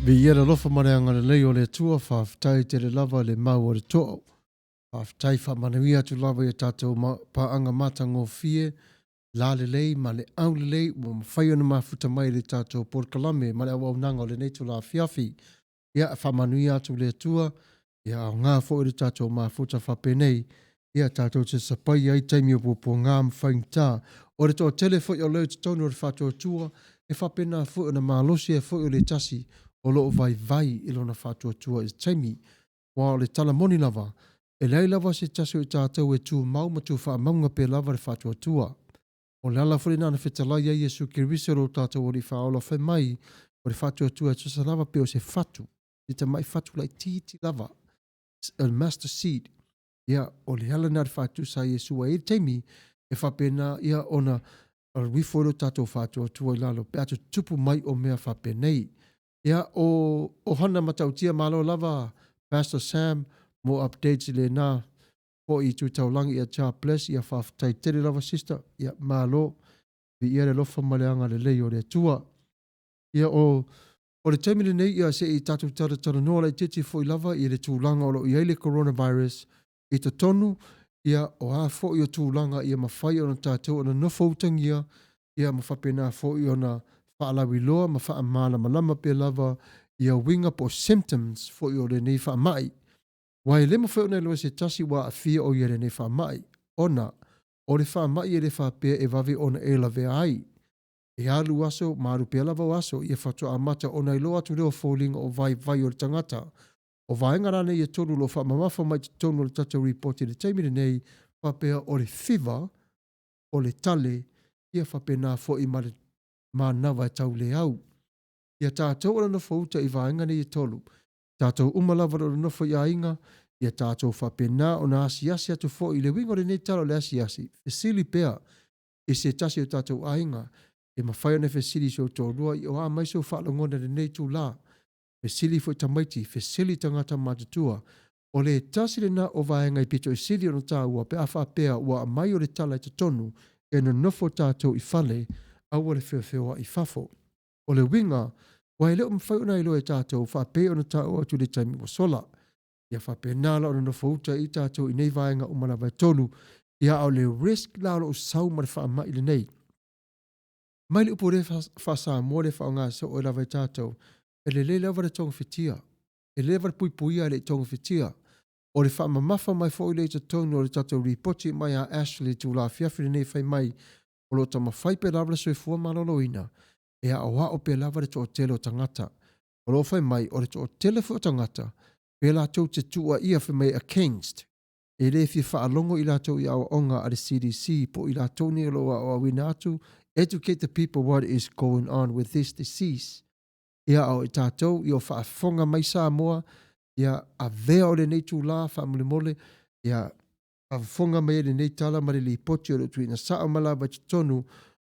Viia le alofa ma le agalelei o le Atua, faafetai tele lava i le mau a le toa. Faafetai faamanuia atu lava i a tatou paaga matagofie, lalelei ma le aulelei ua mafai ona mafuta mai i le tatou polokalame ma le auaunaga o lenei itula afiafi. Ia, faamanuia atu le Atua, ia aoga foi le tatou mafuta faapenei, ia tatou te sapaia ai taimi o puapuaga ma faigata. O le toatele foi o leo i totonu o le faatuatua, e faapena foi ona malosi ai foi o le tasi o lo o vaivai i lona faatuatua i se taimi. Aua o le tala moni lava, e leai lava se tasi o i tatou e tumau ma tu faamauga pea lava le faatuatua. O le ala foi lena na fetalai ai Iesu Keriso lo tatou Alii Faaola fai mai, o le faatuatua e tusa lava pe o se fatu, se tamai fatu laitiiti lava, a mustard seed. Ia, o le ala lena o le faatusa a Iesu ai i le taimi e faapena ia ona alu ifo ai lo tatou faatuatua i lalo pe a tutupu mai o mea faapenei. Ia, o Ohana Matautia, malo lava Pastor Sam mo updates i lena foi i Tutaulagi. Ia, God bless. Ia, faafetai tele lava sister. Ia, malo. Viia le alofa ma le agalelei o le Atua. Ia, o le taimi lenei, ia se i tatou talatalanoa laitiiti foi lava i le tulaga o lo o i ai le coronavirus i totonu, ia o a foi o tulaga ia mafai ona tatou ona nofo utagia, ia ma faapena foi ona faalauiloa ma faamalamalama pea lava ia uiga po o symptoms foi o lenei faamai. Aua e le mafai ona iloa e se tasi ua aafia o ia i lenei faamai, ona o le faamai e le faapea e vave ona e lavea ai. E alu aso ma alu pea lava o aso, ia faatoa amata ona iloa atu lea o foliga o vaivai o le tagata. O vaega la nei e tolu o lo o faamamafa mai totonu o le tatou report i le taimi lenei, faapea o le fiva, o le tale, ia faapena foi ma le manava e tauleau. Ia tatou o le nofo uta i vaega nei e tolu. Tatou uma lava o lo o nonofo i aiga, ia tatou faapena ona asiasi atu foi. I le uiga o lenei tala o le asiasi, fesili pea i se tasi o tatou aiga, e mafai ona fesili i si ou toalua, i o a mai sou faalogona i lenei itula. Fesili foi tamaiti, fesili tagata matutua. O le tasi lena o vaega i pito i sili ona taua pe a faapea ua aumai o le tala i totonu e nonofo tatou i fale, aua le feofeoai i fafo. O le uiga, aua e le o mafai ona iloa e tatou faapei ona taua atu i le taimi ua sola. Ia faapena la ona nofo uta i tatou i nei vaega uma lava e tolu. Ia, a o le risk la o lo o sau ma le faamai lenei. Mai le upu lea faa-Samoa lea faaaoga soo e lava e tatou, e lelei lava le togafitia. E lelei lava le puipuia e le i togafitia. O le faamamafa mai foi lea i totonu o le tatou ripoti mai a Ashley i itula afiafi lenei fai mai, o lo o taumafai pea lava le soifua maloloina e aoao pea lava le toatele o tagata. O lo o fai mai, o le toatele foi o tagata, pe latou te tuuaia fai mai against, e le fia faalogo i latou i aoaoga a le CDC po o i latou nei o lo o aoaoina atu, educate the people what is going on with this disease. Ia, a o i tatou i o faafofoga mai Samoa, ia avea o lenei itula faamolemole, ia faafofoga mai ai lenei tala ma le lipoti o lo o tuuina sao mai lava i totonu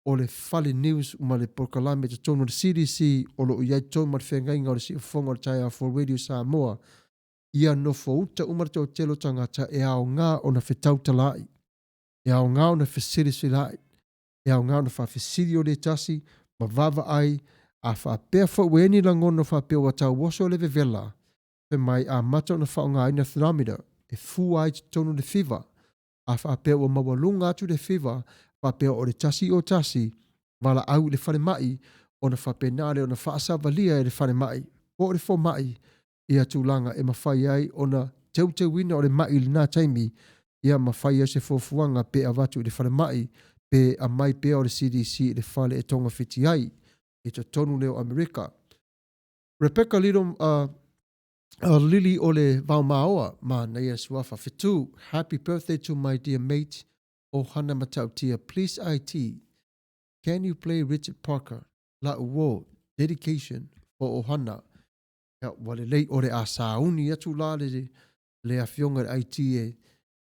o le fale news ma le polokalame i totonu o le CDC o lo o i ai totonu ma le feagaiga o le siufofoga o le taeao for Radio Samoa. Ia nofo uta uma le toatele o tagata e aoga ona fetautalaai, e aoga ona fesilasilaai, e aoga ona faafesili o le tasi ma vaavaai a faapea foi ua i ai ni lagona faapea ua tauoso le vevela, fai mai amata ona faaaogaina thermometer e fua ai totonu le fiva. A faapea ua maualuga atu le fiva, faapea o le tasi o tasi, valaau i le falemai, ona faapena lea ona faasavalia e le falemai po o le fomai ia tulaga e mafai ai ona teuteuina o le mai i lena taimi, ia ma fai ai se fuafuaga pe avatu i le falemai pe aumai pea o le CDC i le fale e togafiti ai i totonu lea o Amerika. Rebecca Lilo, Lili o le Vaomaoa, manaia suafa fetu. Happy birthday to my dear mate Ohana Matautia. Please IT, can you play Richard Parker, La'u Uo, dedication for Ohana. Ia, ua lelei o le a sauni atu la le afioga i le IT e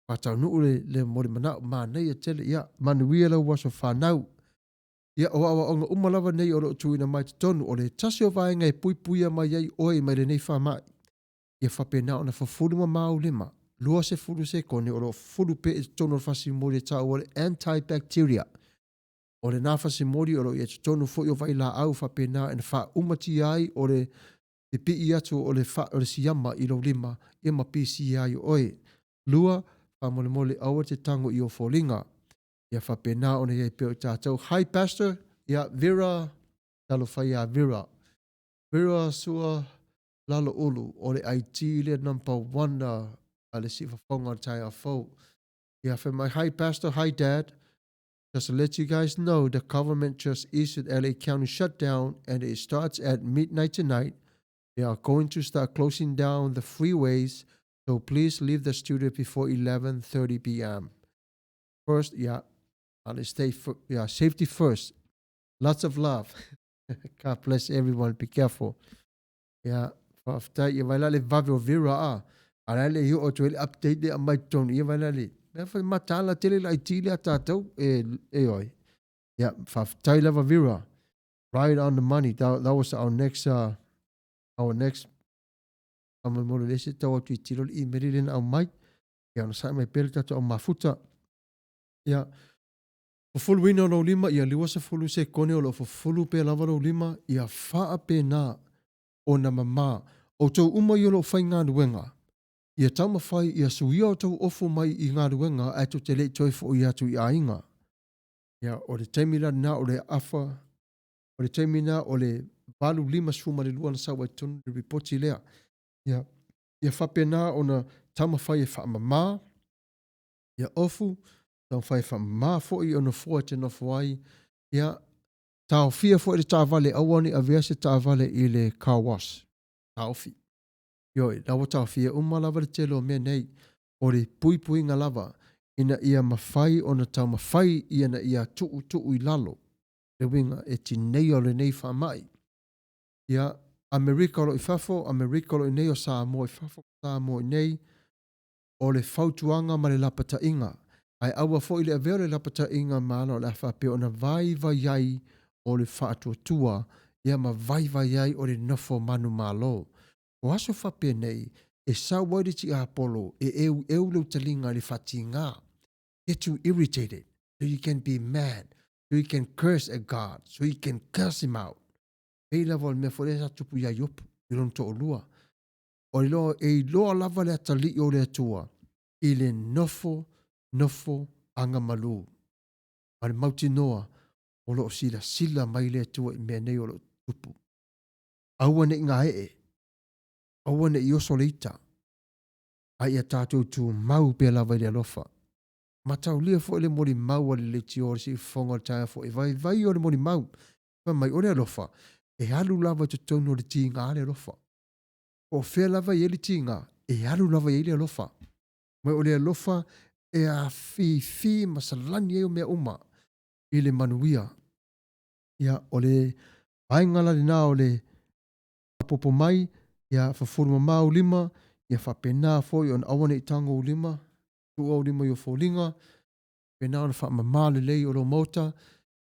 faataunuu le mo le manao manaia tele. Ia, manuia lau aso fanau. Ia, o aoaoga uma lava nei o lo o tuuina mai totonu, o le tasi o vaega e puipuia mai ai oe mai lenei faamai. Ia faapena ona fufulu mamao lima, 20 sekone o lo o fufulu pea i totonu o le fasimoli e taua o le antibacteria. O lena fasimoli o lo o i ai totonu foi o vailaau faapena ona faaumatia ai o le Pipii atu o le o le siama i lou lima, ia ma pisia ai oe. Lua, faamolemole aua te tago i ou foliga. Ia faapena ona i ai pea o tatou. Hi Pastor, ia Vera, talofa ia Vera. Vera Sua Lalo Ulu, o le IT lea number one a le siufofoga o le taeao fou. Ia fai mai, hi Pastor, hi Dad. Just to let you guys know, the government just issued LA County shutdown and it starts at midnight tonight. They are going to start closing down the freeways, so please leave the studio before 11:30 p.m. First, yeah, I'll stay for, yeah, safety first. Lots of love. God bless everyone. Be careful. Ia, faafetai. Ia vai la le vave o Vera a. A la le i o atu ai le update le aumai totonu. Ia vai la le. Mea fai mataala tele le IT lea tātou e, e oi. Ia, faafetai lava Vera. Right on the money. That was our next, our next faamolemole le se tau atu i tilo le email le na aumai. Ia, ona sae mai pea le tatou au mafuta. Ia, fufuluina o lou lima, ia 20 sekone o lo o fufulu pea lava lou lima, ia faapena ona mamā. Outou uma i o lo o faigaluega, ia taumafai ia suia outou ofu mai i galuega ae tou te le i toe fo'i atu i aiga. Ia, o le taimi la lena o le afa, o le taimi lena o le 8:52 na sau ai totonu le ripoti lea. Ia, ia faapena ona taumafai e faamamā, ia ofu, taumafai e faamamā foi o nofoa e te nofo ai, ia, taofia foi le taavale, aua ne i avea se taavale i le car wash, taofi. Ioe, la ua taofia uma lava le tele o mea nei, o le puipuiga lava, ina ia mafai ona taumafai ina ia tuutuu i lalo le uiga e tineia o lenei faamai. Ia, Amerika o lo o i fafo, Amerika o lo o i inei, o Samoa i fafo, Samoa i inei, o le fautuaga ma le lapataiga, ae aua foi le avea o le lapataiga ma ala o le a faapea ona vaivai ai o le faatuatua, ia ma vaivai ai o le nofo manumalo. O aso faapenei, e sau ai le tiapolo e eueu lou taliga i le faatigā, get you irritated, so you can be mad, so you can curse at God, so you can curse him out. Pei lava o le mea foi lea sa tupu iā Iopu i lona toalua. O le loa, e iloa lava le atalii o le Atua i le nofo, nofo agamalu. Ma le mautinoa, o lo o silasila mai le Atua i mea nei o lo o tupu. Aua ne i gaee, aua ne i oso le ita, a ia tatou tumau pea lava i le alofa. Mataulia foi le molimau a le leitio o le siufofoga o le taeao foi, e vaivai o le molimau. Fai mai, o le alofa, e alu lava i totonu o le tiga le alofa. Po o fea lava e i ai le tiga, e alu lava i ai le alofa. Mai o le alofa e afifi ma salani ai o mea uma i le manuia. Ia, o le vaega la lena o le faaopoopo mai, ia fufulu mamao ou lima, ia faapena foi ona aua ne i tago ou lima, tuu ou lima i ou foliga, faapena ona faamama lelei o lou maota,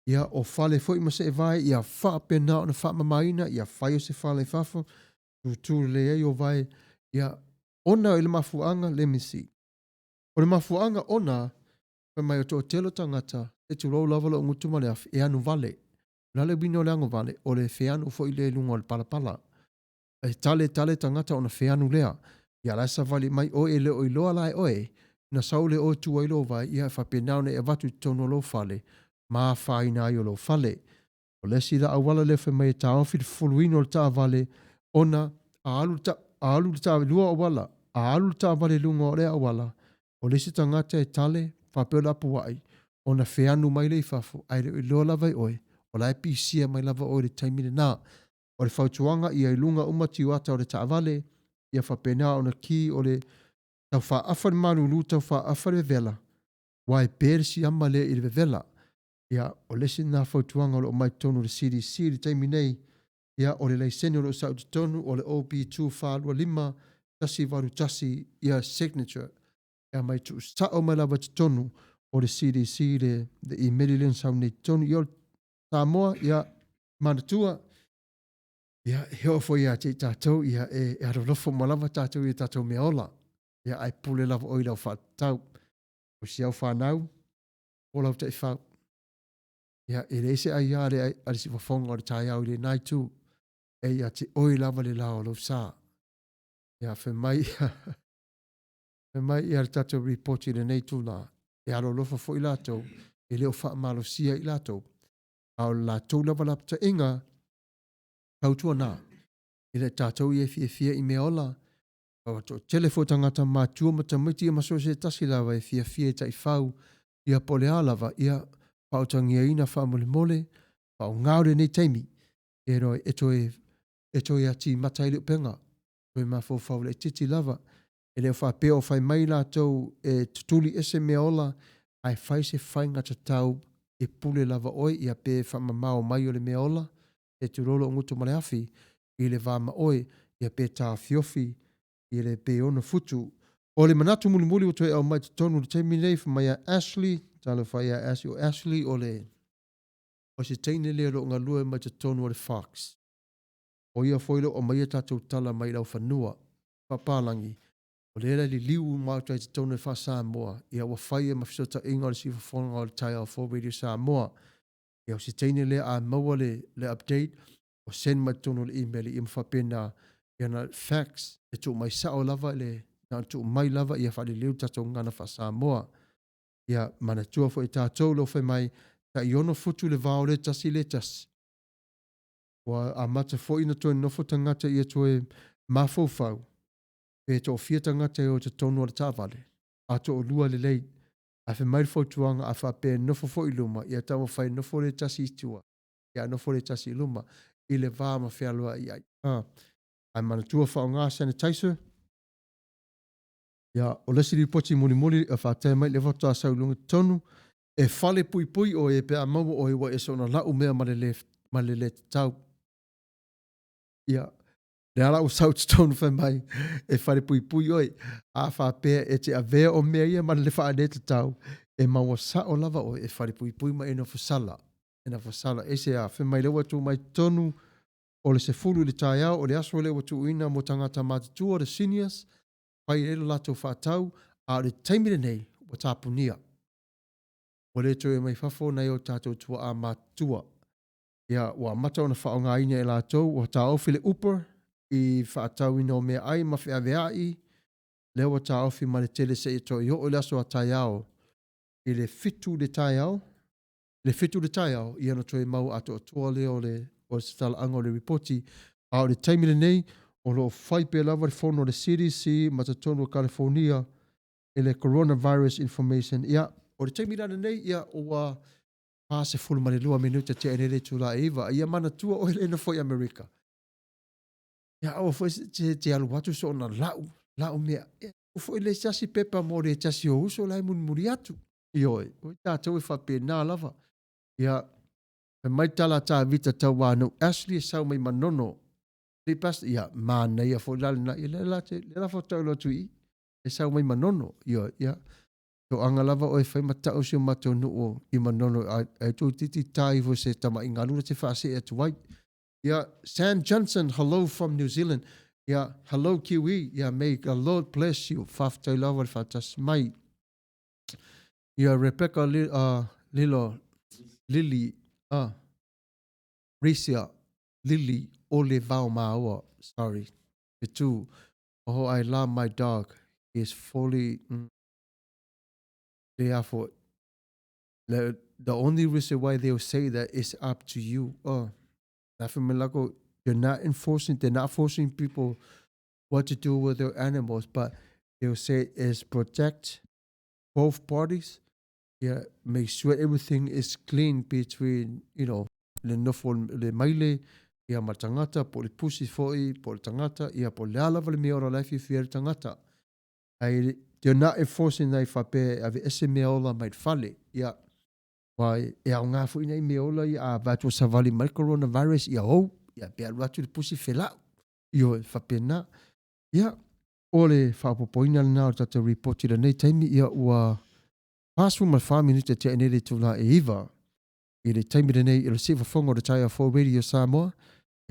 ia o fale foi ma seevae, ia faapena ona faamamaina, ia fai o se fale i fafo, tutu lelei ai o vae, ia ona i le mafuaaga, let me see. O le mafuaaga ona, fai mai o toatele o tagata, se tulou lava lou gutu ma le afi, e anu vale. O le a le uiga o le anu vale? O le feanu foi lea i luga o le palapala. E tale tale tagata ona feanu lea. Ia la e savali mai oe e le o iloa la e oe, na sau le oe tu ai lou vae, ia e faapena ona e avatu i totonu o lou fale, ma afaina ai o lou fale. O le isi la auala lea fai mai e taofi le fufuluina o le taavale, ona a alu le ta, a alu le taavale, lua auala, a alu le taavale i luga o lea auala, o le isi tagata e tale, faapea o le apuai, ona feanu mai lea i fafo, ae le o iloa lava e oe, o la e pisia mai lava oe i le taimi lena. O le fautuaga ia i luga uma tiuata o le taavale, ia faapena ona ki o le tau faaafa le malulu, tau faaafa le vevela, ua e pe le siama lea i le vevela. Ia, o le isi lena fautuaga o lo o mai totonu o le CDC i le taimi nei, ia, o le laisene o lo o sau i totonu o le OB 2425 181, ia, signature, e aumai tuusao mai lava i totonu o le CDC le, le imeli lea na sau nei i totonu. Ia, o le Samoa, ia, manatua, ia, e oo foi ia te i tatou, ia, e, e alolofa uma lava tatou i tatou mea ola. Ia, ae pule lava oe i lau faatatau. O si au whanau, o lau taifau. Ia, e leai se aiā a le, a le siufofoga o le taeao i lenā itu. E ia te oe lava le la o lou sa. Ia fai mai fai mai ia le tatou report i lenei tula, e alolofa foi latou, e le o faamalosia i latou, a o le latou lava lapataiga, tautuana, e le tatou ia e fiafia i mea ola, ua toatele foi tagata matua ma tamaiti ia ma so o se tasi lava e fiafia i taifau, ia po o le a lava, ia faautagiaina faamolemole, faaaoga lenei taimi, e roe, e toe, e toe atimata ai le upega, toe mafaufau laitiiti lava. E le o faapea o fai mai latou e tutuli ese mea ola, ae fai se faiga tatau e pule lava oe ia pe faamamao mai o le mea ola, e tulou lou gutu ma le afi, i le va ma oe, ia pe taofiofi i le pe ono futu. O le manatu mulimuli ua toe aumai i totonu i le taimi nei, fai mai a Ashley, talofa ia Ashley, o Ashley o le, o se teine lea o lo o galue mai totonu o le Fox. O ia foi o lo o aumaia tatou tala mai laufanua faapalagi, o lea la liliu uma atu ai totonu e faa-Samoa, ia ua fai ma fesootaiga o le siufofoga o le taeao fou Radio Samoa. Ia o se teine lea a maua le, le update, o send mai totonu o le email ia ma faapena, ia na fax e tuu mai sao lava le, na ona tuu mai lava ia faaliliu le tatou gagana faa-Samoa. Ia manatua foi e tatou lou fai mai, tai ono futu le va o le tasi le tasi. Ua amata foi ona toe nofo tagata ia toe mafaufau pe toafia tagata e o i totonu o le taavale, a toalua lelei. Ae fai mai le fautuaga a faapea e nofo foi i luma, ia taumafai e nofo le tasi i tua, ia nofo le tasi i luma, i le va ma fealuai ai. Ae manatua faaaoga sanitizer. Ia, o le isi lipoti mulimuli e faatae mai lea faatoa sau i luga totonu, e fale puipui oe pe a maua oe ua e soona lau mea ma le le, ma le le tatau. Ia, lea la ua sau totonu fai mai, e fale puipui oe, a faapea e te avea o mea ia ma le faale tatau, e maua sao lava oe e fale puipui ma e nofo sala. E nofo sala. E se a, fai mai lea ua tuu mai totonu, o le 10 i le taeao, o le aso lea ua tuuina mo tagata matutua, the seniors, fai ai lo latou faatau, a o le taimi lenei, ua tapunia. Ua le toe mai fafo nai o tatou tuaa matutua. Ia, ua amata ona faaaogaina e latou, ua taofi le Uber i faatauina o meaai ma feaveai, lea ua taofi ma le tele seia toe oo i le aso a taeao i le 7 i le taeao, le 7 i le taeao, ia ona toe mau atoatoa lea o le, o se talaaga o le ripoti. A o le taimi lenei, o lo o fai pea lava le fono a le CDC ma totonu o Kalifonia i le Coronavirus Information. Ia, o le taimi la lenei, ia, ua 42 minute tea nei le itula e 9. Ia manatua oe le nofo i Amerika. Ia, aua foi te, te alu atu soona lau, lau mea. Ia, foi le tasi pepa mo le tasi o uso la e mulimuli atu. Ioe, o tatou e faapena lava. Ia, fai mai tala Tavita Tauānou, Ashley e sau mai Manono. Li pastor, ia, manaia foi la lena, ia, le la te, le la faatoa iloa atu i i. E sau mai Manono. Ioe, ia, toaga lava oe fai ma tau si o matou nuu i Manono, ai tou titi tā ifo se tama'i galu la te faasee atu ai. Ia, Sam Johnson, hello from New Zealand. Ia, hello QE. Ia, may the Lord bless you. Faafetai lava le faatasi mai. Ia, Rebecca Li, Lilo, Lily, Risia, Lily, Ole Vao Maua, sorry, Fetu. Oh, I love my dog. He is fully, therefore, the, the only reason why they'll say that is up to you. Oh, you're not enforcing, they're not forcing people what to do with their animals, but they'll say is protect both parties. Yeah, make sure everything is clean between, you know, le nofo le maile, ia ma tangata, po le pusi foi, po le tangata, ia po le ala le mea ora lai fiafia le tangata. Ai, they're not enforcing nei whape ave ese mea ola mai le fale. Ia, wa e au ngā foi nei mea ola ia a vātua savali mai coronavirus ia hou, ia pe alu atu le pusi whelau. Io e whapena. Ia, o le whapopoina lena o tatou report i lenei taimi, ia ua 44 minute tea nei le itula e 9 i le taimi lenei i le siufofoga o le Taeao Fou Radio Samoa.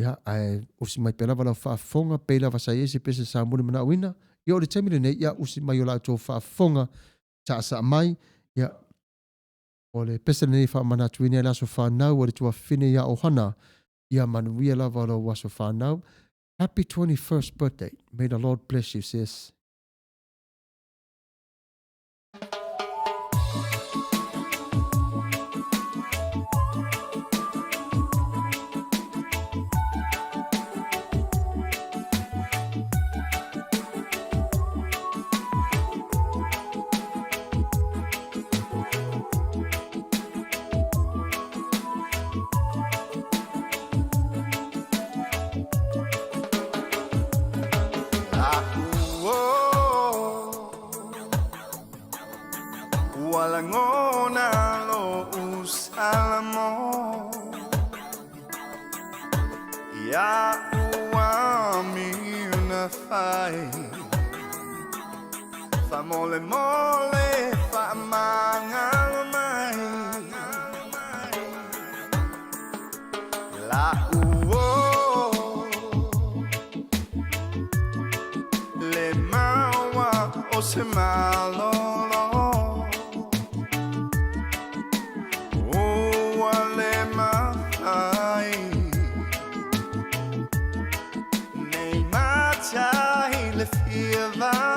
Ia, ae usi mai pea lava lau faafofoga, pei lava sa i ai se pese sa mulimanaoina. Ia, o le taimi lenei, ia, usi mai o la outou faafofoga, saasaa mai. Ia, o le pese lenei e faamanatuina i le aso fanau o le tuafafine ia Ohana. Ia manuia lava lou aso fanau. Happy 21st birthday. May the Lord bless you, sis. Mole mole fa mangalo mai La uo Le maua o se malolo Ua le mafai Nei matai le fia vai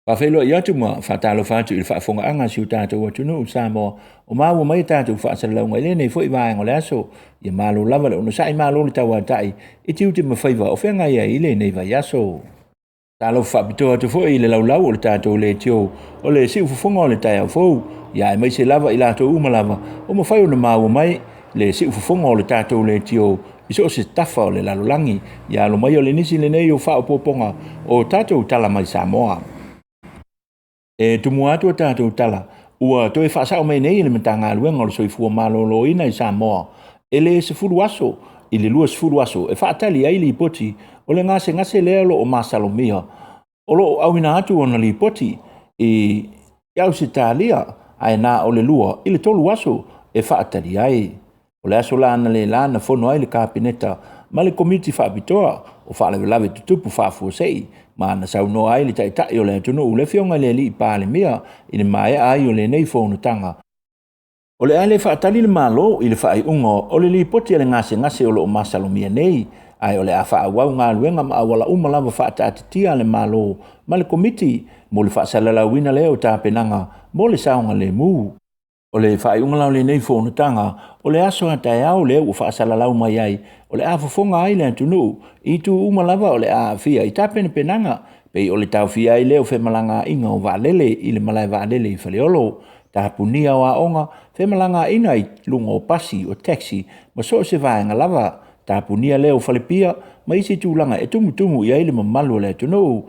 Faafeiloai atu ma faatalofa atu i le faafofogaaga a si o tatou atunuu Samoa o maua mai a tatou faasalalauga i lenei foi vaega o le aso. Ia malo lava le onosai, malo le tauatai i tiute ma faiva o feagai ai i lenei vaiaso. Talofa faapitoa atu foi i le laulau o le tatou leitio o le siufofoga o le taeao fou, ia aemaise lava i latou uma lava o mafai ona maua mai le siufofoga o le tatou leitio i so o se tafa o le lalolagi. Ia alo mai o le nisi lenei o faaopoopoga o tatou tala mai Samoa. E tumua atu a tatou tala ua toe faasao mai nei e le Matagaluega o le Soifua Maloloina i Samoa e le 10 aso i le 20 aso e faatali ai lipoti o le gasegase lea o lo o masalomia o lo o auina atu ona lipoti i Ausetalia ae na o le 2 i le 3 aso e faatali ai. O le aso la analeila na fono ai le Kapeneta ma le Komiti Faapitoa o Faalavelave Tutupu Faafuasei ma na saunoa ai le Taitai o le atunuu le Afioga i le Alii Palemia i le maea ai o lenei fonotaga. O le a le faatali le Malo i le faaiuga o le lipoti a le gasegase o lo o masalomia nei, ae o le a faaauau galuega ma auala uma lava faataatitia a le Malo ma le Komiti mo le faasalalauina lea o tapenaga mo le saogalemu. O le faaiuga la o lenei fonotaga, o le aso a taeao lea ua faasalalau mai ai, o le a fofoga ai le atunuu i itu uma lava o le a aafia i tapenapenaga, pei o le taofia ai lea o femalagaaiga o vaalele i le malae vaalele i Faleolo, tapunia o aoga, femalagaaiga i luga o pasi, o taxi ma so o se vaega lava, tapunia lea o falepia ma isi tulaga e tumutumu i ai le mamalu o le atunuu.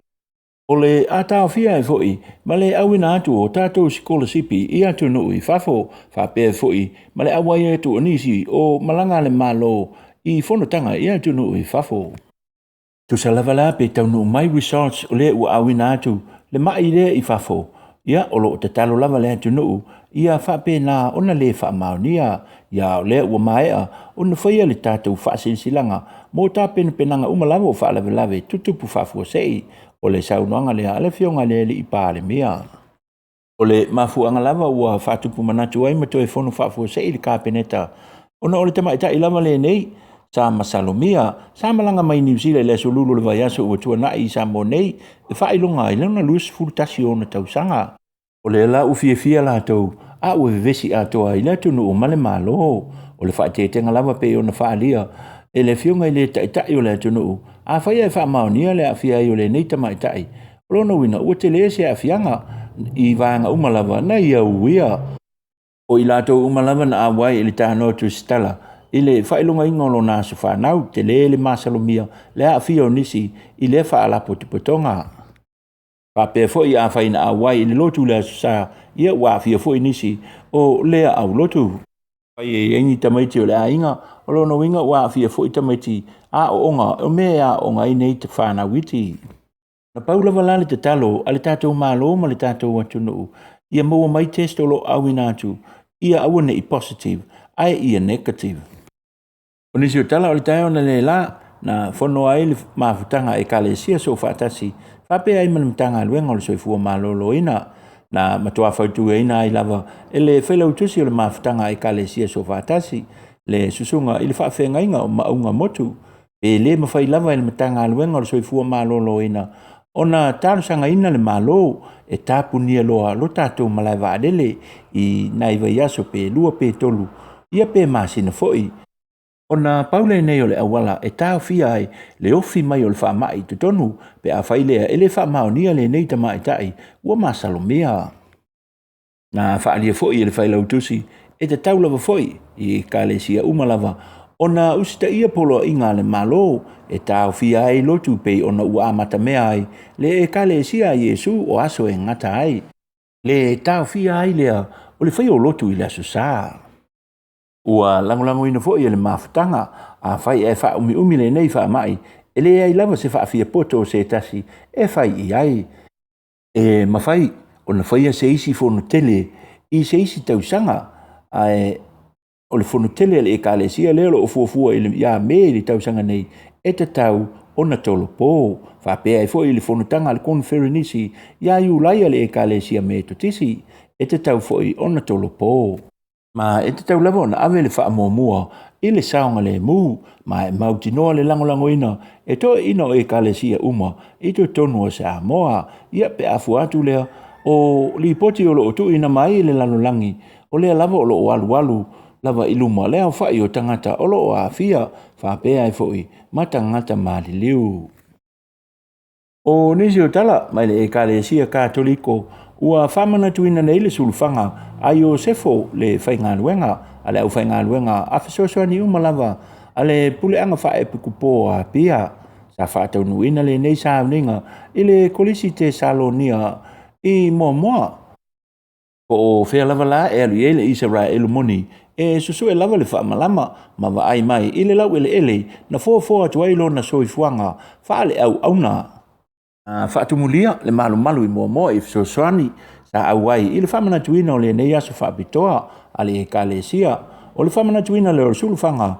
O le a taofia ai foi ma le auina atu o tatou sikolasipi i atunuu i fafo, faapea foi ma le auai atu o nisi o malaga a le Malo i fonotaga i atunuu i fafo. Tusa lava la pe taunuu mai results o lea ua auina atu le mai lea i fafo, ia o lo o tatalo lava le atunuu ia faapena ona le faamaonia, ia o lea ua maea ona faia le tatou faasilasilaga mo tapenapenaga uma lava o faalavelave tutupu faafuasei. O le saunoaga lea a le Afioga i le Alii Palemia. O le mafuaaga lava ua faatupu manatu ai ma toe fono faafuasei le Kapeneta ona o le tamaitai lava lenei sa masalomia sa malaga mai Niu Sila i le aso Lulu o le vaiaso ua tuanai i Samoa nei e faailoga ai lona 21 o ona tausaga. O lea la ua fiafia latou a ua vevesi atoa ai le atunuu ma le Malo. O le faaeteetega lava pei ona faaalia e le Afioga i le Taitai o le atunuu, afai ae faamaonia le aafia ai o lenei tamaitai, o lona uiga ua tele se aafiaga i vaega uma lava na ia uia. O i latou uma lava na auai i le tanoa tusitala i le faailogaina o lona aso fanau, tele le masalomia le aafia o nisi i lea faalapotopotoga. Faapea foi afai na auai i le lotu i le Aso Sa, ia ua aafia foi nisi o lea aulotu. Afai e i ai ni tamaiti o le aiga, o lona uiga ua aafia foi tamaiti aooga o mea e aooga ai nei fanau iti. Na pau lava la le tatalo a le tatou Malo ma le tatou atunuu, ia maua mai test o lo o auina atu, ia aua ne i positive, ae ia negative. O nisi o tala o le taeao analeila na fono ai le mafutaga a Ekalesia Soofaatasi faapea ai ma le Matagaluega o le Soifua Maloloina. Na matua fautuaina ai lava e le Failautusi o le mafutaga a Ekalesia Soofaatasi le susuga i le faafeagaiga o Maauga Motu pe le mafai lava e le Matagaluega o le Soifua Maloloina ona talosagaina le Malo e tapunia loa lo tatou malae vaalele i nai vaiaso pe 2 pe 3 ia pe masina foi. Ona pau lenei o le auala e taofia ai le ofi mai o le faamai i totonu pe afai lea e le faamaonia lenei tamaitai ua masalomia. Na faaalia foi e le Failautusi e tatau lava foi i Ekalesia uma lava ona usitaia poloaiga a le Malo e taofia ai lotu pei ona ua amatamea ai le Ekalesia a Iesu o aso e gata ai. Le taofia ai lea o le faia o lotu i le Aso Sa. Ua lagolagoina foi e le mafutaga, afai ae faaumiumi lenei faamai, e leai lava se faafiapoto o se tasi e fai i ai. E mafai ona faia se isi fono tele i se isi tausaga, ae o le fono tele a le Ekalesia lea o lo o fuafua ia Me i le tausaga nei, e tatau ona tolopo. Faapea ai foi i le fonotaga a le Koneferenisi ia Iulai a le Ekalesia Metotisi, e tatau foi ona tolopo. Ma e tatau lava ona ave le faamuamua i le saogalemu, ma e mautinoa le lagolagoina e toeaiina o Ekalesia uma i totonu o Samoa. Ia, pe a fua atu lea, o lipoti o lo o tuuina mai e le lalolagi, o lea lava o lo o alualu lava i luma le aofai o tagata o lo o aafia faapea ai foi ma tagata maliliu. O nisi o tala mai le Ekalesia Katoliko ua faamanatuina nei le sulufaga a Iosefo le faigaluega a le aufaigaluega a fesoasoani uma lava a le puleaga faaepikopo a Apia. Sa faataunuuina lenei sauniga i le Kolisi Tesalonia i Moamoa. Po o fea lava la e alu i ai le Isaraelu moni, e susue lava le faamalama ma vaai mai i le laueleele na foafoa atu ai lona soifuaga faaleauauna. Na faatumulia le malumalu i Moamoa i fesoasoani sa auai i le faamanatuina o lenei aso faapitoa a le Ekalesia, o le faamanatuina lea o le sulufaga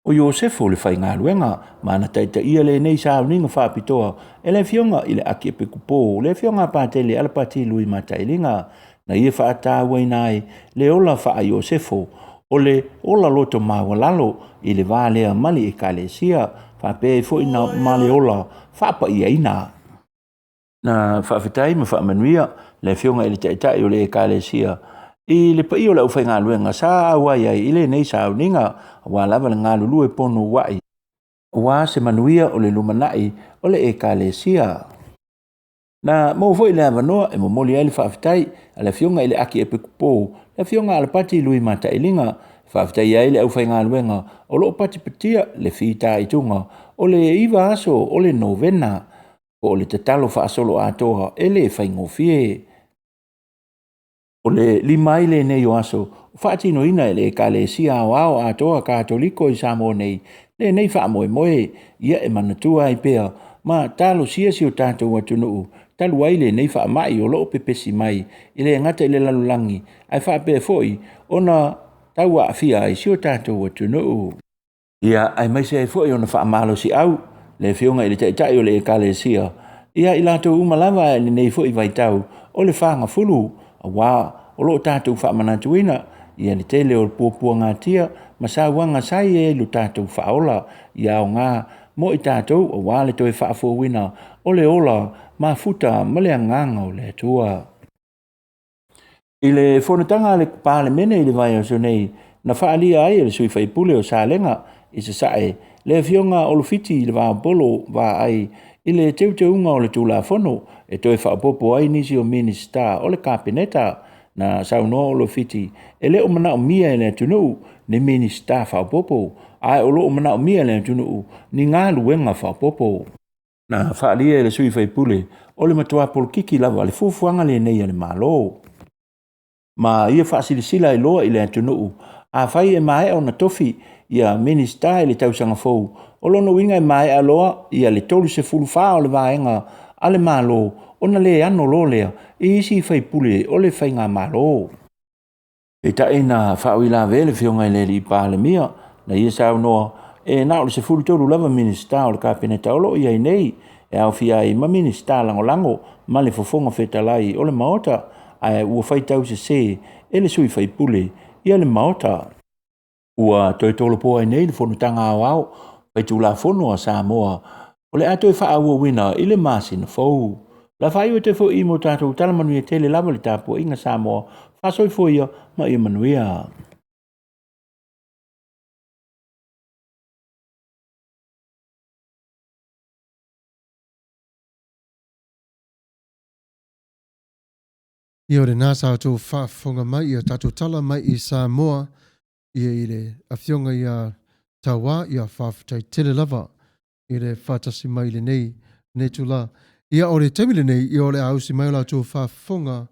o Iosefu le faigaluega, ma na taitaia lenei sauniga faapitoa e le Afioga i le Akiepikopo, le Afioga a Patele Alapati Lui Matailiga, na ia faatauaina ai le ola faa-Iosefo, o le ola loto maualalo i le va lea ma le Ekalesia, faapea ai foi na ma le ola faapaiaina. Na faafetai ma faamanuia le Afioga i le Taitai o le Ekalesia i le paia o le aufaigaluega sa auai ai i lenei sauniga, aua lava le galulue ponoua'i aua se manuia o le lumanai o le Ekalesia. Na maua foi le avanoa e momoli ai le faafetai a le Afioga i le Akiepikopo, le Afioga Alapati Lui Matailiga, e faafetaia ai le aufaigaluega o lo o patipatia le fitaituga o le 9 aso o le novena, po o le tatalo faasoloatoa e le faigofie. O le 5 ai lenei o aso ua faatinoina e le Ekalesia Aoao Atoa Katoliko i Samoa nei lenei faamoemoe, ia e manatua ai pea ma talosia si o tatou atunuu talu ai lenei faamai o lo o pepesi mai e le gata i le lalolagi ae faapea foi ona tauaafia ai si o tatou atunuu. Ia, aemaise ai foi ona faamalosiau le Afioga i le Taitai o le Ekalesia ia i latou uma lava i lenei foi vaitau o le fagafulu, aua o lo o tatou faamanatuina ia le tele o puapuagatia ma sauaga sa i ai lo tatou faaola, ia aoga mo i tatou aua le toe faafouina o le ola mafuta ma le agaga o le Atua. I le fonotaga a le Palemene i le vaiaso nei, na faaalia ai e le sui faipule o Salega i Sasae le Afioga Olofiti i le Vaopolo Vaai i le teuteuga o le Tulafono e toe faaopoopo ai nisi o Minisita o le Kapeneta. Na saunoa Olofiti e le o manaomia e le atunuu ni Minisita faaopoopo, ae o lo o manaomia e le atunuu ni galuega faaopoopo. Na faaalia e le sui faipule o le matua polokiki lava le fuafuaga lenei a le Malo, ma ia faasilasila ai loa i le atunuu afai e maea ona tofi ia Minisita i le tausaga fou, o lona uiga e maea loa ia le 34 o le vaega a le Malo ona le ano loa lea i isi faipule o le faigamalo. Peitai na faauilavea le Afioga i le Alii Palemia, na ia saunoa e na o le 13 lava Minisita o le Kapeneta o lo o i ai nei, e aofia ai ma Minisita Lagolago ma le Fofoga Fetalai o le Maota, ae ua faitau sese e le sui faipule ia le Maota. Ua toe tolopo ai nei le Fonotaga Aoao Faitulafono a Samoa o le a toe faaauauina i le masina fou. O le a faaiu atu ai foi mo tatou tala manuia tele lava le tapuaiga Samoa, faasoifua ia ma ia manuia. Ia o lena sa outou faafofoga mai i a tatou tala mai i Samoa ia i le Afioga ia Tauā, ia faafetai tele lava i le faatasi mai i lenei lenei itula. Ia o le taimi lenei ia o le a usi mai o la outou faafofoga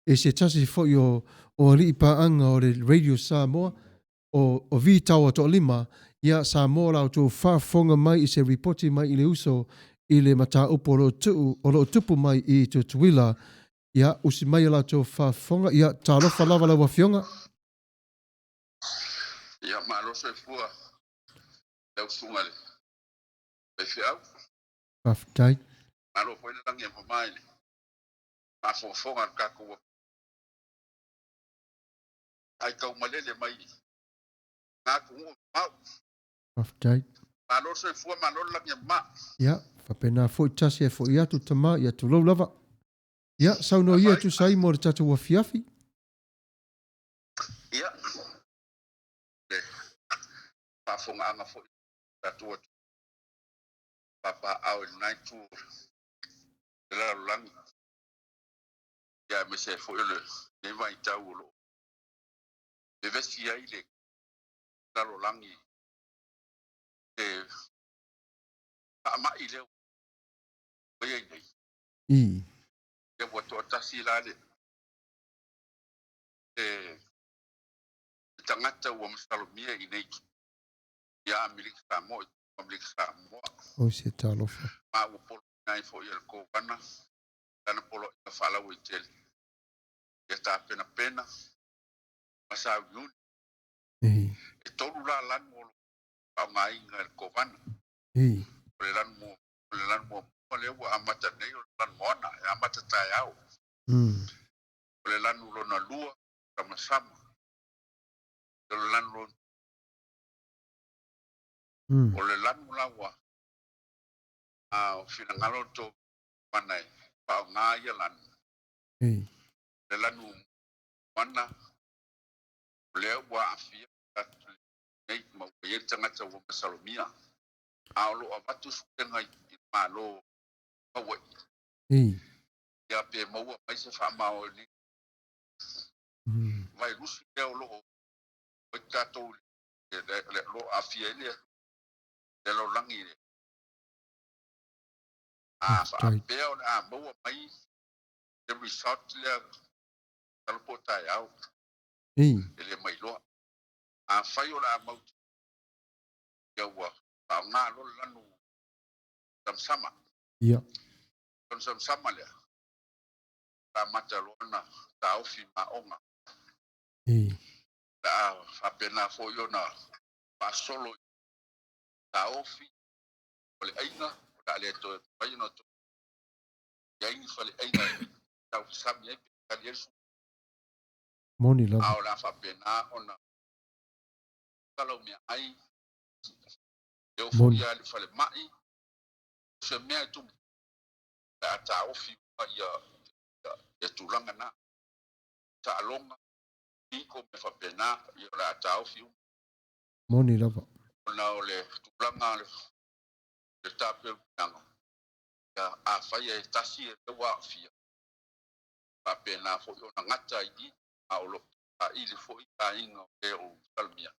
i se tasi foi o o alii paaga o le Radio Samoa o o Vi Taua Toalima, ia Samoa o la outou faafofoga mai i se ripoti mai i le uso i le mataupu o lo o tuu o lo o tupu mai i Tutuila. Ia usi mai o la outou faafofoga, ia talofa lava lau Afioga. Ia malo soifua lau susuga i le faifeau. Faafetai. Malo foi le lagi e mama i le mafofoga a le tatou ai taumalele mai. Ngā atunuu mamao. Faafetai. Malo le soifua malo le lagi e mama. Ia, faapena foi tasi ae foi atu tama, ia tulou lava. Ia, saunoa ia e tusa ai mo le tatou afiafi. Ia, le faafofogaaga foi a tatou atunuu papaaao i lena itu o le lalolagi, ia aemaise ai foi o lenei vaitau o lo o vevesi ai le lalolagi le faamai lea ua i ai nei. Ia ua toatasi la le le tagata ua masalomia i nei ia Amerika Samoa i Amerika Samoa. Oi se talofa. Ma ua poloaiina ai foi e le Kovana lana poloaiga faalauaitele ia tapenapena ma sauniuni. E tolu la lanu o lo o faaaogaina e le Kovana. O le lanu muamua, o le lanu muamua lea ua amata nei o le lanu moana, e amata taeao. O le lanu lona lua, samasama. O le lanu lona O le lanu la ua a finagalo le Kovana e faaaoga ia lanu. Le lanu moana, o lea ua aafia nei ma ua i ai le tagata ua masalomia, a o lo o avatu suega i le Malo o Hawaii. Ia pe maua mai se faamaoni vairusi lea o lo o i tatou le lo o aafia ai le lalolagi le a faapea o le a maua mai le result lea masalo po o taeao e le mailoa. Afai o le a mau ia ua faaaoga loa le lanu samasama. Lanu samasama lea, o le a amata loa ona taofi ma aoga. O le a faapena foi ona faasolo i taofi o le aiga, o le a le toe mafai ona toe i ai ni faleaiga e taufesami ai pe tali ai le sui. Moni lava. A o le a faapena ona talau meaai, e oo foi lava i le falemai, o se mea e tumu, o le a taofi uma ia tulaga na, taaloga, piko ma mea faapena, ia o le a taofi uma. Moni lava. Ona o le tulaga o le tapenaga, ia afai e tasi e ua aafia, faapena foi ona gata ai i, a o lo o saili foi aiga o le o masalomia.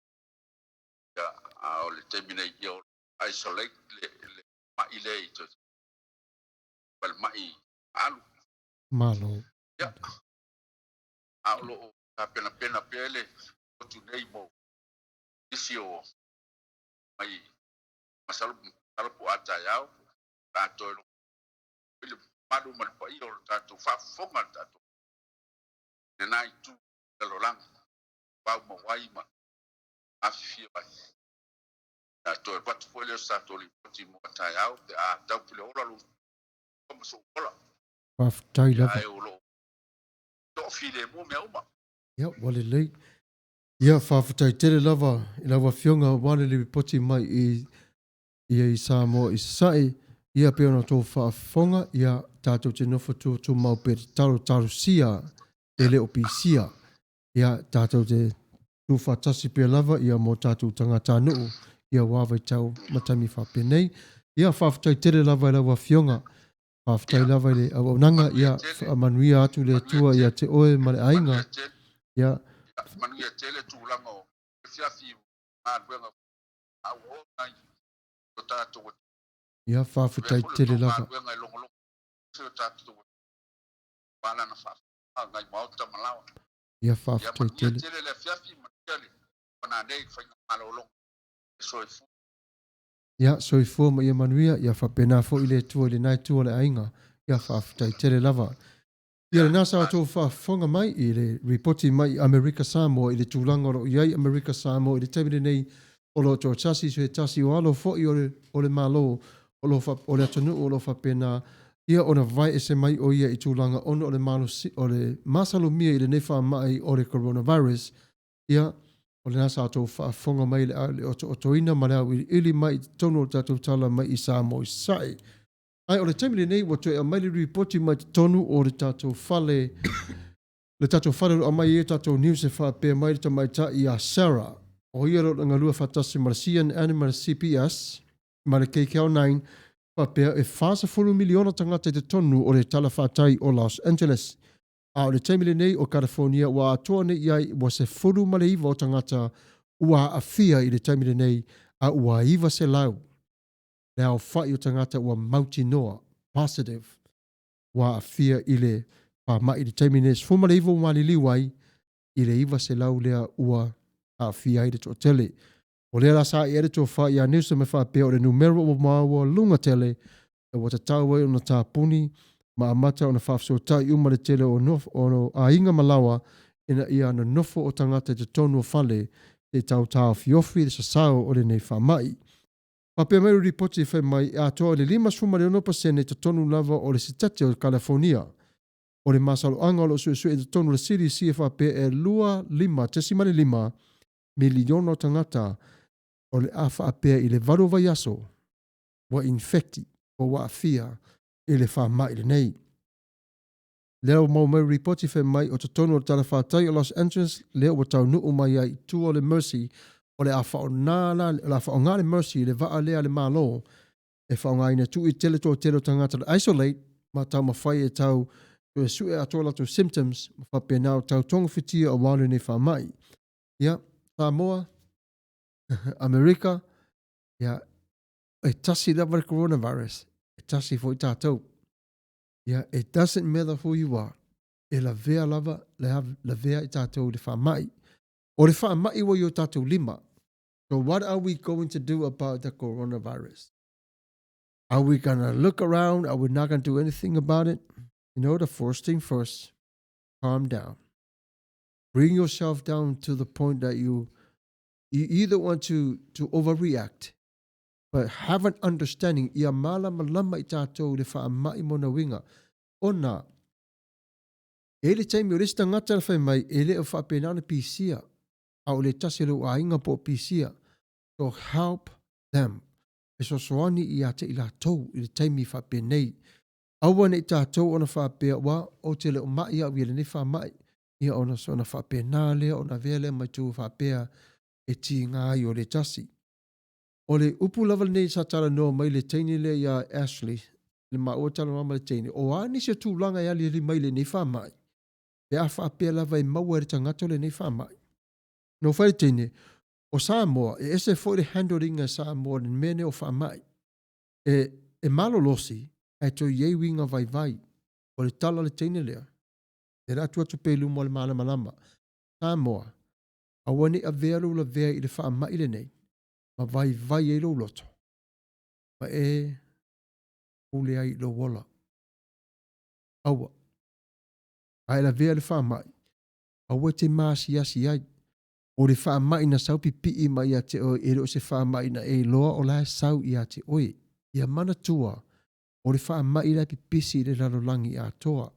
Ia, a o le taimi nei, ia o isolate le, le mai lea i te falemai alu. Malo. Ia, a o lo o tapenapena pea le motu nei mo nisi o mai masalo, masalo po o a taeao, o le a toe i le mamalu ma le paia o le tatou faafofoga le tatou lena itu lalolagi vau ma wai ma afifio ai. Na toe avatu foi lea o se tatou lipoti mo taeao pe a tau pule ola lou ma sou ola. Faafetai lava. Ae o lo o toafilemu mea uma. Ia, ua lelei. Ia, faafetai tele lava i lau Afioga aua le lipoti mai i ia i Samoa i Sasae, ia pei ona outou faafofoga, ia tatou te nofo tutumau pea te talo talosia e le o pisia. Ia tatou te tuufaatasi pea lava ia mo tatou tagatanuu ia aua vaitau ma taimi faapenei. Ia faafetai tele lava i lau Afioga. Faafetai lava i le auaunaga, ia faamanuia atu le Atua ia te oe ma le aiga. Ia. Manuia tele tulaga o afiafi galuega a ua oo mai i o tatou atunuu. Ia, faafetai tele lava. Galuega e logologo se o tatou atunuu aua lana faafofoga nai maota ma laoa. Ia, faafetai tele. Ia manuia tele le afiafi, manuia le fananei i le faigamalologa. Soifua. Ia, soifua ma ia manuia. Ia faapena foi le Atua i lena itu o le aiga. Ia, faafetai tele lava. Ia lena sa outou faafofoga mai i le ripoti mai i Amerika Samoa i le tulaga o lo o i ai Amerika Samoa i le taimi lenei o lo o toatasi se tasi o alo foi o le o le Malo o lo o le atunuu o lo o faapena ia ona vae ese mai o ia i tulaga ona o le malosi o le masalomia i lenei faamai o le coronavirus. Ia. O lena sa outou faafofoga mai i le otootoina ma le auiliili mai i totonu o le tatou tala mai i Samoa i Sasae. Ae o le taimi lenei ua toe aumai le lipoti mai totonu o le tatou fale, le tatou fale o lo o aumai ai a tatou news e faapea mai le tamaitai ia Sarah, o ia o lo o galue faatasi ma le CNN ma le CBS ma le KCAL 9, faapea e 40 miliona tagata i totonu o le talafatai o Los Angeles. A o le taimi lenei o California ua atoa nei i ai ua 19 o tagata ua aafia i le taimi lenei a ua 900 le aofai o tagata ua mautinoa, positive, ua aafia i le faamai i le taimi lenei. 19 ua maliliu ai i le 900 lea ua aafia ai le toatele. O lea la sa i ai le tofa ia Newsom e faapea o le numera ua maualuga tele ua tatau ai ona tapuni ma amata ona faafesootai uma le tele o o aiga ma laoa ina ia nonofo o tagata i totonu o fale se i tau taofiofi le sasao o lenei faamai. Faapea mai le lipoti e fai mai e atoa i le 56% i totonu lava o le Sitate o Kalifonia. O le masaloaga o lo o suesue i totonu o le CDC e faapea e 25.5 miliona o tagata o le a faapea i le 8 vaiaso ua infecti po ua aafia i le faamai lenei. Lea ua maua mai le lipoti fai mai o totonu o le talafatai o Los Angeles lea ua taunuu mai ai i tua o le Mercy, o le a faaaoga la, o le a faaaoga le Mercy le vaa lea a le Malo e faaaogaina e tuu i tele toatele o tagata le isolate ma taumafai e tau suesue atoa latou symptoms ma faapena o tau togafitia aua lenei faamai. Ia, Samoa, Amerika, ia, e tasi lava le coronavirus, e tasi foi tatou. Ia, it doesn't matter who you are, e lavea lava, lavea i tatou i le faamai. O le faamai ua i o tatou lima. So what are we going to do about the coronavirus? Are we gonna look around? Are we not gonna do anything about it? You know, the first thing first, calm down. Bring yourself down to the point that you either want to overreact, but have an understanding ia malamalama i tatou le faamai mona uiga. Ona, e le taimi o le isi tagata le fai mai, e le o faapena ona pisia, a o le tasi o lou aiga po o pisia. So help them. Fesoasoani ia te i latou i le taimi faapenei. Aua ne i tatou ona faapea, ua ou te le o mai au i lenei faamai. Ia ona so ona faapena lea, ona avea lea mai tu faapea e tiga ai o le tasi. O le upu lava lenei sa talanoa mai le teine lea ia Ashley, le maua talanoa ma le teine, o a nisi o tulaga e aliali mai lenei faamai, pe a faapea lava e maua e le tagata o lenei faamai. No fai le teine, o Samoa, e ese foi le handling a Samoa le mea nei o faamai. E malolosi, ae toe i ai uiga vaivai. O le tala le teine lea, e le atu atu pe i luma o le malamalama. Samoa, aua ne i avea lou lavea i le faamai lenei, ma vaivai ai lou loto, ma e pule ai i lou ola. Aua. A e lavea le faamai, aua e te maasiasi ai. O le faamai na sau pipii mai ia te oe, e le o se faamai na e iloa o la e sau ia te oe. Ia manatua, o le faamai la e pipisi i le lalolagi atoa.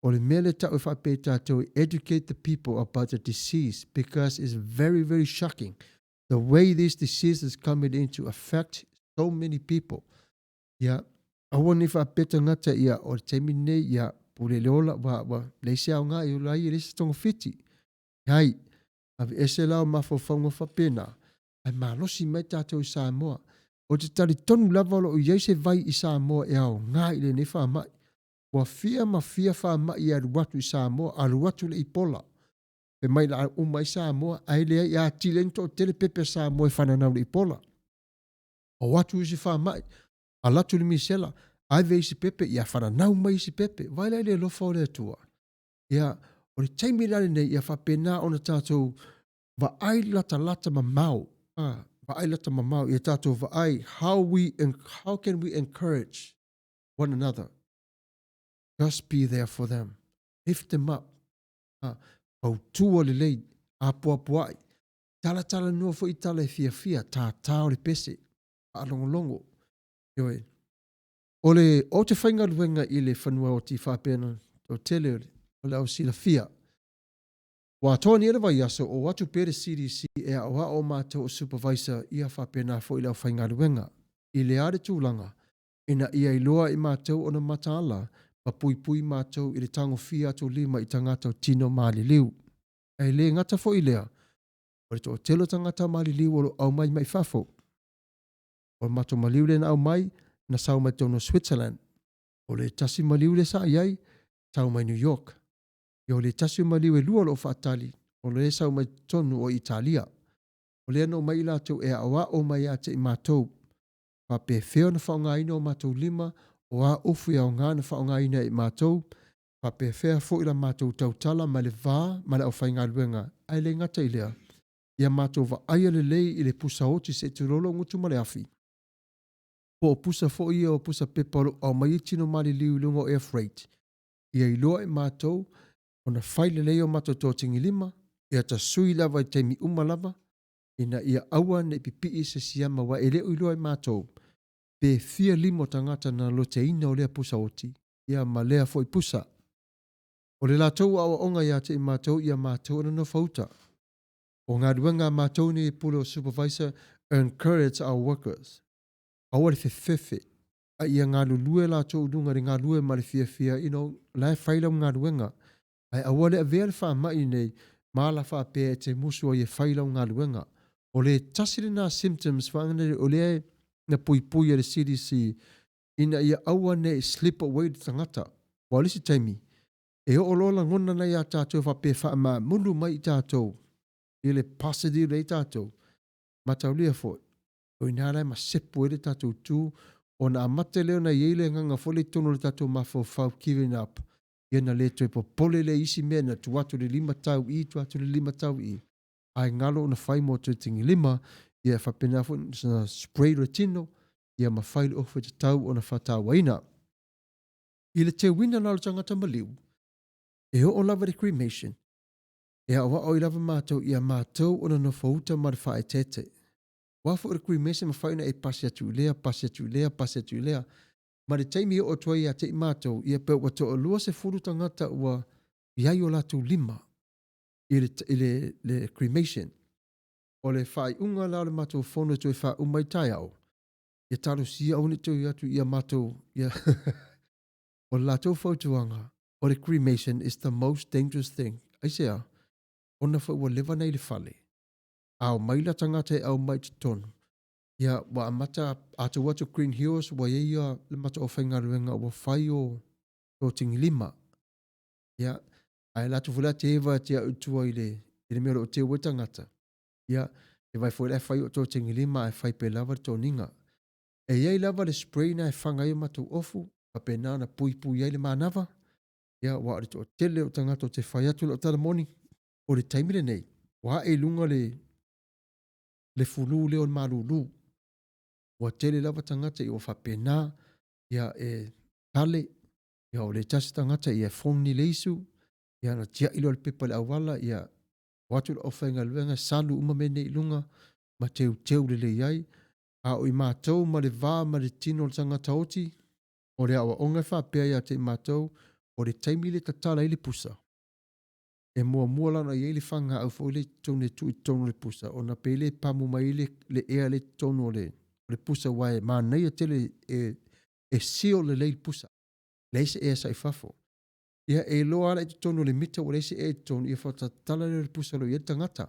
O le mea le tau e faapea tatou, educate the people about the disease because it's very, very shocking the way this disease is coming in to affect so many people. Ia, aua ne i faapea tagata ia o le taimi lenei ia pule le ola ua leai se aoga i ola ai e leai se togafiti. Ai, aveese la o mafaufauga faapena, ae malosi mai tatou i Samoa. O te talitonu lava o lo o i ai se vai i Samoa e aoga i lenei faamai. Ua fia ma fia faamai e alu atu i Samoa, alu atu le Ebola. Pe mai la uma i Samoa, ae leai atili ai ni toatele pepe a Samoa e fananau le Ebola. O atu isi faamai, ala atu le misela, ave isi pepe, ia fananau mai isi pepe. Vai la i le alofa o le Atua. Ia, o le taimi la lenei, ia faapena ona tatou vaai latalata mamao. Vaai lata mamao, ia tatou vaai how can we encourage one another. Just be there for them. Lift them up. Fautua lelei, apoapoai. Talatala noa foi tala e fiafia, tātā o le pese, faalogologo. Ioe. O le o te faigaluega i le fanua o ti faapena, o tele o le au silafia. Ua atoa nei le vaiaso o atu pea le CDC e aʻoaʻo matou o supervisor ia faapena foi le aufaigaluega i le a le tulaga ina ia iloa e matou ona mataala ma puipui matou i le tagofia atu lima i tagata o tino maliliu. Ae le gata foi i lea, o le toatele o tagata maliliu o lo o aumai mai fafo. O le matou maliu lea na aumai, na sau mai totonu o Switzerland. O le tasi maliu lea sa i ai, sau mai New York. Ia o le tasi o maliu e lua o lo o faatali, o lea e sau mai totonu o Italia. O lea na omai i latou e aʻoaʻo mai ia te i matou, faapefea ona faaaogaina o matou lima, o a ufu e aoga ona faaaogaina e i matou, faapefea foi la matou tautala ma le va ma le aufaigaluega, ae le gata i lea, ia matou vaaia lelei i le pusa oti se i tulou lou gutu ma le afi, po o pusa foi ia o pusa pepa o lo o aumai ai tino maliliu i luga o air freight, ia iloa e matou ona fai lelei o matou totigilima, ia tasui lava i taimi uma lava, ina ia aua ne i pipii se siama aua e le o iloa e matou pe fia lima o tagata na loteina o lea pusa oti, ia ma lea foi pusa. O le latou aoaoga ia te i matou ia matou e nonofo uta. O galuega a matou nei e pule o supervisor encourage our workers. Aua le fefefe, a ia galulue latou i luga i le galue ma le fiafia, you know, la e fai lau galuega. Ae aua le avea le faamai nei ma ala faapea e te musu ai e fai lau galuega. O le tasi lena symptoms faagana o lea na puipui e le CDC ina ia aua ne i slip away le tagata. Aua o le isi taimi, e oo loa lagona na iā tatou faapea e faamaamulu mai i tatou i le positive lea i tatou, mataulia foi, o i ina la e masepu ai le tatou tu, ona amata lea ona i ai le agaga foi lea i totonu o le tatou mafaufau giving up, ia na le toe popole lea i isi mea, na tuu atu le lima tau i i, tuu atu le lima tau i i, ae galo ona fai mo toe tigilima, ia e faapena foi ona spray le tino, ia ma fai le ofu e tatau ona faatauaina. I le teuina la o le tagata maliu, e oo lava i le cremation, e aoao ai lava matou ia matou ona nofouta ma le faaeteete. Aua foi o le cremation e mafai ona e pasi atu i lea, pasi atu i lea, pasi atu i lea. Ma le taimi e oo atu ai ia te i matou, ia pe ua toalua sefulu tagata ua i ai o latou lima i le, i le, le cremation. O le faaiuga la o le matou fono e toe faauma ai taeao, ia talosia aua ne i toe atu ia matou, ia o le latou fautuaga, o le cremation is the most dangerous thing. Aisea? Ona foi ua leva na i le fale, a omai la tagata e aumai i totonu, ia ua amata a tuu atu Green Hills ua i ai ia le matou aufaigaluega ua fai o totigilima. Ia, ae alu atu foi la teva te au i tua i le, i le mea o lo o teu ai tagata, ia, e vaai foi la e fai o totigilima ae fai pea lava le toniga. E i ai lava le spray na e faga ai o matou ofu, faapena ona puipui ai le manava, ia, aua o le toatele o tagata ou te fai atu lau tala moni, o le taimi lenei, ua ae i luga le, le fulu lea o le malulu. Ua tele lava tagata ua faapena, ia e tale, ia o le tasi tagata ia e phone le isu, ia ona tiai lea o le pepa i le auala, ia o atu le aufaigaluega salu uma mea nei i luga ma teuteu lelei ai. A o i matou ma le va ma le tino o le tagata oti, o le aoaoga e faapea ia te i matou, o le taimi le tatala ai le pusa, e muamua la ona i ai le fagaau foi lea i totonu e tuu i totonu o le pusa, ona pei le pamu mai ai le, le ea lea i totonu o le, o le pusa, aua e manaia tele e, e seal lelei le pusa, leai se ea sa i fafo. Ia e iloa lava la i totonu o le mita ua leai se ea i totonu, ia faatoa tatala lea o le pusa o lo o i ai le tagata.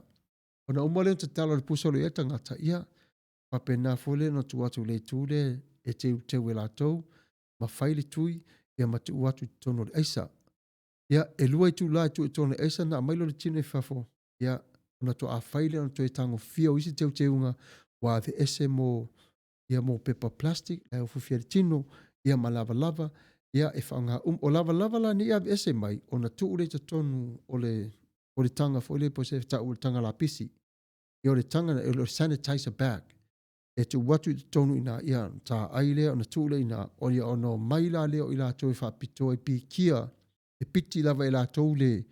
Ona uma lea ona tatala o le pusa o lo o i ai le tagata, ia faapena foi lea ona tuu atu i le itu lea e teuteu e latou ma fai le tui, ia ma tuu atu i totonu o le aisa. Ia, e lua itula e tuu i totonu o le aisa ona aumai lea o le tino i fafo, ia, ona toa fai lea ona toe tagofia o isi teuteuga ua aveese mo ia mo pepa plastic la e ofiofia le tino, ia ma lavalava, ia e faaaoga uma. O lavalava la nei e aveese mai, ona tuu lea i totonu o le o le taga foi lea po o se tau o le taga lapisi. Ia o le taga, o le sanitizer bag. E tuu atu i totonu i ina, ia ona taai lea, ona tuu lea i ina, o ia ona omai la lea o i latou e faapitoa e pikia, e piti lava e latou le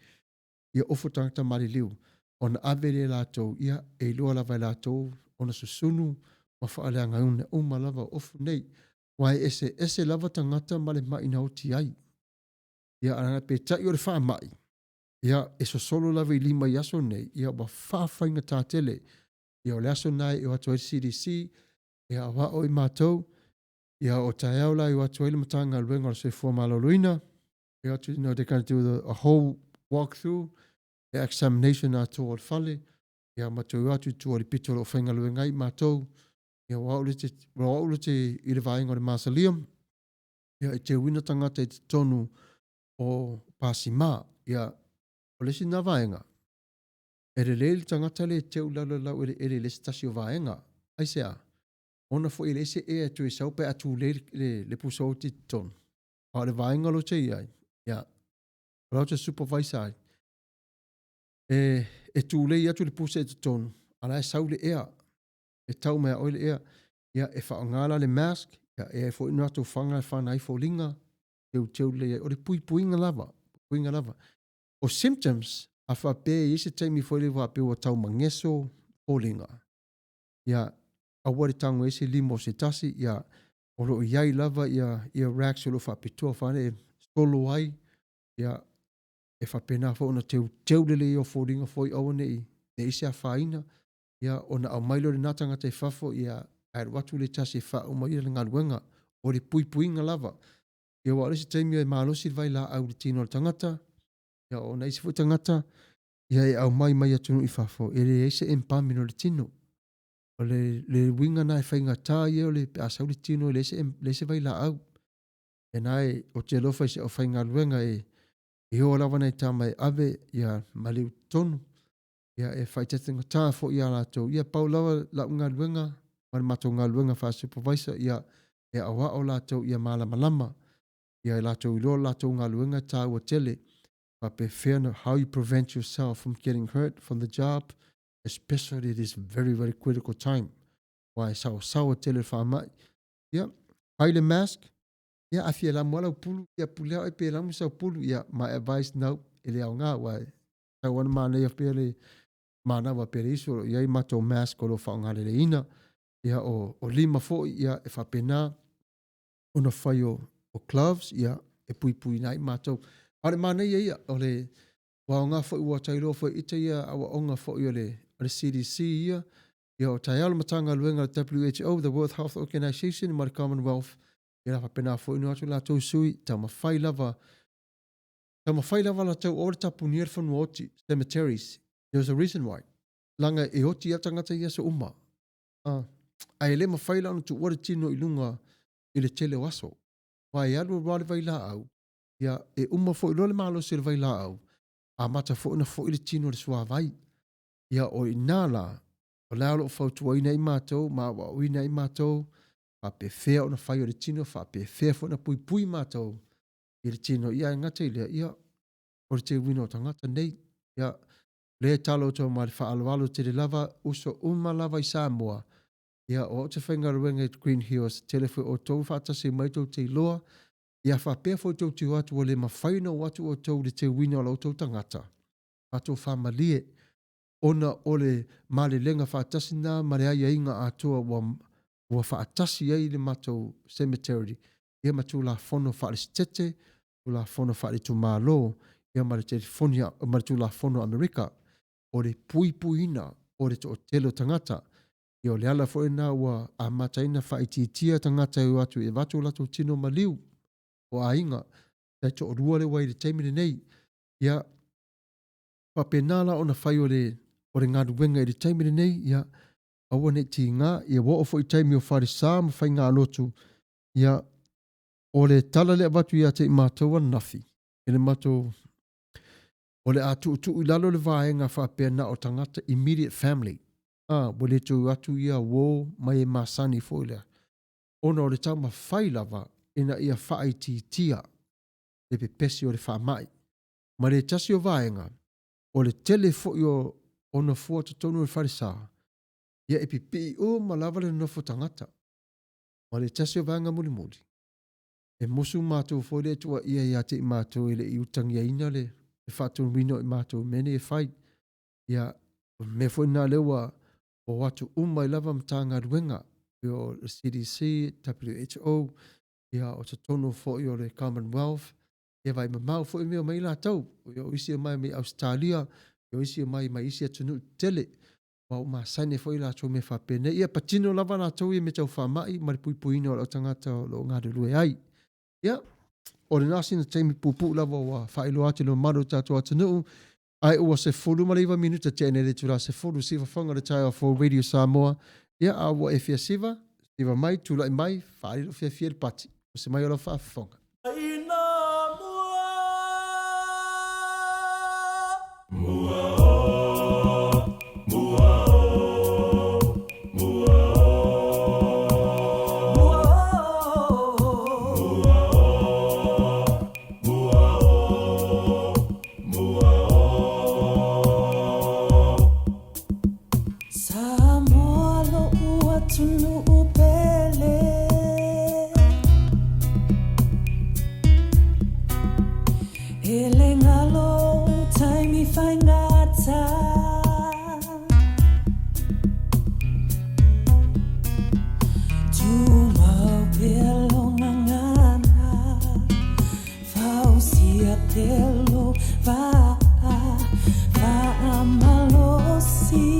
ia ofo tagata maliliu, ona ave lea e latou, ia e iloa lava e latou ona susunu ma faaleagaina uma lava o ofu nei. Aua e eseese lava tagata ma le mai na oti ai. Ia, peitai o le faamai, Ia, e sosolo lava i lima i aso nei, ia ua faafaigata tele. Ia o le aso lena e o atu ai le CDC, ia aoao i matou, ia o taeao la e o atu ai le Matagaluega o le Soifua Maloloina, e o atu, you know, they're going to do a whole walk through, le examination atoa o le fale, ia ma toe o atu i tua i le pito o lo o faigaluega ai matou, ia ua au le te i le vaega o le mausoleum, ia e teuina tagata i totonu o pasima. Ia, o le isi lena vaega, e lelei le tagata lea e teu i lalo i le laueleele i le isi tasi o vaega. Aisea? Ona foi e leai se ea e toe sau pe a tulei le pusa oti i totonu. A o le vaega o lo o te i ai, ia, o la ou te supervisor ai, e tulei atu le pusa i totonu, a la e sau le ea, e tau mai ia oe le ea. Ia, e faaaoga la le mask, ia, e i ai foi ni latou faga e fana ai foliga, teuteu lelei ai. O le puipuiga lava, puipuiga lava. O symptoms, a faapea e i ai se taimi foi lea faapea ua tau mageso foliga, ia, aua le tago i ai se lima o se tasi, ia, o lo o i ai lava ia, ia racks o lo o faapitoa fale e solo ai, ia, e faapena foi ona teuteu lelei ai o foliga foi aua ne i i se afaina, ia, ona aumai lea o lena tagata i fafo, ia, ae alu atu le tasi e faauma ia le galuega. O le puipuiga lava. Ia, aua o le isi taimi e malosi le vailaau i le tino o le tagata, ia, o nai isi foi tagata, ia, e aumai mai atunuu i fafo, e leai se embalming o le tino. O le uiga na e faigata ia o le, pe a sau le tino e leai se, leai se vailaau. E na e, ou te alofa i se aufaigaluega e o lava nai tama e ave ia maliu i totonu, ia e faaitaitagata foi ia latou. Ia pau lava lau galuega ma le matou galuega faa-supervisor, ia e aoao latou ia malamalama, ia latou iloa latou galuega taua tele. Faapefea na, how you prevent yourself from getting hurt from the job, especially this very, very critical time. Aua e saosaoa tele le faamai. Ia, fai le mask, ia a fia lamu lava lau pulu, ia pulea oe pe lamu sau pulu, ia my advice, no, e le aoga, aua e tatau lava ona manaia pea le manava pea le isu o lo o i ai matou mask o lo o faaaoga leleina. Ia o lima foi, ia e faapena ona fai o gloves, ia e puipuiina ai matou. A o le manaia ia, o le ua aoga foi ua tailoa foi ita ia aoaoga foi o le CDC ia, ia o taeao le Matagaluega o le WHO, the World Health Organization ma le Commonwealth, ia la faapena foi ona o atu latou sui, taumafai lava, taumafai lava latou o le tapunia le fanua oti, cemeteries. There's a reason why. Leaga e oti lava tagata i aso uma. Ae le mafai la ona tuua le tino i luga i le tele o aso. Aua e alu alu lava le vailaau, ia e uma foi loa le malosi o le vailaau, amata foi ona foi le tino i le suavai. Ia o i ina la, o la o lo o fautuaina ai matou ma aoaoina ai matou, faapefea ona fai o le tino, faapefea foi ona puipui matou i le tino. Ia ae gata i lea, ia o le teuina o tagata nei. Ia, lea e talo atu ma le faaaloalo tele lava, uso uma lava i Samoa. Ia, o au te faigaluega i Green Hills, tele foi outou faatasi mai tou te iloa. Ia faapea foi tou te o atu ua le mafai ona o atu outou i le teuina o la outou tagata. Tatou faamalie, ona o le malelega faatasi lena ma le aiaiga atoa ua faatasi ai le matou cemetery ia ma Tulafono faale-Setete, Tulafono faale-itumalo, ia ma le telefoni ma le Tulafono a Amerika o le puipuiina o le toatele o tagata. Ia o le ala foi lena ua amata ai ona faaitiitia tagata e o atu e avatu o latou tino maliu o aiga, tai toalua lea ua i ai i le taimi lenei. Ia, faapena la ona fai o le galuega i le taimi lenei, ia, aua ne i tiga, ia ua oo foi i taimi o falesa ma faigalotu, ia, o le tala lea avatu ia te i matou ananafi, i le matou, o le a tuutuu i lalo le vaega faapea na o tagata immediate family, ua le toe o atu ia uo mai e masani foi lea, ona o le taumafai lava ina ia faaitiitia le pepesi o le faamai. Ma le tasi o vaega, o le tele foi o nofoa totonu o le falesa, ia e pipii uma lava le nonofo tagata. Ma le tasi o vaega mulimuli, e musu matou foi lea e tuuaia ia te i matou e le i utagiaina le faatonuina o i matou i mea nei e fai. Ia, o le mea foi lena lea ua o atu uma ai lava Matagaluega, o le CDC, WHO, ia o totonu foi o le Commonwealth, Ia vaai mamao foi mea omai latou. Ia o isi e omai mai Ausetalia, ia o isi e omai mai isi atunuu tetele. Ua ou masani ai foi latou i mea faapenei. Ia patino lava latou ia mea tau faamai ma le puipuiina o lau tagata o lo o galulue ai. Ia, o lena sina taimi puupuu lava ua faailoa atu i le mamalu o le tatou atunuu, ae ua 19 minute tea nei i le itula 10 sivafaga o le taeao fou Radio Samoa. Ia, a ua e fia siva, siva mai, tulai mai, faaali lou fiafia i le pati. Usi mai o lau faafofoga. Samoa lo'u atunuu pele E le galo ou taimi faigata Tumau pea lou gagana Fausia pea lou vaa Faamalosi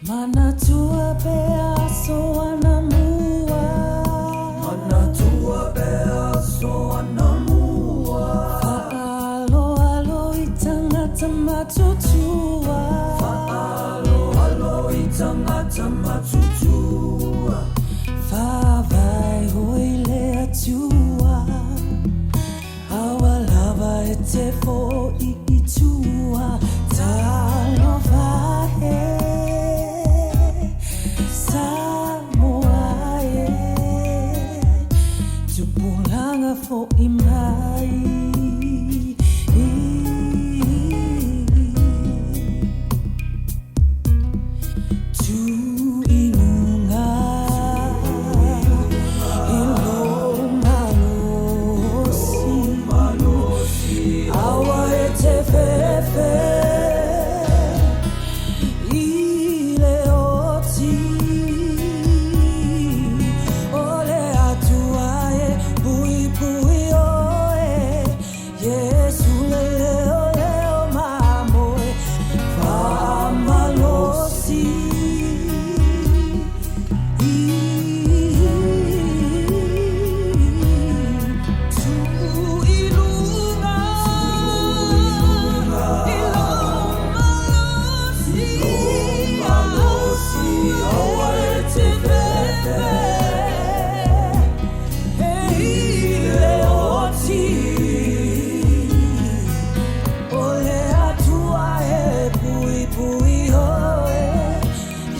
Manatua pea aso anamua Manatua pea aso anamua Faaaloalo i tagata matutua Faaaloalo i tagata matutua Faavae hoi le Atua Aua lava e te fo'i i tua Talofa e Samoa e Tupulaga fo'i mai. Tu i luga i lou malosi, aua e te fefe i le oti o le Atua e puipui oe. Iesu le leo leo mamoe faamalosi. Tu i luga i lou malosi, aua e te fefe i le oti o le Atua e puipui oe.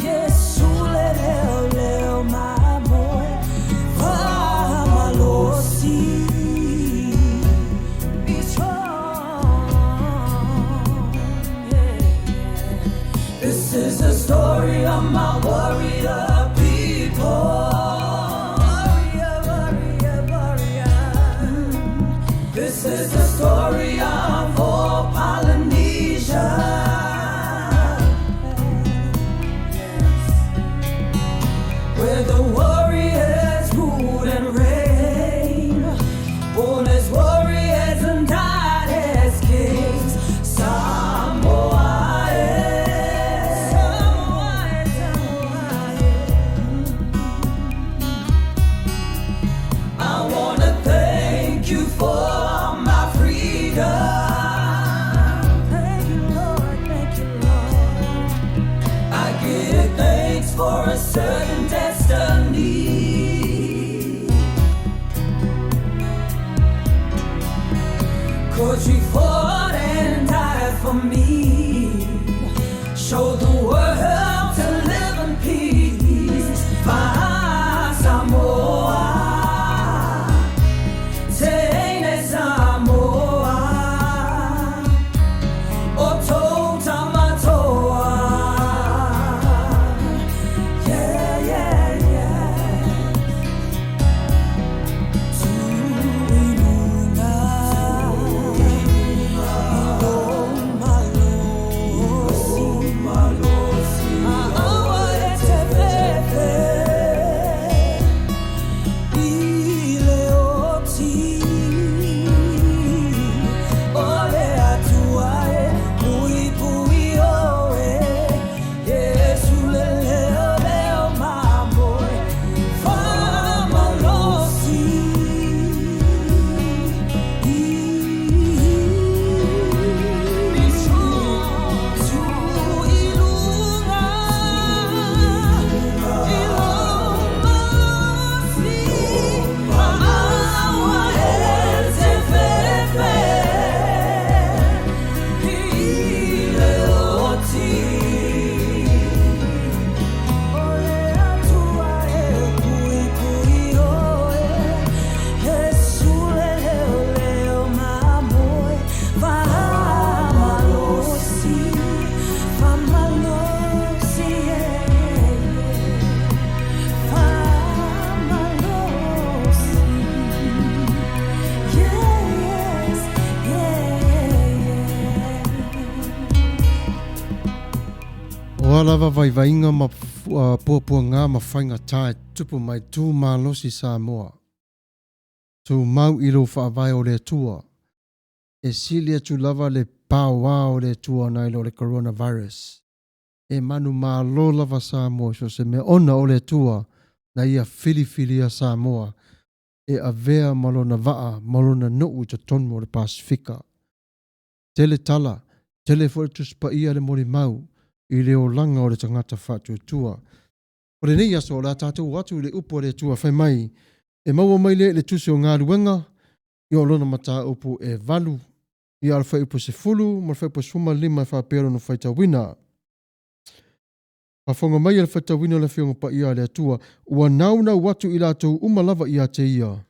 Iesu le leo leo mamoe faamalosi. Be strong, yeah. This is the story of my warrior people. Warrior, warrior, warrior. This is the story of all Polynesia. Yes. Where the warriors rule and reign, born as warriors and died as kings. Samoa, eh. Samoa, eh, Samoa, eh. O a lava vaivaiga ma puapuaga ma faigata e tutupu mai, tu malosi Samoa. Tumau i lou faavae o le Atua. E sili atu lava le paoa o le Atua nai lo le coronavirus. E manumalo lava Samoa i so o se mea ona o le Atua na ia filifilia Samoa e avea ma lona vaa ma lona nuu i totonu o le Pasefika. Tele tala, tele foi le Tusi Paia le molimau i le olaga o le tagata faatuatua. O lenei aso o le a tatou o atu i le upu a le Atua fai mai e maua mai lea i le Tusi o Galuega i o lona mataupu e 8 ia le fuaiupu 10 ma le fuaiupu 15 e faapea lona faitauina. Faafofoga mai le faitauina o le Afioga Paia a le Atua, ua naunau atu i latou uma lava ia te ia,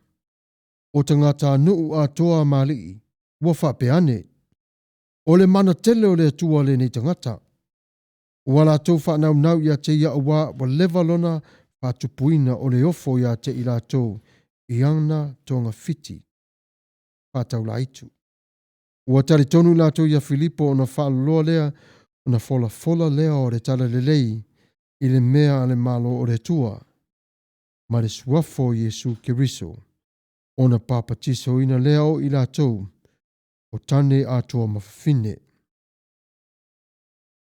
o tagatanuu atoa ma alii, ua faapea ane, o le mana tele o le Atua lenei tagata. Ua latou faanaunau ia te ia auā ua leva lona faatupuina o le ofo ia te i latou i ana togafiti faataulaitu. Ua talitonu latou ia Filipo ona faaloloa lea, ona folafola lea o le Talalelei i le mea a le Malo o le Atua, ma le suafa o Iesu Keriso, ona papatisoina lea o i latou, o tane atoa ma fafine.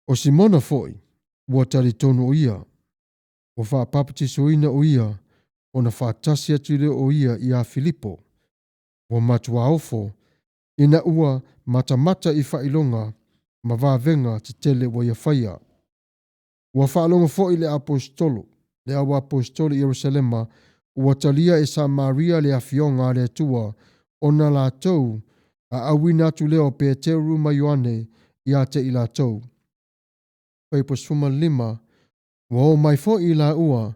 O Simona foi, ua talitonu o ia, ua faapapatisoina o ia, ona faatasi atu lea o ia ia Filipo, ua matua ofo, ina ua matamata i faailoga ma vavega tetele ua ia faia. Ua faalogo foi le aposetolo, le au aposetolo i Ierusalema, ua talia e Samaria le afioga a le Atua, ona latou aauina atu lea o Peteru ma Ioane ia te i latou. Fuaiupu 15, ua o mai foi i laua,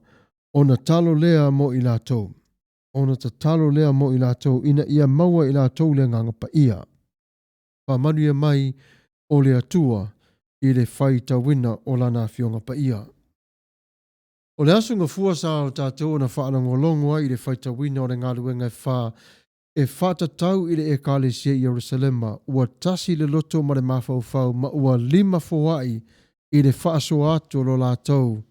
ona talo lea mo i latou. Ona tatalo lea mo i latou, ina ia maua i latou le Agaga Paia. Faamanuia mai o le Atua i le faitauina o Lana Afioga Paia. O le aso Gafua sa o tatou ona faalogologo ai i le faitauina o le galuega e fa e faatatau i le Ekalesia i Ierusalema, ua tasi le loto ma le mafaufau ma ua lima foai i le faasoa atu o lo latou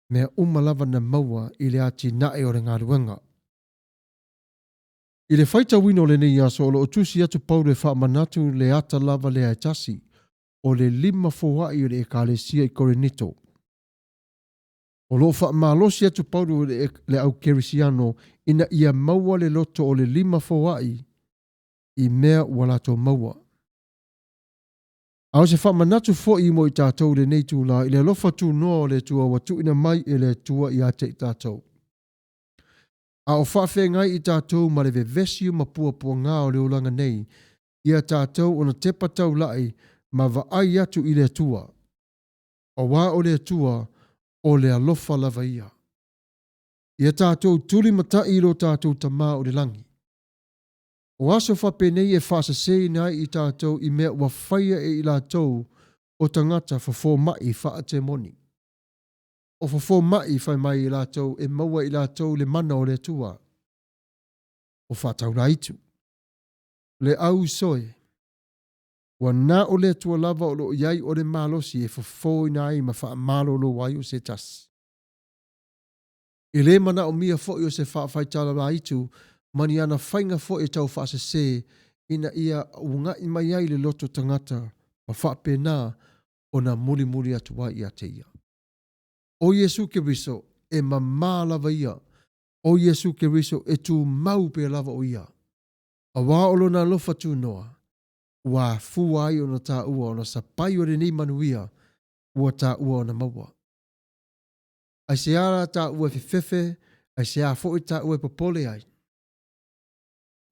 mea uma lava na maua i le atinae o le galuega. I le faitauina o lenei aso, o lo o tusi atu Paulo e faamanatu le ata lava lea e tasi, o le lima foai o le Ekalesia i Korinito. O lo o faamalosi atu Paulo i le au kerisiano ina ia maua le loto o le lima foai i mea ua latou maua. A o se faamanatu foi mo i tatou i lenei itula i le alofa tunoa o le Atua ua tuuina mai e le Atua ia te i tatou. A o faafeagai i tatou ma le vevesi ma puapuaga o le olaga nei, ia tatou ona tepa taulai ma vaai atu i le Atua. Auā o le Atua, o le alofa lava ia. Ia tatou tulimatai i lo tatou Tama o le lagi. O aso faapenei e faaseseina ai i tatou i mea ua faia e i latou o tagata fofomai faatemoni. O fofomai fai mai i latou e maua i latou le mana o le Atua. O faataulaitu. Le au soe. Ua na o le Atua lava o lo o i ai o le malosi e fofoina ai ma faamalolo ai o se tasi. E le manaomia foi o se faafaitalalaitu ma ni ana faiga foi e tau faasese ina ia uga'i mai ai le loto tagata ma faapena ona mulimuli atu ai ia te ia. O Iesu Keriso, e mamā lava ia. O Iesu Keriso, e tumau pea lava o ia. Auā o Lona alofa tunoa, ua afua ai ona taua ona sapai o lenei manuia ua taua ona maua. Aisea la taua e fefefe, aisea foi taua e popole ai?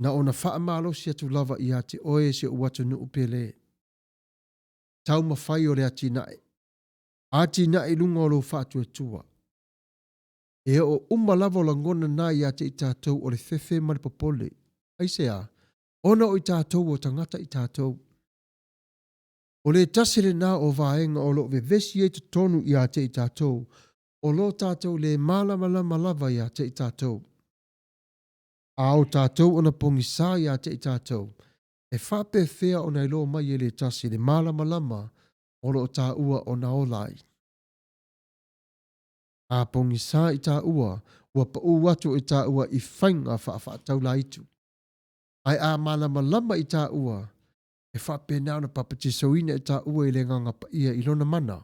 Na ona faamalosi atu lava ia te oe si ou atunuu pele. Taumafai o le atinae. Atinae i luga o lou faatuatua. E oo uma lava o lagona na ia te i tatou o le fefe ma le popole. Aisea? Ona o i tatou o tagata i tatou. O le tasi lena o vaega o lo o vevesi ai totonu ia te i tatou, o lo tatou le malamalama lava ia te i tatou. A o tatou ona pogisa ia te i tatou, e faapefea ona iloa mai e le tasi le malamalama? o lo o tāua ona ola ai. A pogisā i tāua, ua paʻū atu i tāua i faiga faafaataulaitu. Ae a malamalama i tāua, e faapena ona papatisoina i tāua i le Agaga Paia i Lona mana,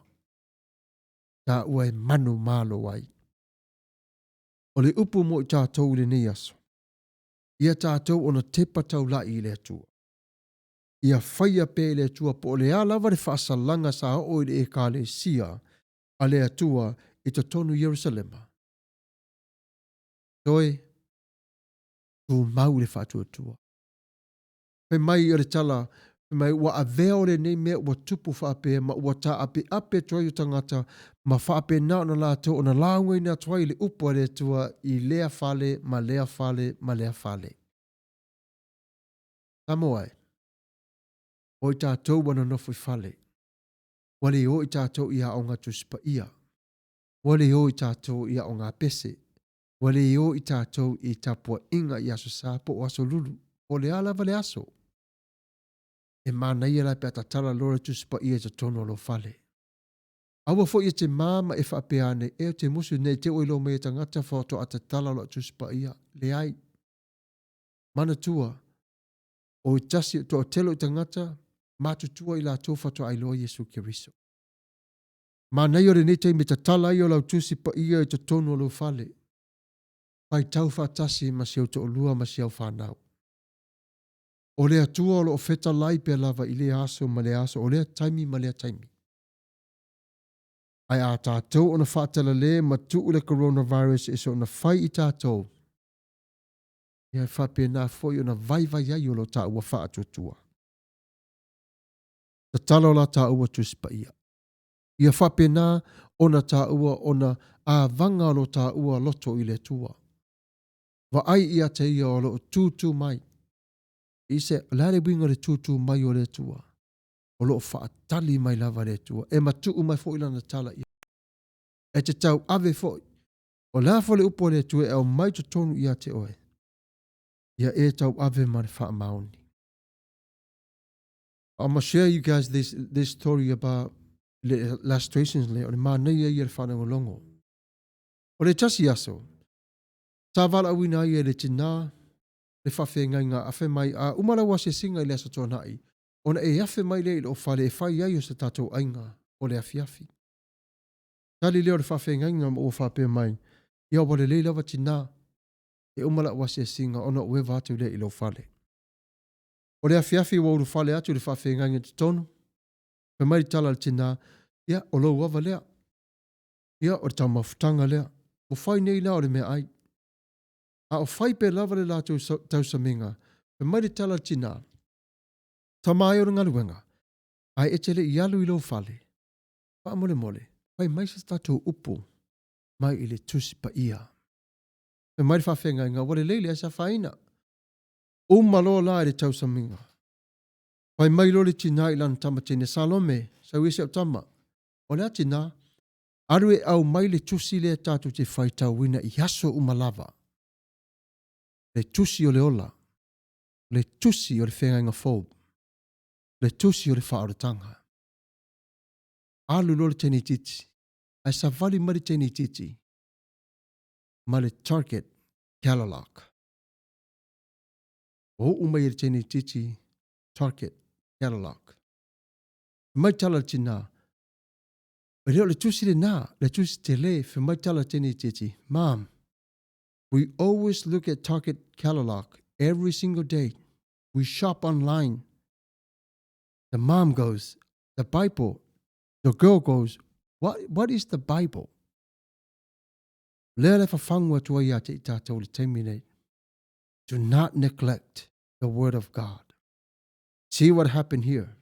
tāua e manumalo ai. O le upu mo i tātou i lenei aso, ia tātou ona tepa taula'i i le Atua. Ia faia pea i le Atua po o le a lava le faasalaga sa oo i le Ekalesia a le Atua i totonu Ierusalema. Toe tumau i le faatuatua. Fai mai o le tala, fai mai ua avea o lenei mea ua tupu faapea ma ua taapeape atu ai o tagata ma faapena ona latou ona laugaina atu ai le upu a le Atua i lea fale ma lea fale ma lea fale. Samoa e, o i tātou ua nonofo i fale, ua le o i tātou i aoga Tusi Paia, ua le o i tātou i aoga pese, ua le o i tātou i tapuaiga i Aso Sa po o Aso Lulu, po o le a lava le aso. E manaia la pe a tatala loa le Tusi Paia i totonu o lou fale. Aua foi e te mā ma e faapea ane, e o te musu nei te ua iloa mai e tagata faatoa tatala loa Tusi Paia. Leai. Manatua, o i tasi o toatele o tagata, matutua i latou faatoa iloa Iesu Keriso. Manaia o lenei taimi e tatala ai o lau Tusi Paia i totonu o lou fale. Faitau faatasi ma si ou toalua ma si au fanau. O le Atua o lo o fetalai pea lava i lea aso ma lea aso, o lea taimi ma lea taimi. Ae a tātou ona faatalale ma tuu le coronavirus e soona fai i tātou, ia e faapena foi ona vaivai ai o lo tāua faatuatua. Tatala o la tāua Tusi Paia. Ia faapena ona tāua ona avaga o lo tāua loto i le Atua. Vaai ia te ia o lo o tūtū mai. I se, o le a le uiga o le tūtū mai o le Atua? O lo o faatali mai lava le Atua. E matuu mai foi lana tala ia. E te tauave foi. O le a foi le upu a le Atua e aumai totonu ia te oe, ia e tauave ma le faamaoni. I'm gonna share you guys this story about le illustrations le o le manaia ia le faalogologo. O le tasi aso, sa valaauina ai e le tinā le faafeagaiga afe mai a uma lau asiasiga i le Aso Toonai, ona e afe mai lea i lou fale e fai ai o se tatou aiga o le afiafi. Tali lea o le faafeagaiga ma ua faapea mai, Ia ua lelei lava tinā, e uma lau asiasiga ona ou eva atu lea i lou fale. O le afiafi ua ulufale atu le faafeagaiga i totonu, fai mai le tala a le tinā, Ia, o lou ava lea. Ia, o le taumafutaga lea. Ua fai nei la o le meaai. A o fai pea lava le latou tausamiga, fai mai le tala a le tinā, Tama ai o le galuega, ae e te le i alu i lou fale, faamolemole, fai mai se tatou upu mai i le Tusi Paia. Fai mai le faafeagaiga, ua lelei le asafaina. Uma loa la i le tausamiga. Fai mai loa le tinā i lana tama teine, Salome, sau ia si au tama. O le a tinā? Alu e aumai le tusi lea tatou te faitauina i aso uma lava. Le tusi o le ola, le tusi o le feagaiga fou, le tusi o le faaolataga. Alu loa le teine itiiti, ae savali mai le teine itiiti ma le Target catalog. Ua uu mai e le teine itiiti Target catalog. Fai mai tala le tinā, E le o le tusi lenā, le tusi tele, fai mai tala le teine itiiti, Mom, we always look at Target catalog every single day. We shop online. The mom goes, The Bible. The girl goes, What, what is the Bible? Lea le fafagu atu ai ia te i tātou i le taimi nei. Do not neglect the word of God. See what happened here.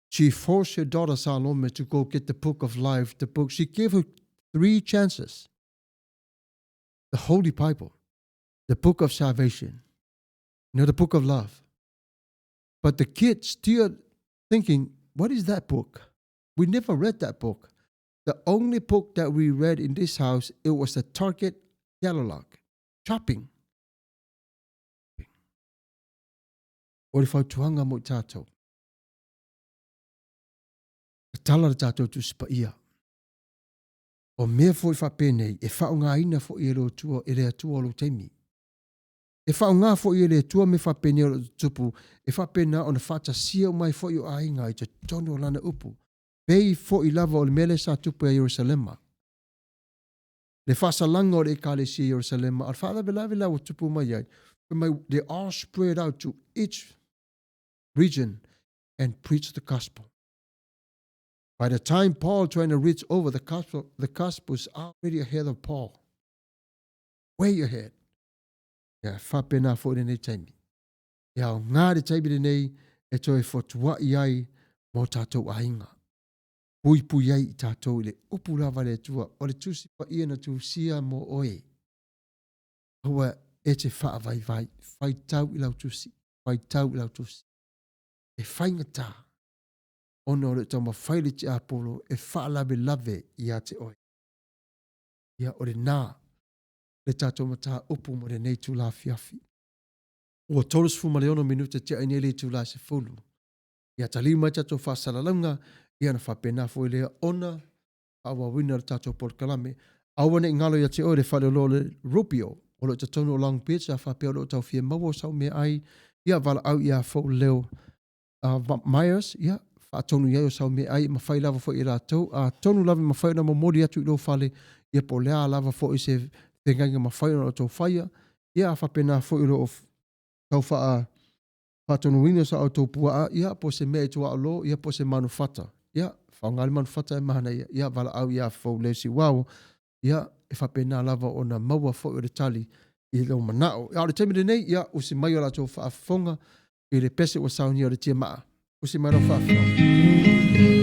She forced her daughter Salome to go get the book of life, the book. She gave her 3 chances. The Holy Bible, the book of salvation, the book of love. But the kid still thinking, what is that book? We never read that book. The only book that we read in this house, it was the Target catalog, shopping. O le fautuaga mo i tatou. tatala le tatou Tusi Paia. O mea foi faapenei e faaaogaina foi e le Atua, e le Atua o lou taimi. E faaaoga foi e le Atua mea faapenei o lo o tutupu e faapena ona faatasia uma ai foi o aiga i totonu o Lana upu. Pei foi lava o le mea lea sa tupu ia Ierusalema. Le faasalaga o le Ekalesia i Ierusalema, a o le faalavelave la ua tupu mai ai, fai mai, they all spread out to each region and preach the gospel. By the time Paul trying to reach over the gospel, the gospel is already ahead of Paul. Way ahead. Ia, faapena foi lenei taimi. E aoga le taimi lenei e toe fotua'i ai mo tatou aiga. Puipui ai i tatou i le upu lava a le Atua, o le Tusi Paia na tusia mo oe. Aua e te faavaivai, faitau i lau tusi, faitau i lau tusi. E faigata ona o le taumafai le tiapolo e faalavelave ia te oe. Ia, o lena le tatou mataupu mo lenei itula afiafi. Ua 36 minute tiai nei le itula e 10. Ia taliu mai tatou faasalalauga, ia ona faapena foi lea ona faaauauina le tatou polokalame. Aua ne i galo ia te oe le faleoloa o le Rubio o lo o i totonu o Long Beach, a faapea o lo o tau fia maua o sau meaai, ia valaau ia Fouleo Myers, ia faatonu i ai o sau meaai e mafai lava foi e latou, atonu lava e mafai ona momoli atu i lou fale, ia po o le a lava foi se feagaiga mafai ona outou faia, ia a faapena foi o lo o tau faa faatonuina sa outou puaa, ia, po o se mea i tuaolo, ia, po o se manufata, ia, faaaoga le manufata e manaia, ia, valaau ia Fou Lesiuao, ia, e faapena lava ona maua foi o le tali i lou manao. A o le taimi lenei, ia, usi mai o latou faafofoga i le pese ua saunia o le tiamaa. Usi mai lau faafofoga.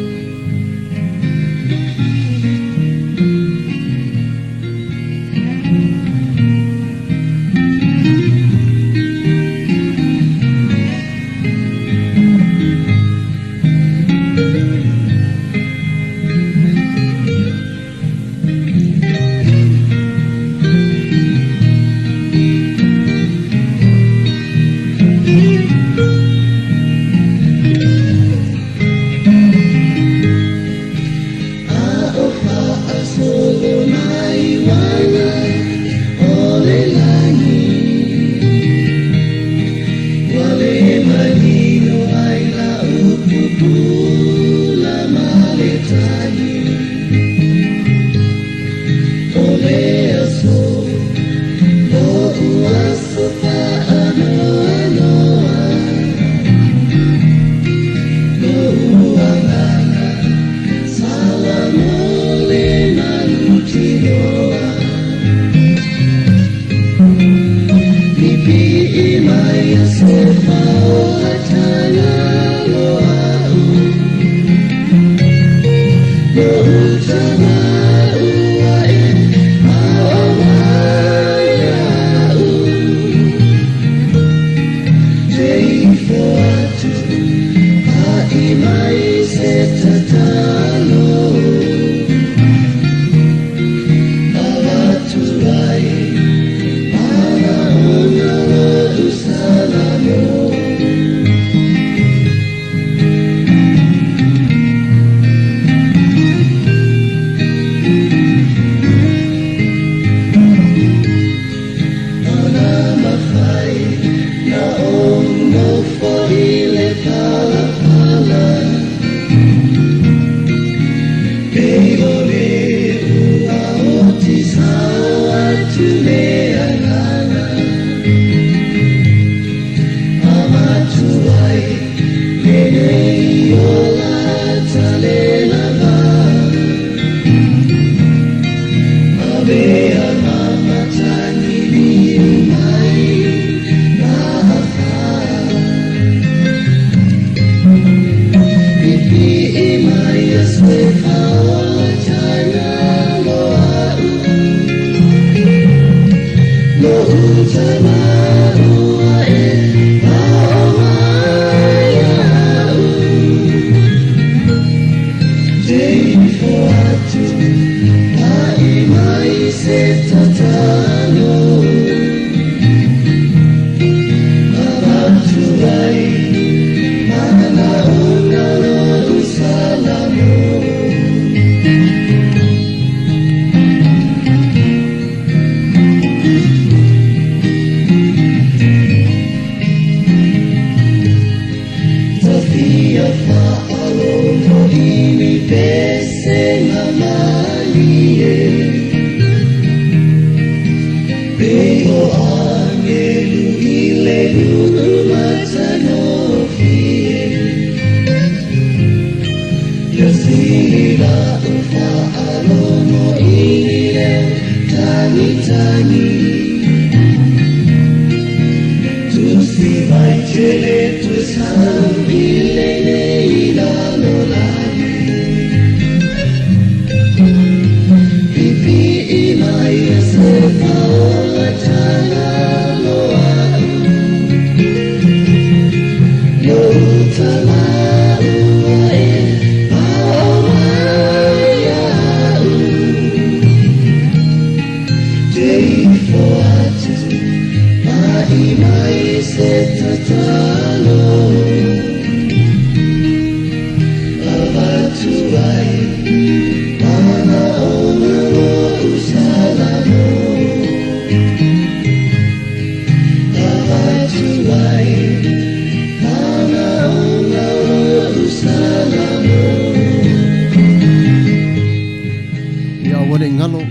Ia aua ne i galo,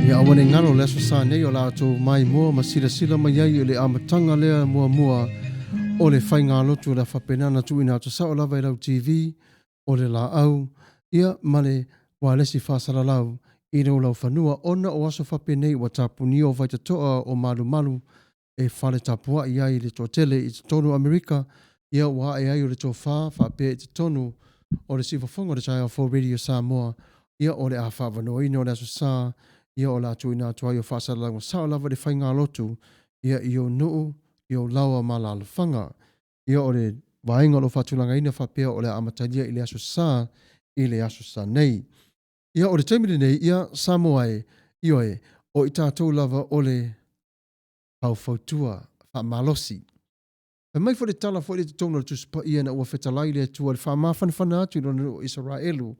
ia aua ne i galo le aso sa nei o la outou maimoa ma silasila mai ai i le amataga lea muamua o le faigalotu o le a faapena ona tuuina atu sao lava i lau TV o le laau, ia ma le ualesi faasalalau i le laufanua ona o aso faapenei ua tapunia o faitotoa o malumalu e fale tapuai ai le toatele i totonu o Amerika, ia ua ae ai o le tofa faapea i totonu o le siufofoga o le Taeao Fou Radio Samoa, ia o le a faaavanoaina o le Aso Sa, ia o le a tuuina atu ai o faasalalauga sao lava i le faigalotu, ia i ou nuu, i ou laoa ma alaalafaga. Ia o le vaega o lo o faatulagaina faapea o le a amatalia i le Aso Sa i le Aso Sa nei. Ia o le taimi lenei, ia Samoa e, ioe, o i tatou lava o le faufautua faamalosi. Fai mai foi le tala foi lea i totonu o le Tusi Paia ina ua fetalai le Atua i le faamafanafana atu i lona nuu o Isaraelu,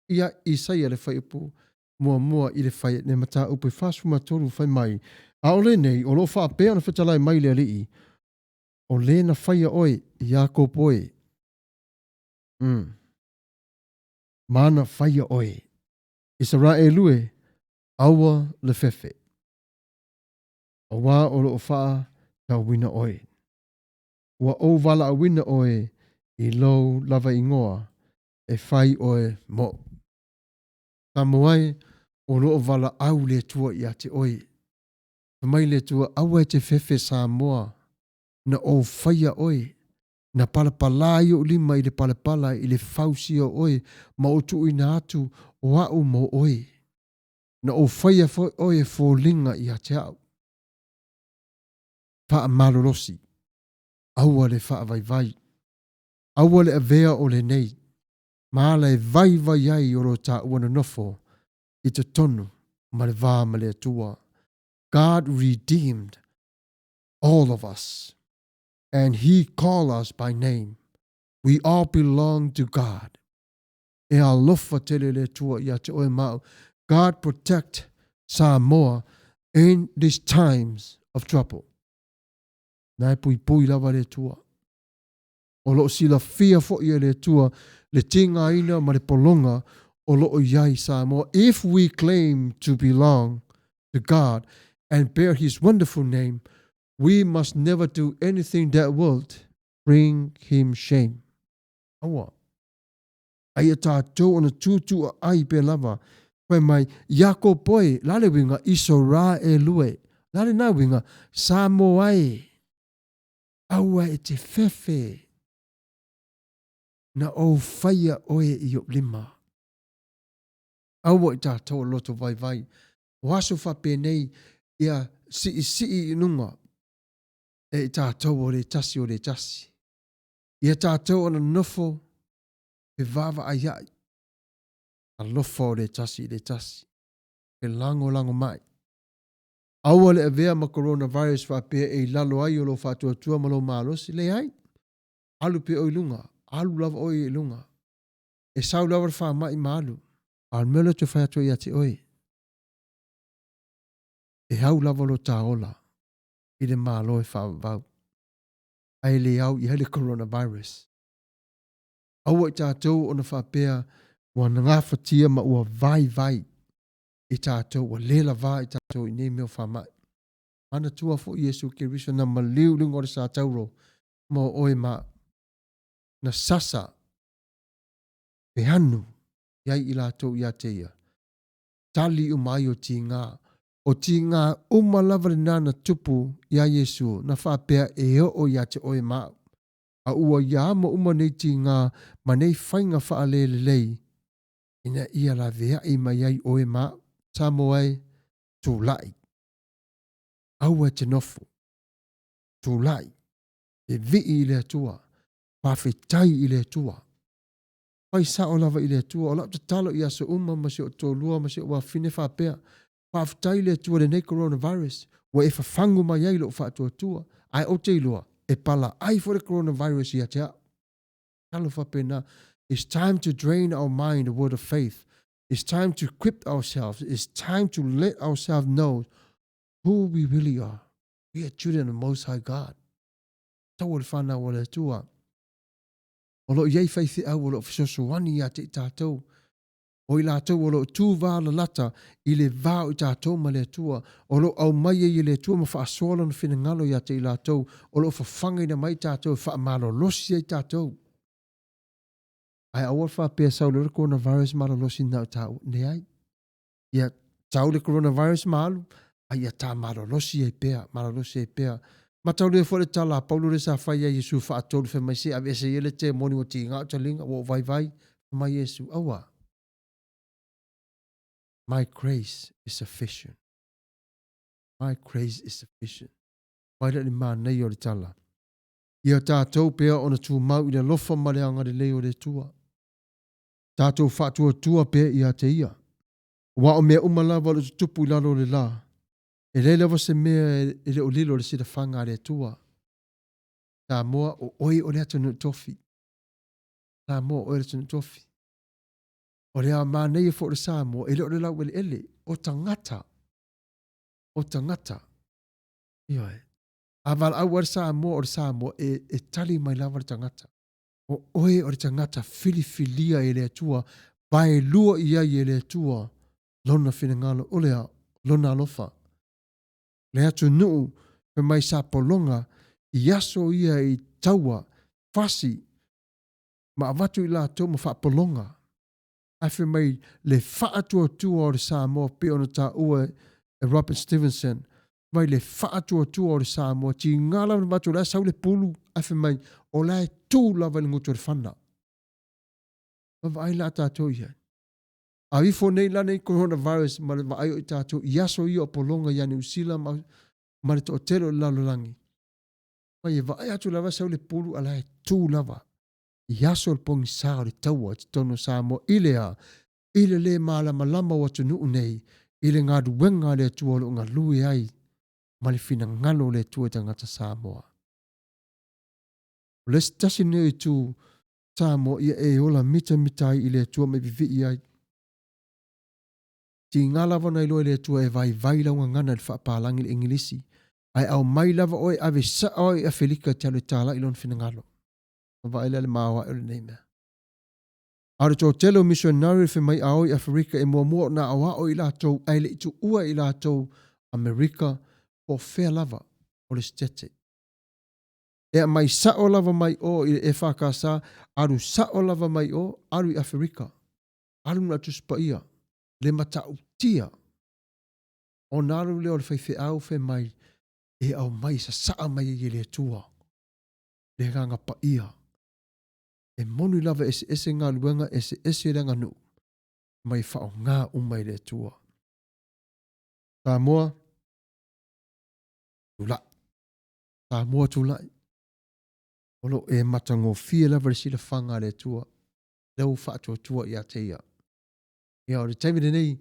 ia Isaia le fuaiupu muamua i le fai le mataupu e 43 fai mai, A o lenei o lo o faapea ona fetalai mai le Alii, o le na faia oe, Iakopo e. Mm. Mana faia oe. Isaraelu e, aua le fefe. Auā o lo o faatauina oe. Ua ou valaauina oe i lou lava igoa e fai oe moʻu. Samoa e, o lo o valaau le Atua ia te oe. Fai mai le Atua, aua e te fefe Samoa, na ou faia oe, na palapala ai ou lima i le palapala i le fausia o oe ma ou tuuina atu o au mo oe. Na ou faia foi oe e foliga ia te au. Faamalolosi, aua le faavaivai, aua le avea o lenei ma ala e vaivai ai o lo taua nonofo i totonu ma le va ma le Atua. God redeemed all of us and he called us by name. We all belong to God. E alofa tele le Atua ia te oe ma au. God protect Samoa in these times of trouble. Na e puipui lava le Atua. O lo o silafia foi e le Atua le tigaina ma le pologa o lo o i ai Samoa. If we claim to belong to God and bear His wonderful name, we must never do anything that would bring Him shame. Aua. A ia tātou ona tūtū ai pea lava. Fai mai, Iakopo e, la le uiga, Isaraelu e, la lena uiga, Samoa e. Aua e te fefe na ou faia oe i ou lima. Aua i tātou o loto vaivai. O aso faapenei ia siisii i luga e i tātou o le tasi o le tasi. Ia tātou ona nofo he vaavaaiaʻi alofa o le tasi i le tasi, he lagolago mai. Aua le avea ma coronavirus faapea e i lalo ai o lou faatuatua ma lou malosi, leai. Alu pea oe i luga, alu lava oe i luga. E sau lava le faamai ma alu. A o le mea lea ou te fai atu ai ia te oe, e au lava lo ta ola i le Malo e faavavau, ae le au i ai le coronavirus. Aua i tatou ona faapea ua gafatia ma ua vaivai i tatou, ua le lavā i tatou i nei mea o faamai. Manatua foi Iesu Keriso na maliu i luga o le satauro mo oe ma au. Na sasa peanu i ai i latou ia te ia. Tali uma ai o tigā. O tiga uma lava lenā na tupu iā Iesu na faapea e oo ia te oe ma au. A ua ia amo uma nei tiga ma nei faiga faalelelei ina ia laveai mai ai oe ma au. Samoa e, tulai. Aua e te nofo. Tulai. Vevii i le Atua. Faafetai i le Atua. Fai sao lava i le Atua. O lau tatalo i aso uma ma si ou toalua ma si ou afafine faapea, Faafetai i le Atua i lenei coronavirus ua e fafagu mai ai lou faatuatua, ae ou te iloa e palaai foi le coronavirus ia te au. Tatalo faapena. It's time to drain our mind the word of faith. It's time to equip ourselves. It's time to let ourselves know who we really are. We are children of the Most High God. Tau o le whanau o le Atua. O lo o i ai faifeau o lo o fesoasoani ia te i tatou. O i latou o lo o tu valalata i le va o i tatou ma le Atua, o lo o aumai ai e le Atua ma faasoa Lona finagalo ia te i latou, o lo o fafagaina mai i tatou e faamalolosi ai tatou. Ae aua le faapea sau loa le coronavirus malolosi na o taua. Leai. Ia tau le coronavirus ma alu, a ia ta malolosi ai pea, malolosi ai pea. Mataulia foi le tala a Paulo lea sa fai ai Iesu faatolu fai mai se aveese ia le temoni ua tiga o taliga ua ou vaivai. Fai mai Iesu, aua. My grace is sufficient. My grace is sufficient. Mai la le manaia o le tala. Ia tatou pea ona tumau i le alofa ma le agalelei o le Atua. Tatou faatuatua pea ia te ia. Aua o mea uma lava o lo o tutupu i lalo o le la, e leai lava se mea e le o lilo i le silafaga a le Atua. Samoa, o oe o le atunuu tofi. Samoa, o oe o le atunuu tofi. O le manaia foi o le Samoa, e le o le laueleele, o tagata. O tagata. Ioe. A valaau lava le Samoa, o le Samoa, e, e tali mai lava le tagata. O oe o le tagata filifilia e le Atua, vaelua i ai e le Atua Lona finagalo, o le a? Lona alofa. Le atunuu fai mai sa pologa i aso ia i taua, fasi, ma avatu i latou ma faapologa. Ae fai mai le faatuatua o le Samoa pei ona taua e Robert Stevenson, mai le faatuatua o le Samoa, tiga lava na avatu o la e sau le pulu, ae fai mai o la e tu lava i le gutu o le fana. Vaavaai la tatou i ai. A ifo nei la nei coronavirus ma le vaai o i tatou i aso ia o pologa ia Niu Sila ma, ma le toatele o le lalolagi. Mai e vaai atu lava sau le pulu a la e tu lava i aso o le pogisā o le taua i totonu o Samoa i le a? I le lē malamalama o atunuu nei i le galuega a le Atua o lo o galue ai ma le finagalo o le Atua i tagata Samoa. O le isi tasi lenei o itu Samoa ia e ola mitamita ai i le Atua ma e vivii ai. Tiga lava ona iloa e le Atua e vaivai lau gagana i le faapalagi i le Egilisi, ae aumai lava oe ave sao ai i Afelika e te alu e talai lona finagalo. Vaai lea le maoae o lenei mea. A o le toatele o misionari fai mai a o i Aferika e muamua ona aoao i latou ae le i tuua i latou Amerika po o fea lava o le Setete. E aumai sao lava mai o i le EFKS, alu sao lava mai o, alu i Aferika. Alu na Tusi Paia, le matautia. Ona alu lea o le faifeau fai mai e aumai e sasaa mai ai e le Atua le Agaga Paia. E moni lava e eseese galuega, eseese le aganuu, ma e faaaoga uma e le Atua. Samoa, tulai. Samoa, tulai. O lo o e matagofie lava le silafaga a le Atua, lea ua faatuatua ia te ia. Ia, o le taimi lenei,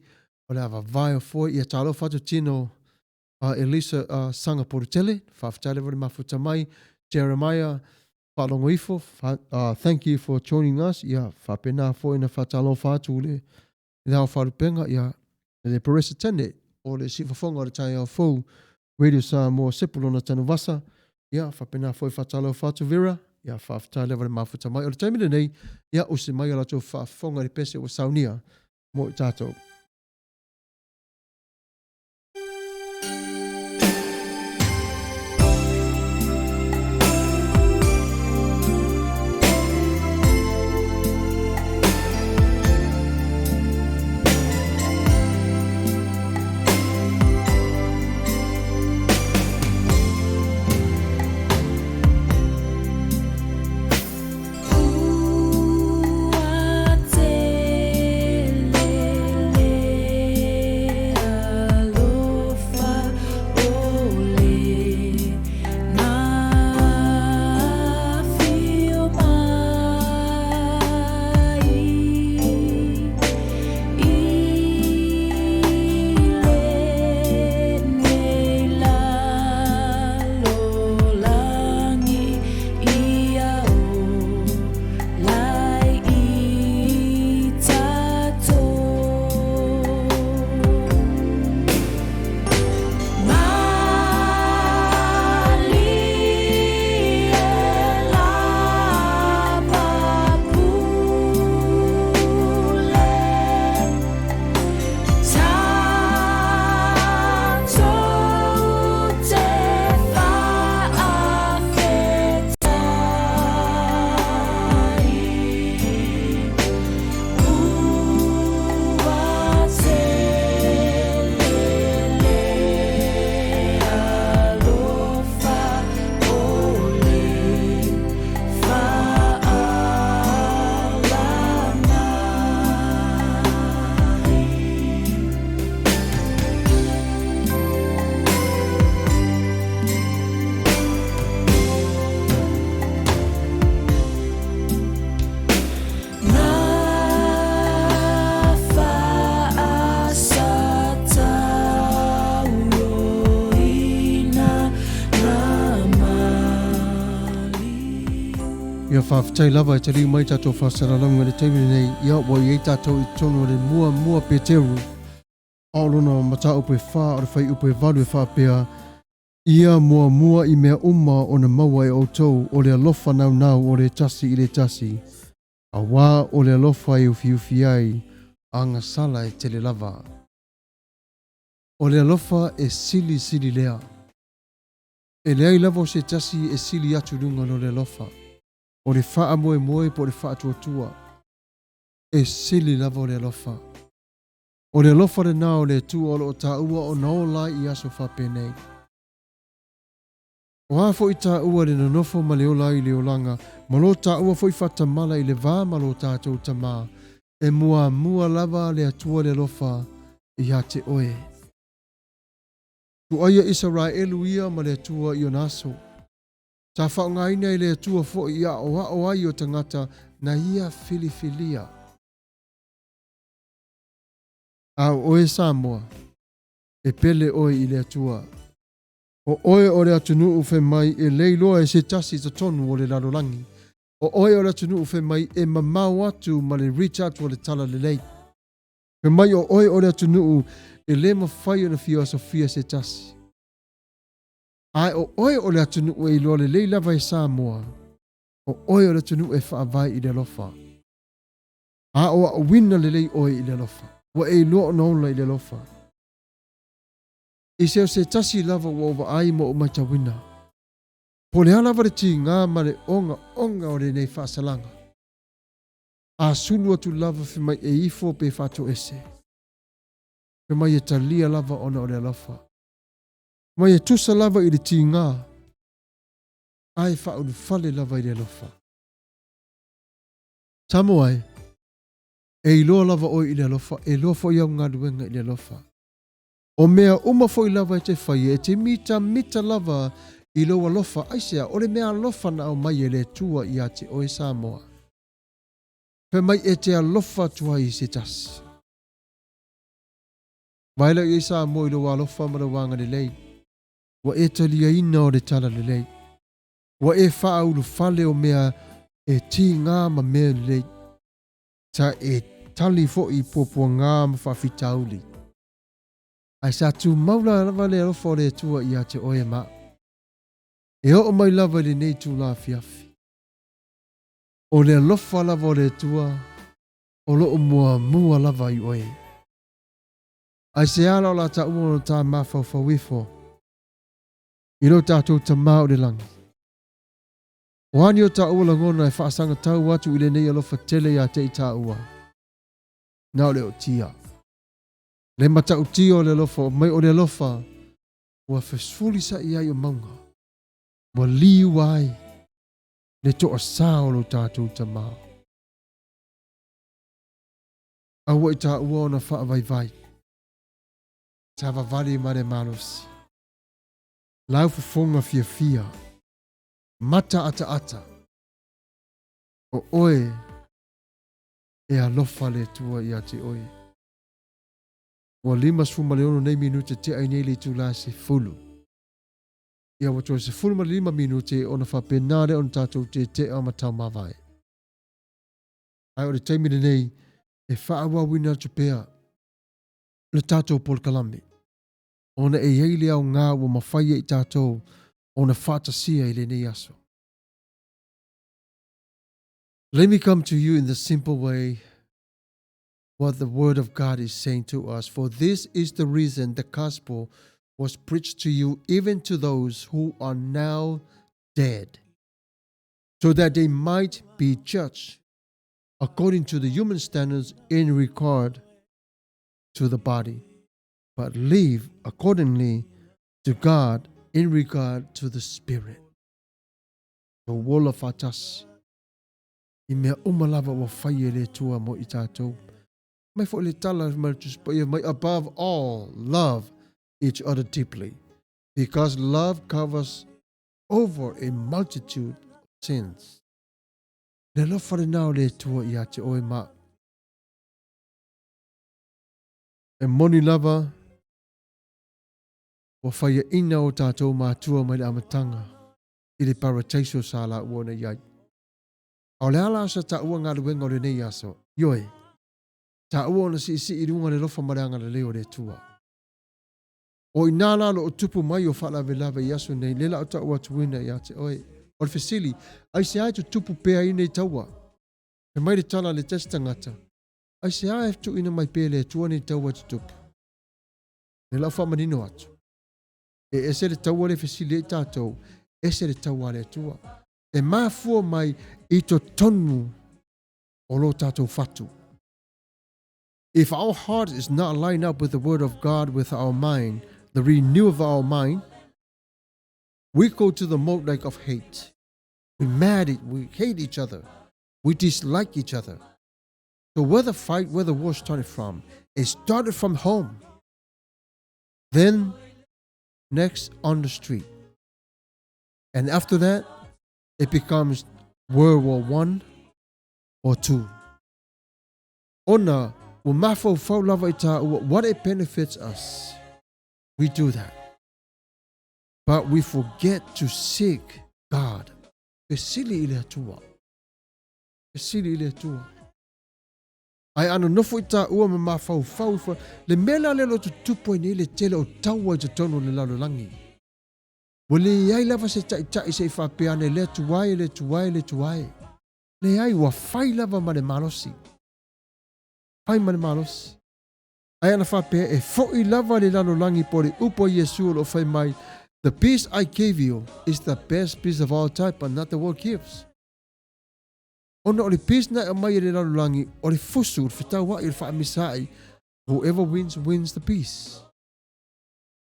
o le a vavae o foe, ia talofa atu tino a Elisa uh, Sanga Porutele, faafetai lava le mafuta mai, Jeremiah Faalogo ifo, uh, thank you for joining us, ia faapena foi na faatalofa atu le le ao faalupega, ia le Peresetene o le Siufofoga o le Taeao Fou, Radio Samoa Sepulona Tanuvasa, ia faapena foi faatalofa atu Vera, ia faafetai lava le mafuta mai. O le taimi lenei, ia usi mai o latou faafofoga i le pese ua saunia mo i tatou. Faafetai lava e taliu mai tatou faasalalauga i le taimi lenei, ia ua i ai tatou i totonu o le muamua Peteru, a o lona mataupu e fa o le fuaiupu e 8 e faapea, Ia muamua i mea uma ona maua e outou o le alofa naunau o le tasi i le tasi, auā o le alofa e ufiufi ai agasala e tele lava. O le alofa e silisili lea. E leai lava o se tasi e sili atu i luga o le alofa. O le faamoemoe po o le faatuatua, e sili lava o le alofa. O le alofa lenā o le Atua o lo o taua ona ola ai i aso faapenei. O a foi taua le nonofo ma le ola ai i le olaga, ma lo taua foi faatamala i le va ma lo tatou Tama, e muamua lava le Atua le alofa ia te oe. Tuaia Isaraelu ia ma le Atua i ona aso. Sa faaaogaina e le Atua foi i aoao ai o tagata na ia filifilia. A o oe Samoa, e pele oe i le Atua. O oe o le atunuu fai mai e le iloa e se tasi i totonu o le lalolagi. O oe o le atunuu fai mai e mamao atu ma le reach atu o le talalelei. Fai mai o oe o le atunuu e le mafai ona fia osofia se tasi. Ae o oe o le atunuu e iloa lelei lava e Samoa, o oe o le atunuu e faavae i le alofa. A o aowina lelei oe i le alofa. Ua e iloa ona ola i le alofa. I se o se tasi lava ua ou vaai ma ou matauina, po o le a lava le tiga ma le ogaoga o lenei faasalaga, a sulu atu lava fai mai e ifo pe faatoese, fai mai e talia lava ona o le alofa. Fai mai e tusa lava i le tiga, ae faaulufale lava i le alofa. Samoa e, e iloa lava oe i le alofa, e iloa foi au galuega i le alofa. O mea uma foi lava e te faia, e te mitamita lava i lou alofa. Aisea? O le mea alofa na aumai e le Atua ia te oe Samoa. Fai mai e te alofa atu ai i se tasi. Vaai la i ai Samoa i lou alofa ma lou agalelei. Ua e taliaina o le talalelei. Ua e faaulufale o mea e tiga ma mea lelei. Sa e tali foi i puapuaga ma faafitauli. Ae sa tumau lava le alofa o le Atua ia te oe ma au. E oo mai lava i lenei itula afiafi. O le alofa lava o le Atua o lo o muamua lava i oe. Aisea la o la taua ona ta mafaufau ifo i lo tatou Tama o le lagi? O a ni o taua lagona e faasagatau atu i lenei alofa tele ia te i taua? Na o le ootia. Le matautia o le alofa o mai o le alofa ua fefulisa'i ai o mauga, ua liua ai le toasā o lo tatou Tama. Aua i taua ona faavaivai, savavali ma le malosi, laufofoga fiafia, mata ataata, o oe e alofa le Atua ia te oe. Ua 56 nei minute tea ai nei le itula e 10. Ia ua toe 15 minute ona faapena lea ona tatou tetea ma taumavae. Ae o le taimi lenei e faaauauina atu pea le tatou polokalame ona e i ai le aoga ua mafai e i tatou ona faatasia i lenei aso. Let me come to you in the simple way what the Word of God is saying to us. For this is the reason the gospel was preached to you, even to those who are now dead, so that they might be judged according to the human standards in regard to the body, but live accordingly to God in regard to the Spirit. Ua ola faatasi i mea uma lava ua fai e le Atua mo i tatou. Mai foi le tala mai le Tusi Paia mai, above all, love each other deeply, because love covers over a multitude of sins. Le alofa lenā o le Atua ia te oe ma au. E moni lava ua faiaina o tatou matua mai le amataga i le parataiso sa laua ona i ai. A o le a la sa taua galuega o lenei aso? Ioe, taua ona siisii i luga le alofa ma le agalelei o le Atua. O i ina la o lo o tupu mai o faalavelave i aso nei, lea la o tau atuina ia te oe. O le fesili, aisea e tutupu pea ai nei taua? Fai mai le tala a le tasi tagata, aisea e tuuina mai pea e le Atua nei taua e tutupu? Lea la o faamanino atu. E ese le taua lea e fesili ai tatou, ese le taua a le Atua. E mafua mai i totonu o lo tatou fatu. If our heart is not lined up with the word of God with our mind, the renew of our mind, we go to the mode like of hate. We mad it, we hate each other. We dislike each other. So where the fight, where the war started from, it started from home. Then next on the street. And after that, it becomes World War One or Two. Ona ua mafaufau lava i tāua what it benefits us. We do that. But we forget to seek God. Fesili i le Atua. Fesili i le Atua. Ae a nonofo i tāua ma mafaufau ifo, le mea la lea o lo o tutupu ai nei le tele o taua i totonu o le lalolagi. Ua leai lava se taitai se i faapea ane le Atua e, le Atua e, le Atua e. Leai, ua fai lava ma le malosi. Fai ma le malosi. Ae ana faapea e foʻi lava le lalolagi po o le upu a Iesu o lo o fai mai, The peace I give you is the best peace of all type, but not the world gives. Ona o le peace na e aumai e le lalolagi, o le fusu, o le fetauaʻi, o le faamisaʻi, whoever wins, wins the peace.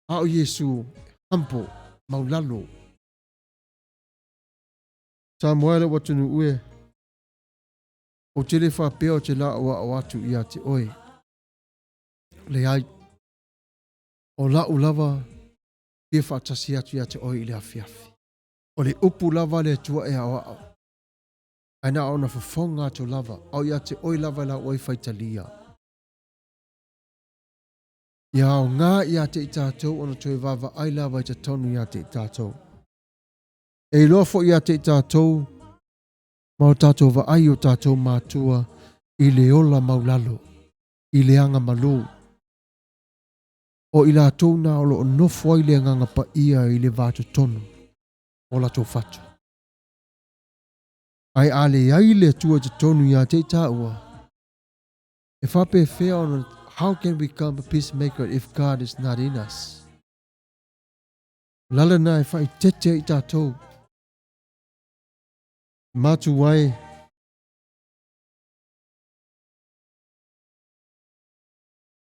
A o Iesu, humble, maulalo. Samoa e lou atunuu e, ou te le faapea ou te laaoao atu ia te oe. Leai, o la'u lava fia faatasi atu ia te oe i le afiafi. O le upu lava a le Atua e aoao, ae na ona fofoga atu lava, a o ia te oe lava e lau oe faitalia. Ia aoga ia te i tatou ona toe vaavaai lava i totonu ia te i tatou. E iloa foi ia te i tatou ma o tatou vaai i o tatou matua i le ola maulalo, i le aga malū. O i latou na o lo o nofo ai le Agaga Paia i le vā totonu o latou fatu. Ae a leai le Atua i totonu ia te i tāua, e faapefea ona, how can we become a peacemaker if God is not in us? O le ala lena e faaeteete ai tatou. Matua e,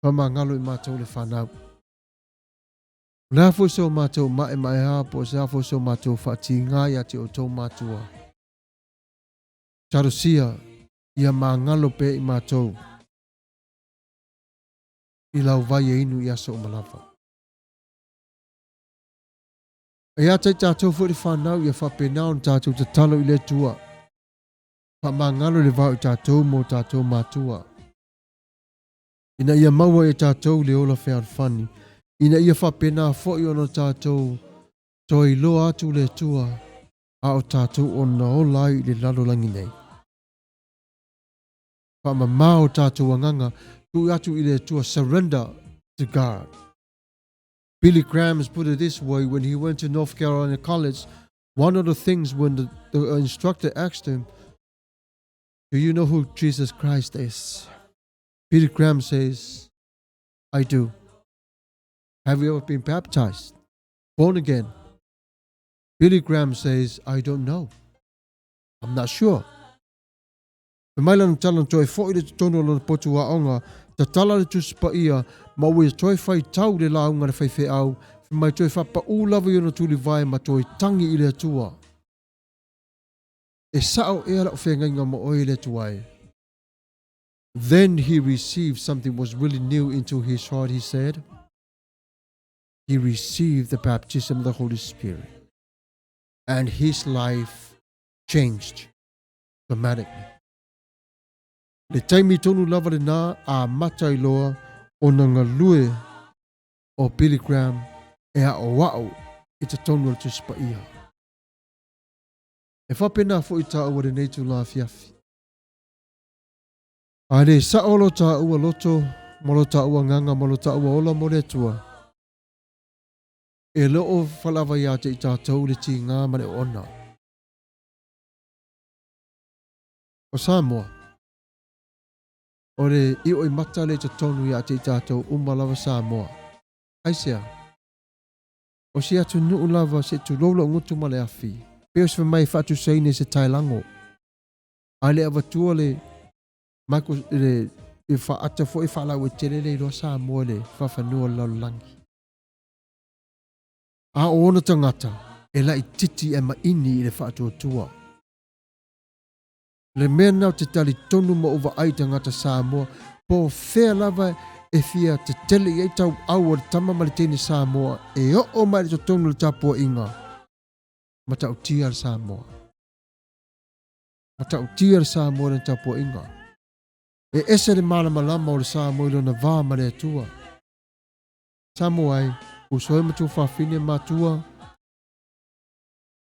faamagalo i matou le fanau. O le a foi so matou maemaea po o se a foi so matou faatiga ia te outou matua. Talosia ia magalo pea i matou i lau vai e inu i aso uma lava. E ata i tatou foi le fanau ia faapena ona tatou tatalo i le Atua. Faamagalo le vao i tatou ma o tatou matua. Ina ia maua e tatou le ola fealofani, ina ia faapena foi ona tatou toe iloa atu le Atua a o tatou ona ola ai i le lalolagi nei. Faamama o tatou agaga, tuu atu i le Atua, surrender to God. Billy Graham has put it this way when he went to North Carolina College, one of the things when the, the instructor asked him, Do you know who Jesus Christ is? Billy Graham says, I do. Have you ever been baptized? Born again? Billy Graham says, I don't know. I'm not sure. Fai mai lana tala na toe foʻi i le totonu o lona potu aoga, tatala le Tusi Paia, ma ua ia toe faitau le lauga a le faifeau, fai mai toe faapaū lava i ona tulivae ma toe tangi i le Atua. E sao ea la'u feagaiga ma oe e le Atua e? Then he received something was really new into his heart, he said. He received the baptism of the Holy Spirit. And his life changed dramatically. Le taimi tonu lava lenā amata ai loa ona galue o Billy Graham e aʻoaʻo i totonu o le Tusi Paia. E faapena foi tāua lenei itula afiafi. A le sao lo tāua loto ma lo tāua agaga ma lo tāua ola mo le Atua, e le o falava ia te i tātou le tigā ma le oona. O Samoa, o le ioimata lea i totonu ia te i tātou uma lava Samoa. Aisea? O se atunuu lava se i tulou lou gutu ma le afi, pei o se fai mai e faatusaina i se taelago. A le avatua le micro, le i faata foi faalauaitele le iloa Samoa i le faafanua o le lalolagi. A o ona tagata e laititi ae maini i le faatuatua. Le mea lena ou te talitonu ma ou vaai i tagata Samoa, po o fea lava e fia tetele i ai tauau o le tama ma le teine Samoa e oo mai i totonu o le tapuaiga, matautia le Samoa. Matautia le Samoa i lana tapuaiga. E ese le malamalama o le Samoa i lona va ma le Atua. Samoa e, uso e ma tuafafine matua,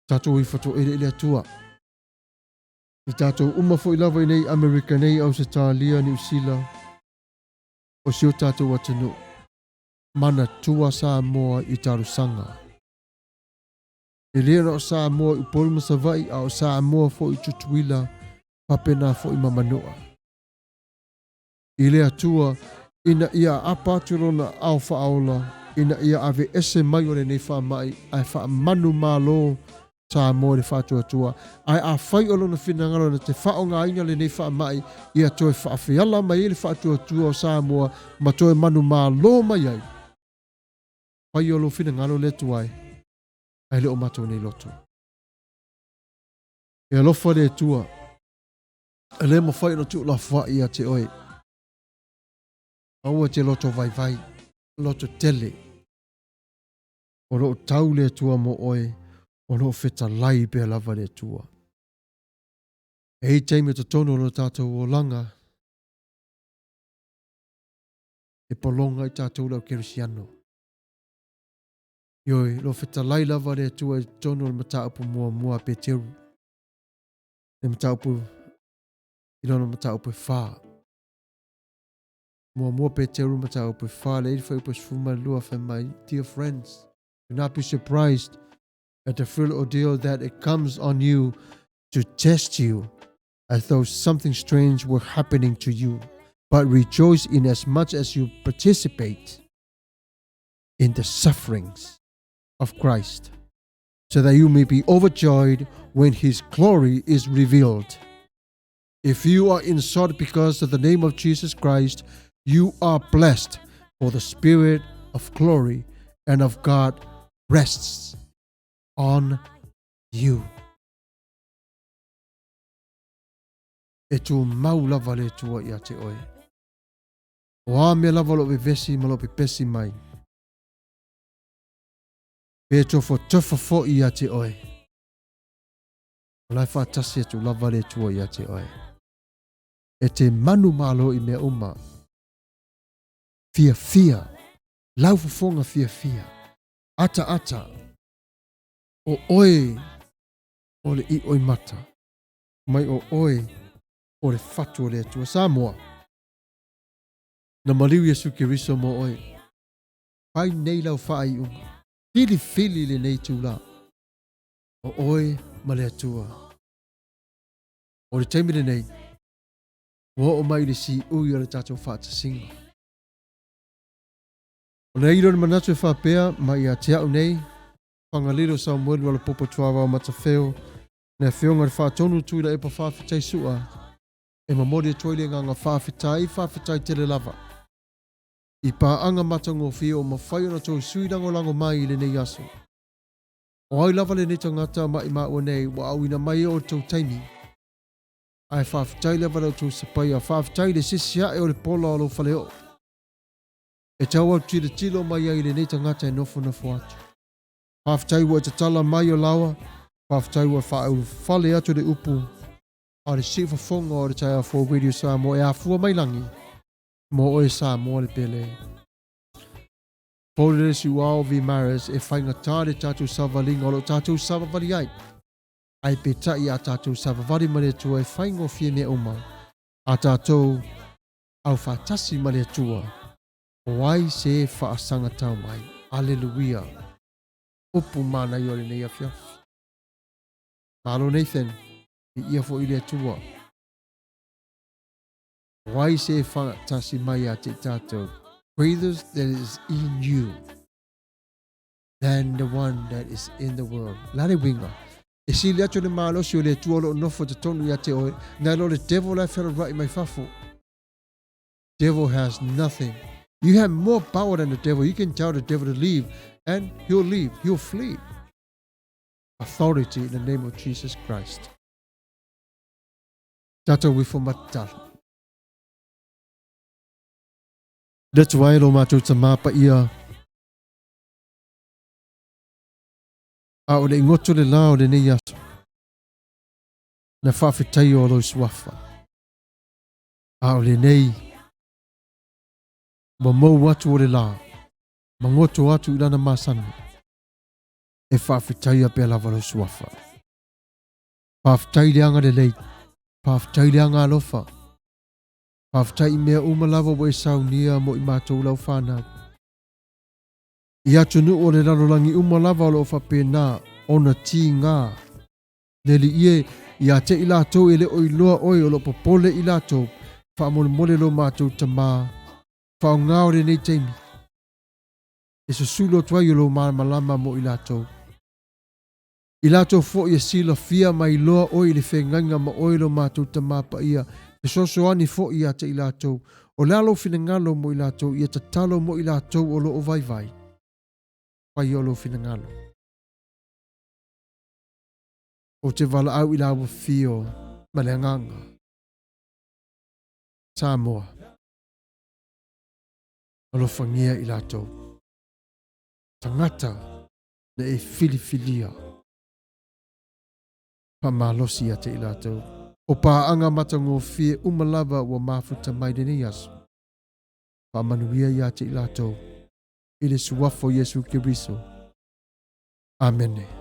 tatou ifo toele i le Atua. I tatou uma foi lava i nei Amerika nei, Ausetalia, Niu Sila, o si o tatou atunuu, manatua Samoa i talosaga. E le na o Samoa i Upolu ma Savaii, a o Samoa foi i Tutuila, faapena foi ma Manua. I le Atua, ina ia aapa atu lona ao faaola, ina ia aveese mai o lenei faamai, ae faamanumalo Samoa i le faatuatua. Ae afai o lona finagalo na te faaaogaina lenei faamai ia toe faafeala mai ai le faatuatua o Samoa ma toe manumalo mai ai, fai o lou finagalo le Atua e, ae le o matou nei loto. E alofa le Atua, e le mafai ona tuulafoai ia te oe. Aua te loto vaivai, loto tele. O lo o tau le Atua mo oe, o lo o fetalai pea lava le Atua. E i taimi o totonu o lo tatou olaga, e pologa i tatou le au kerisiano. Ioe, lo fetalai lava le Atua i totonu o le mataupu muamua a Peteru. Le mataupu i lona mataupu e whā. Muamua Peteru mataupu e whā le iri whaiupu e 12 whai mai. Dear friends, do not be surprised at the full ordeal that it comes on you to test you as though something strange were happening to you. But rejoice in as much as you participate in the sufferings of Christ, so that you may be overjoyed when his glory is revealed. If you are insulted because of the name of Jesus Christ, you are blessed, for the Spirit of glory and of God rests on you. E tumau lava le Atua ia te oe. O a mea lava o lou vevesi ma lou pepesi mai. Pe tofotofa foi ia te oe. O la e faatasi atu lava le Atua ia te oe. E te manumalo i mea uma. Fiafia. Lau fofoga fiafia. Ataata. O oe o le ioimata. Mai o oe o le fatu o le Atua. Samoa. Na maliu Iesu Keriso mo oe. Fai nei lau faaiuga. Filifili lenei itula. O oe ma le Atua. O le taimi lenei, ua oo mai i le siui o le tatou faatasiga. Ona i lea o le manatu e faapea mai ia te au nei, Fagalilo Samuelu Alapopo Tuavao Matafeo, le Afioga i le Faatonu Tuilaepa Faafetai Sua, e momoli atu ai le agaga faafetai, faafetai tele lava i paaga matagofie ua mafai ona toe sui lagolago mai i lenei aso. O ai lava lenei tagata maʻimaʻua nei ua auina mai e outou taimi, ae faafetai lava i la outou sapaia, faafetai i le sisi ae o le pola o lou faleoo e tau autilotilo mai ai i lenei tagata e nofonofo atu. Faafetai ua e tatala mai o laoa, faafetai ua e faaulufale atu le upu a le siufofoga o le taeao fou Radio Samoa e afua mai lagi mo oe Samoa le pele. Pou le siuao vi Maris e faigata le tatou savaliga o lo o tatou savavali ai. Ae peitai a tatou savavali ma le Atua e faigofie mea uma, a tatou aufaatasi ma le Atua, o ai se faasagatau mai? Aleluia! Upu manaia o lenei afiafi. Malo Nathan, viia foi i le Atua. O ai se faatasi mai ia te i tatou? Greater that is in you than the one that is in the world. La le uiga? E sili atu le malosi o le Atua o lo o nofo i totonu ia te oe, nai lo le devil la e fealuai mai fafo. Devil has nothing. You have more power than the devil. You can tell the devil to leave and he'll leave. He'll flee. Authority in the name of Jesus Christ. Tatou ifo ma tatalo. Le Atua e lo matou Tamā paia, a o le i goto le la o lenei aso, na faafetaia o lou suafa. A o lenei, ua mou atu o le la, ma goto atu i lana masani, e faafetaia pea lava lou suafa. Faafetai le agalelei, faafetai le agaalofa, faafetai i mea uma lava ua e saunia mo i matou lau fanau. I atunuu o le lalolagi uma lava o lo o faapena ona tiga le Alii e, ia te i latou e le o iloa oe o lo o popole i latou, faamolemole lo matou Tama, faaaoga o lenei taimi e susulu atu ai o lou malamalama mo i latou. I latou foi e silafia ma iloa oe i le feagaiga ma oe lo matou Tama Paia, fesoasoani foi ia te i latou. O le a lou finagalo mo i latou, ia tatalo mo i latou o lo o vaivai. Faia o lou finagalo. Ou te valaau i lau afio ma le agaga. Samoa. Alofagia i latou. Tagata na e filifilia. Faamalosi ia te i latou. O paaga matagofie uma lava ua mafuta mai lenei aso. Faamanuia ia te i latou i le suafa o Iesu Keriso. Amene.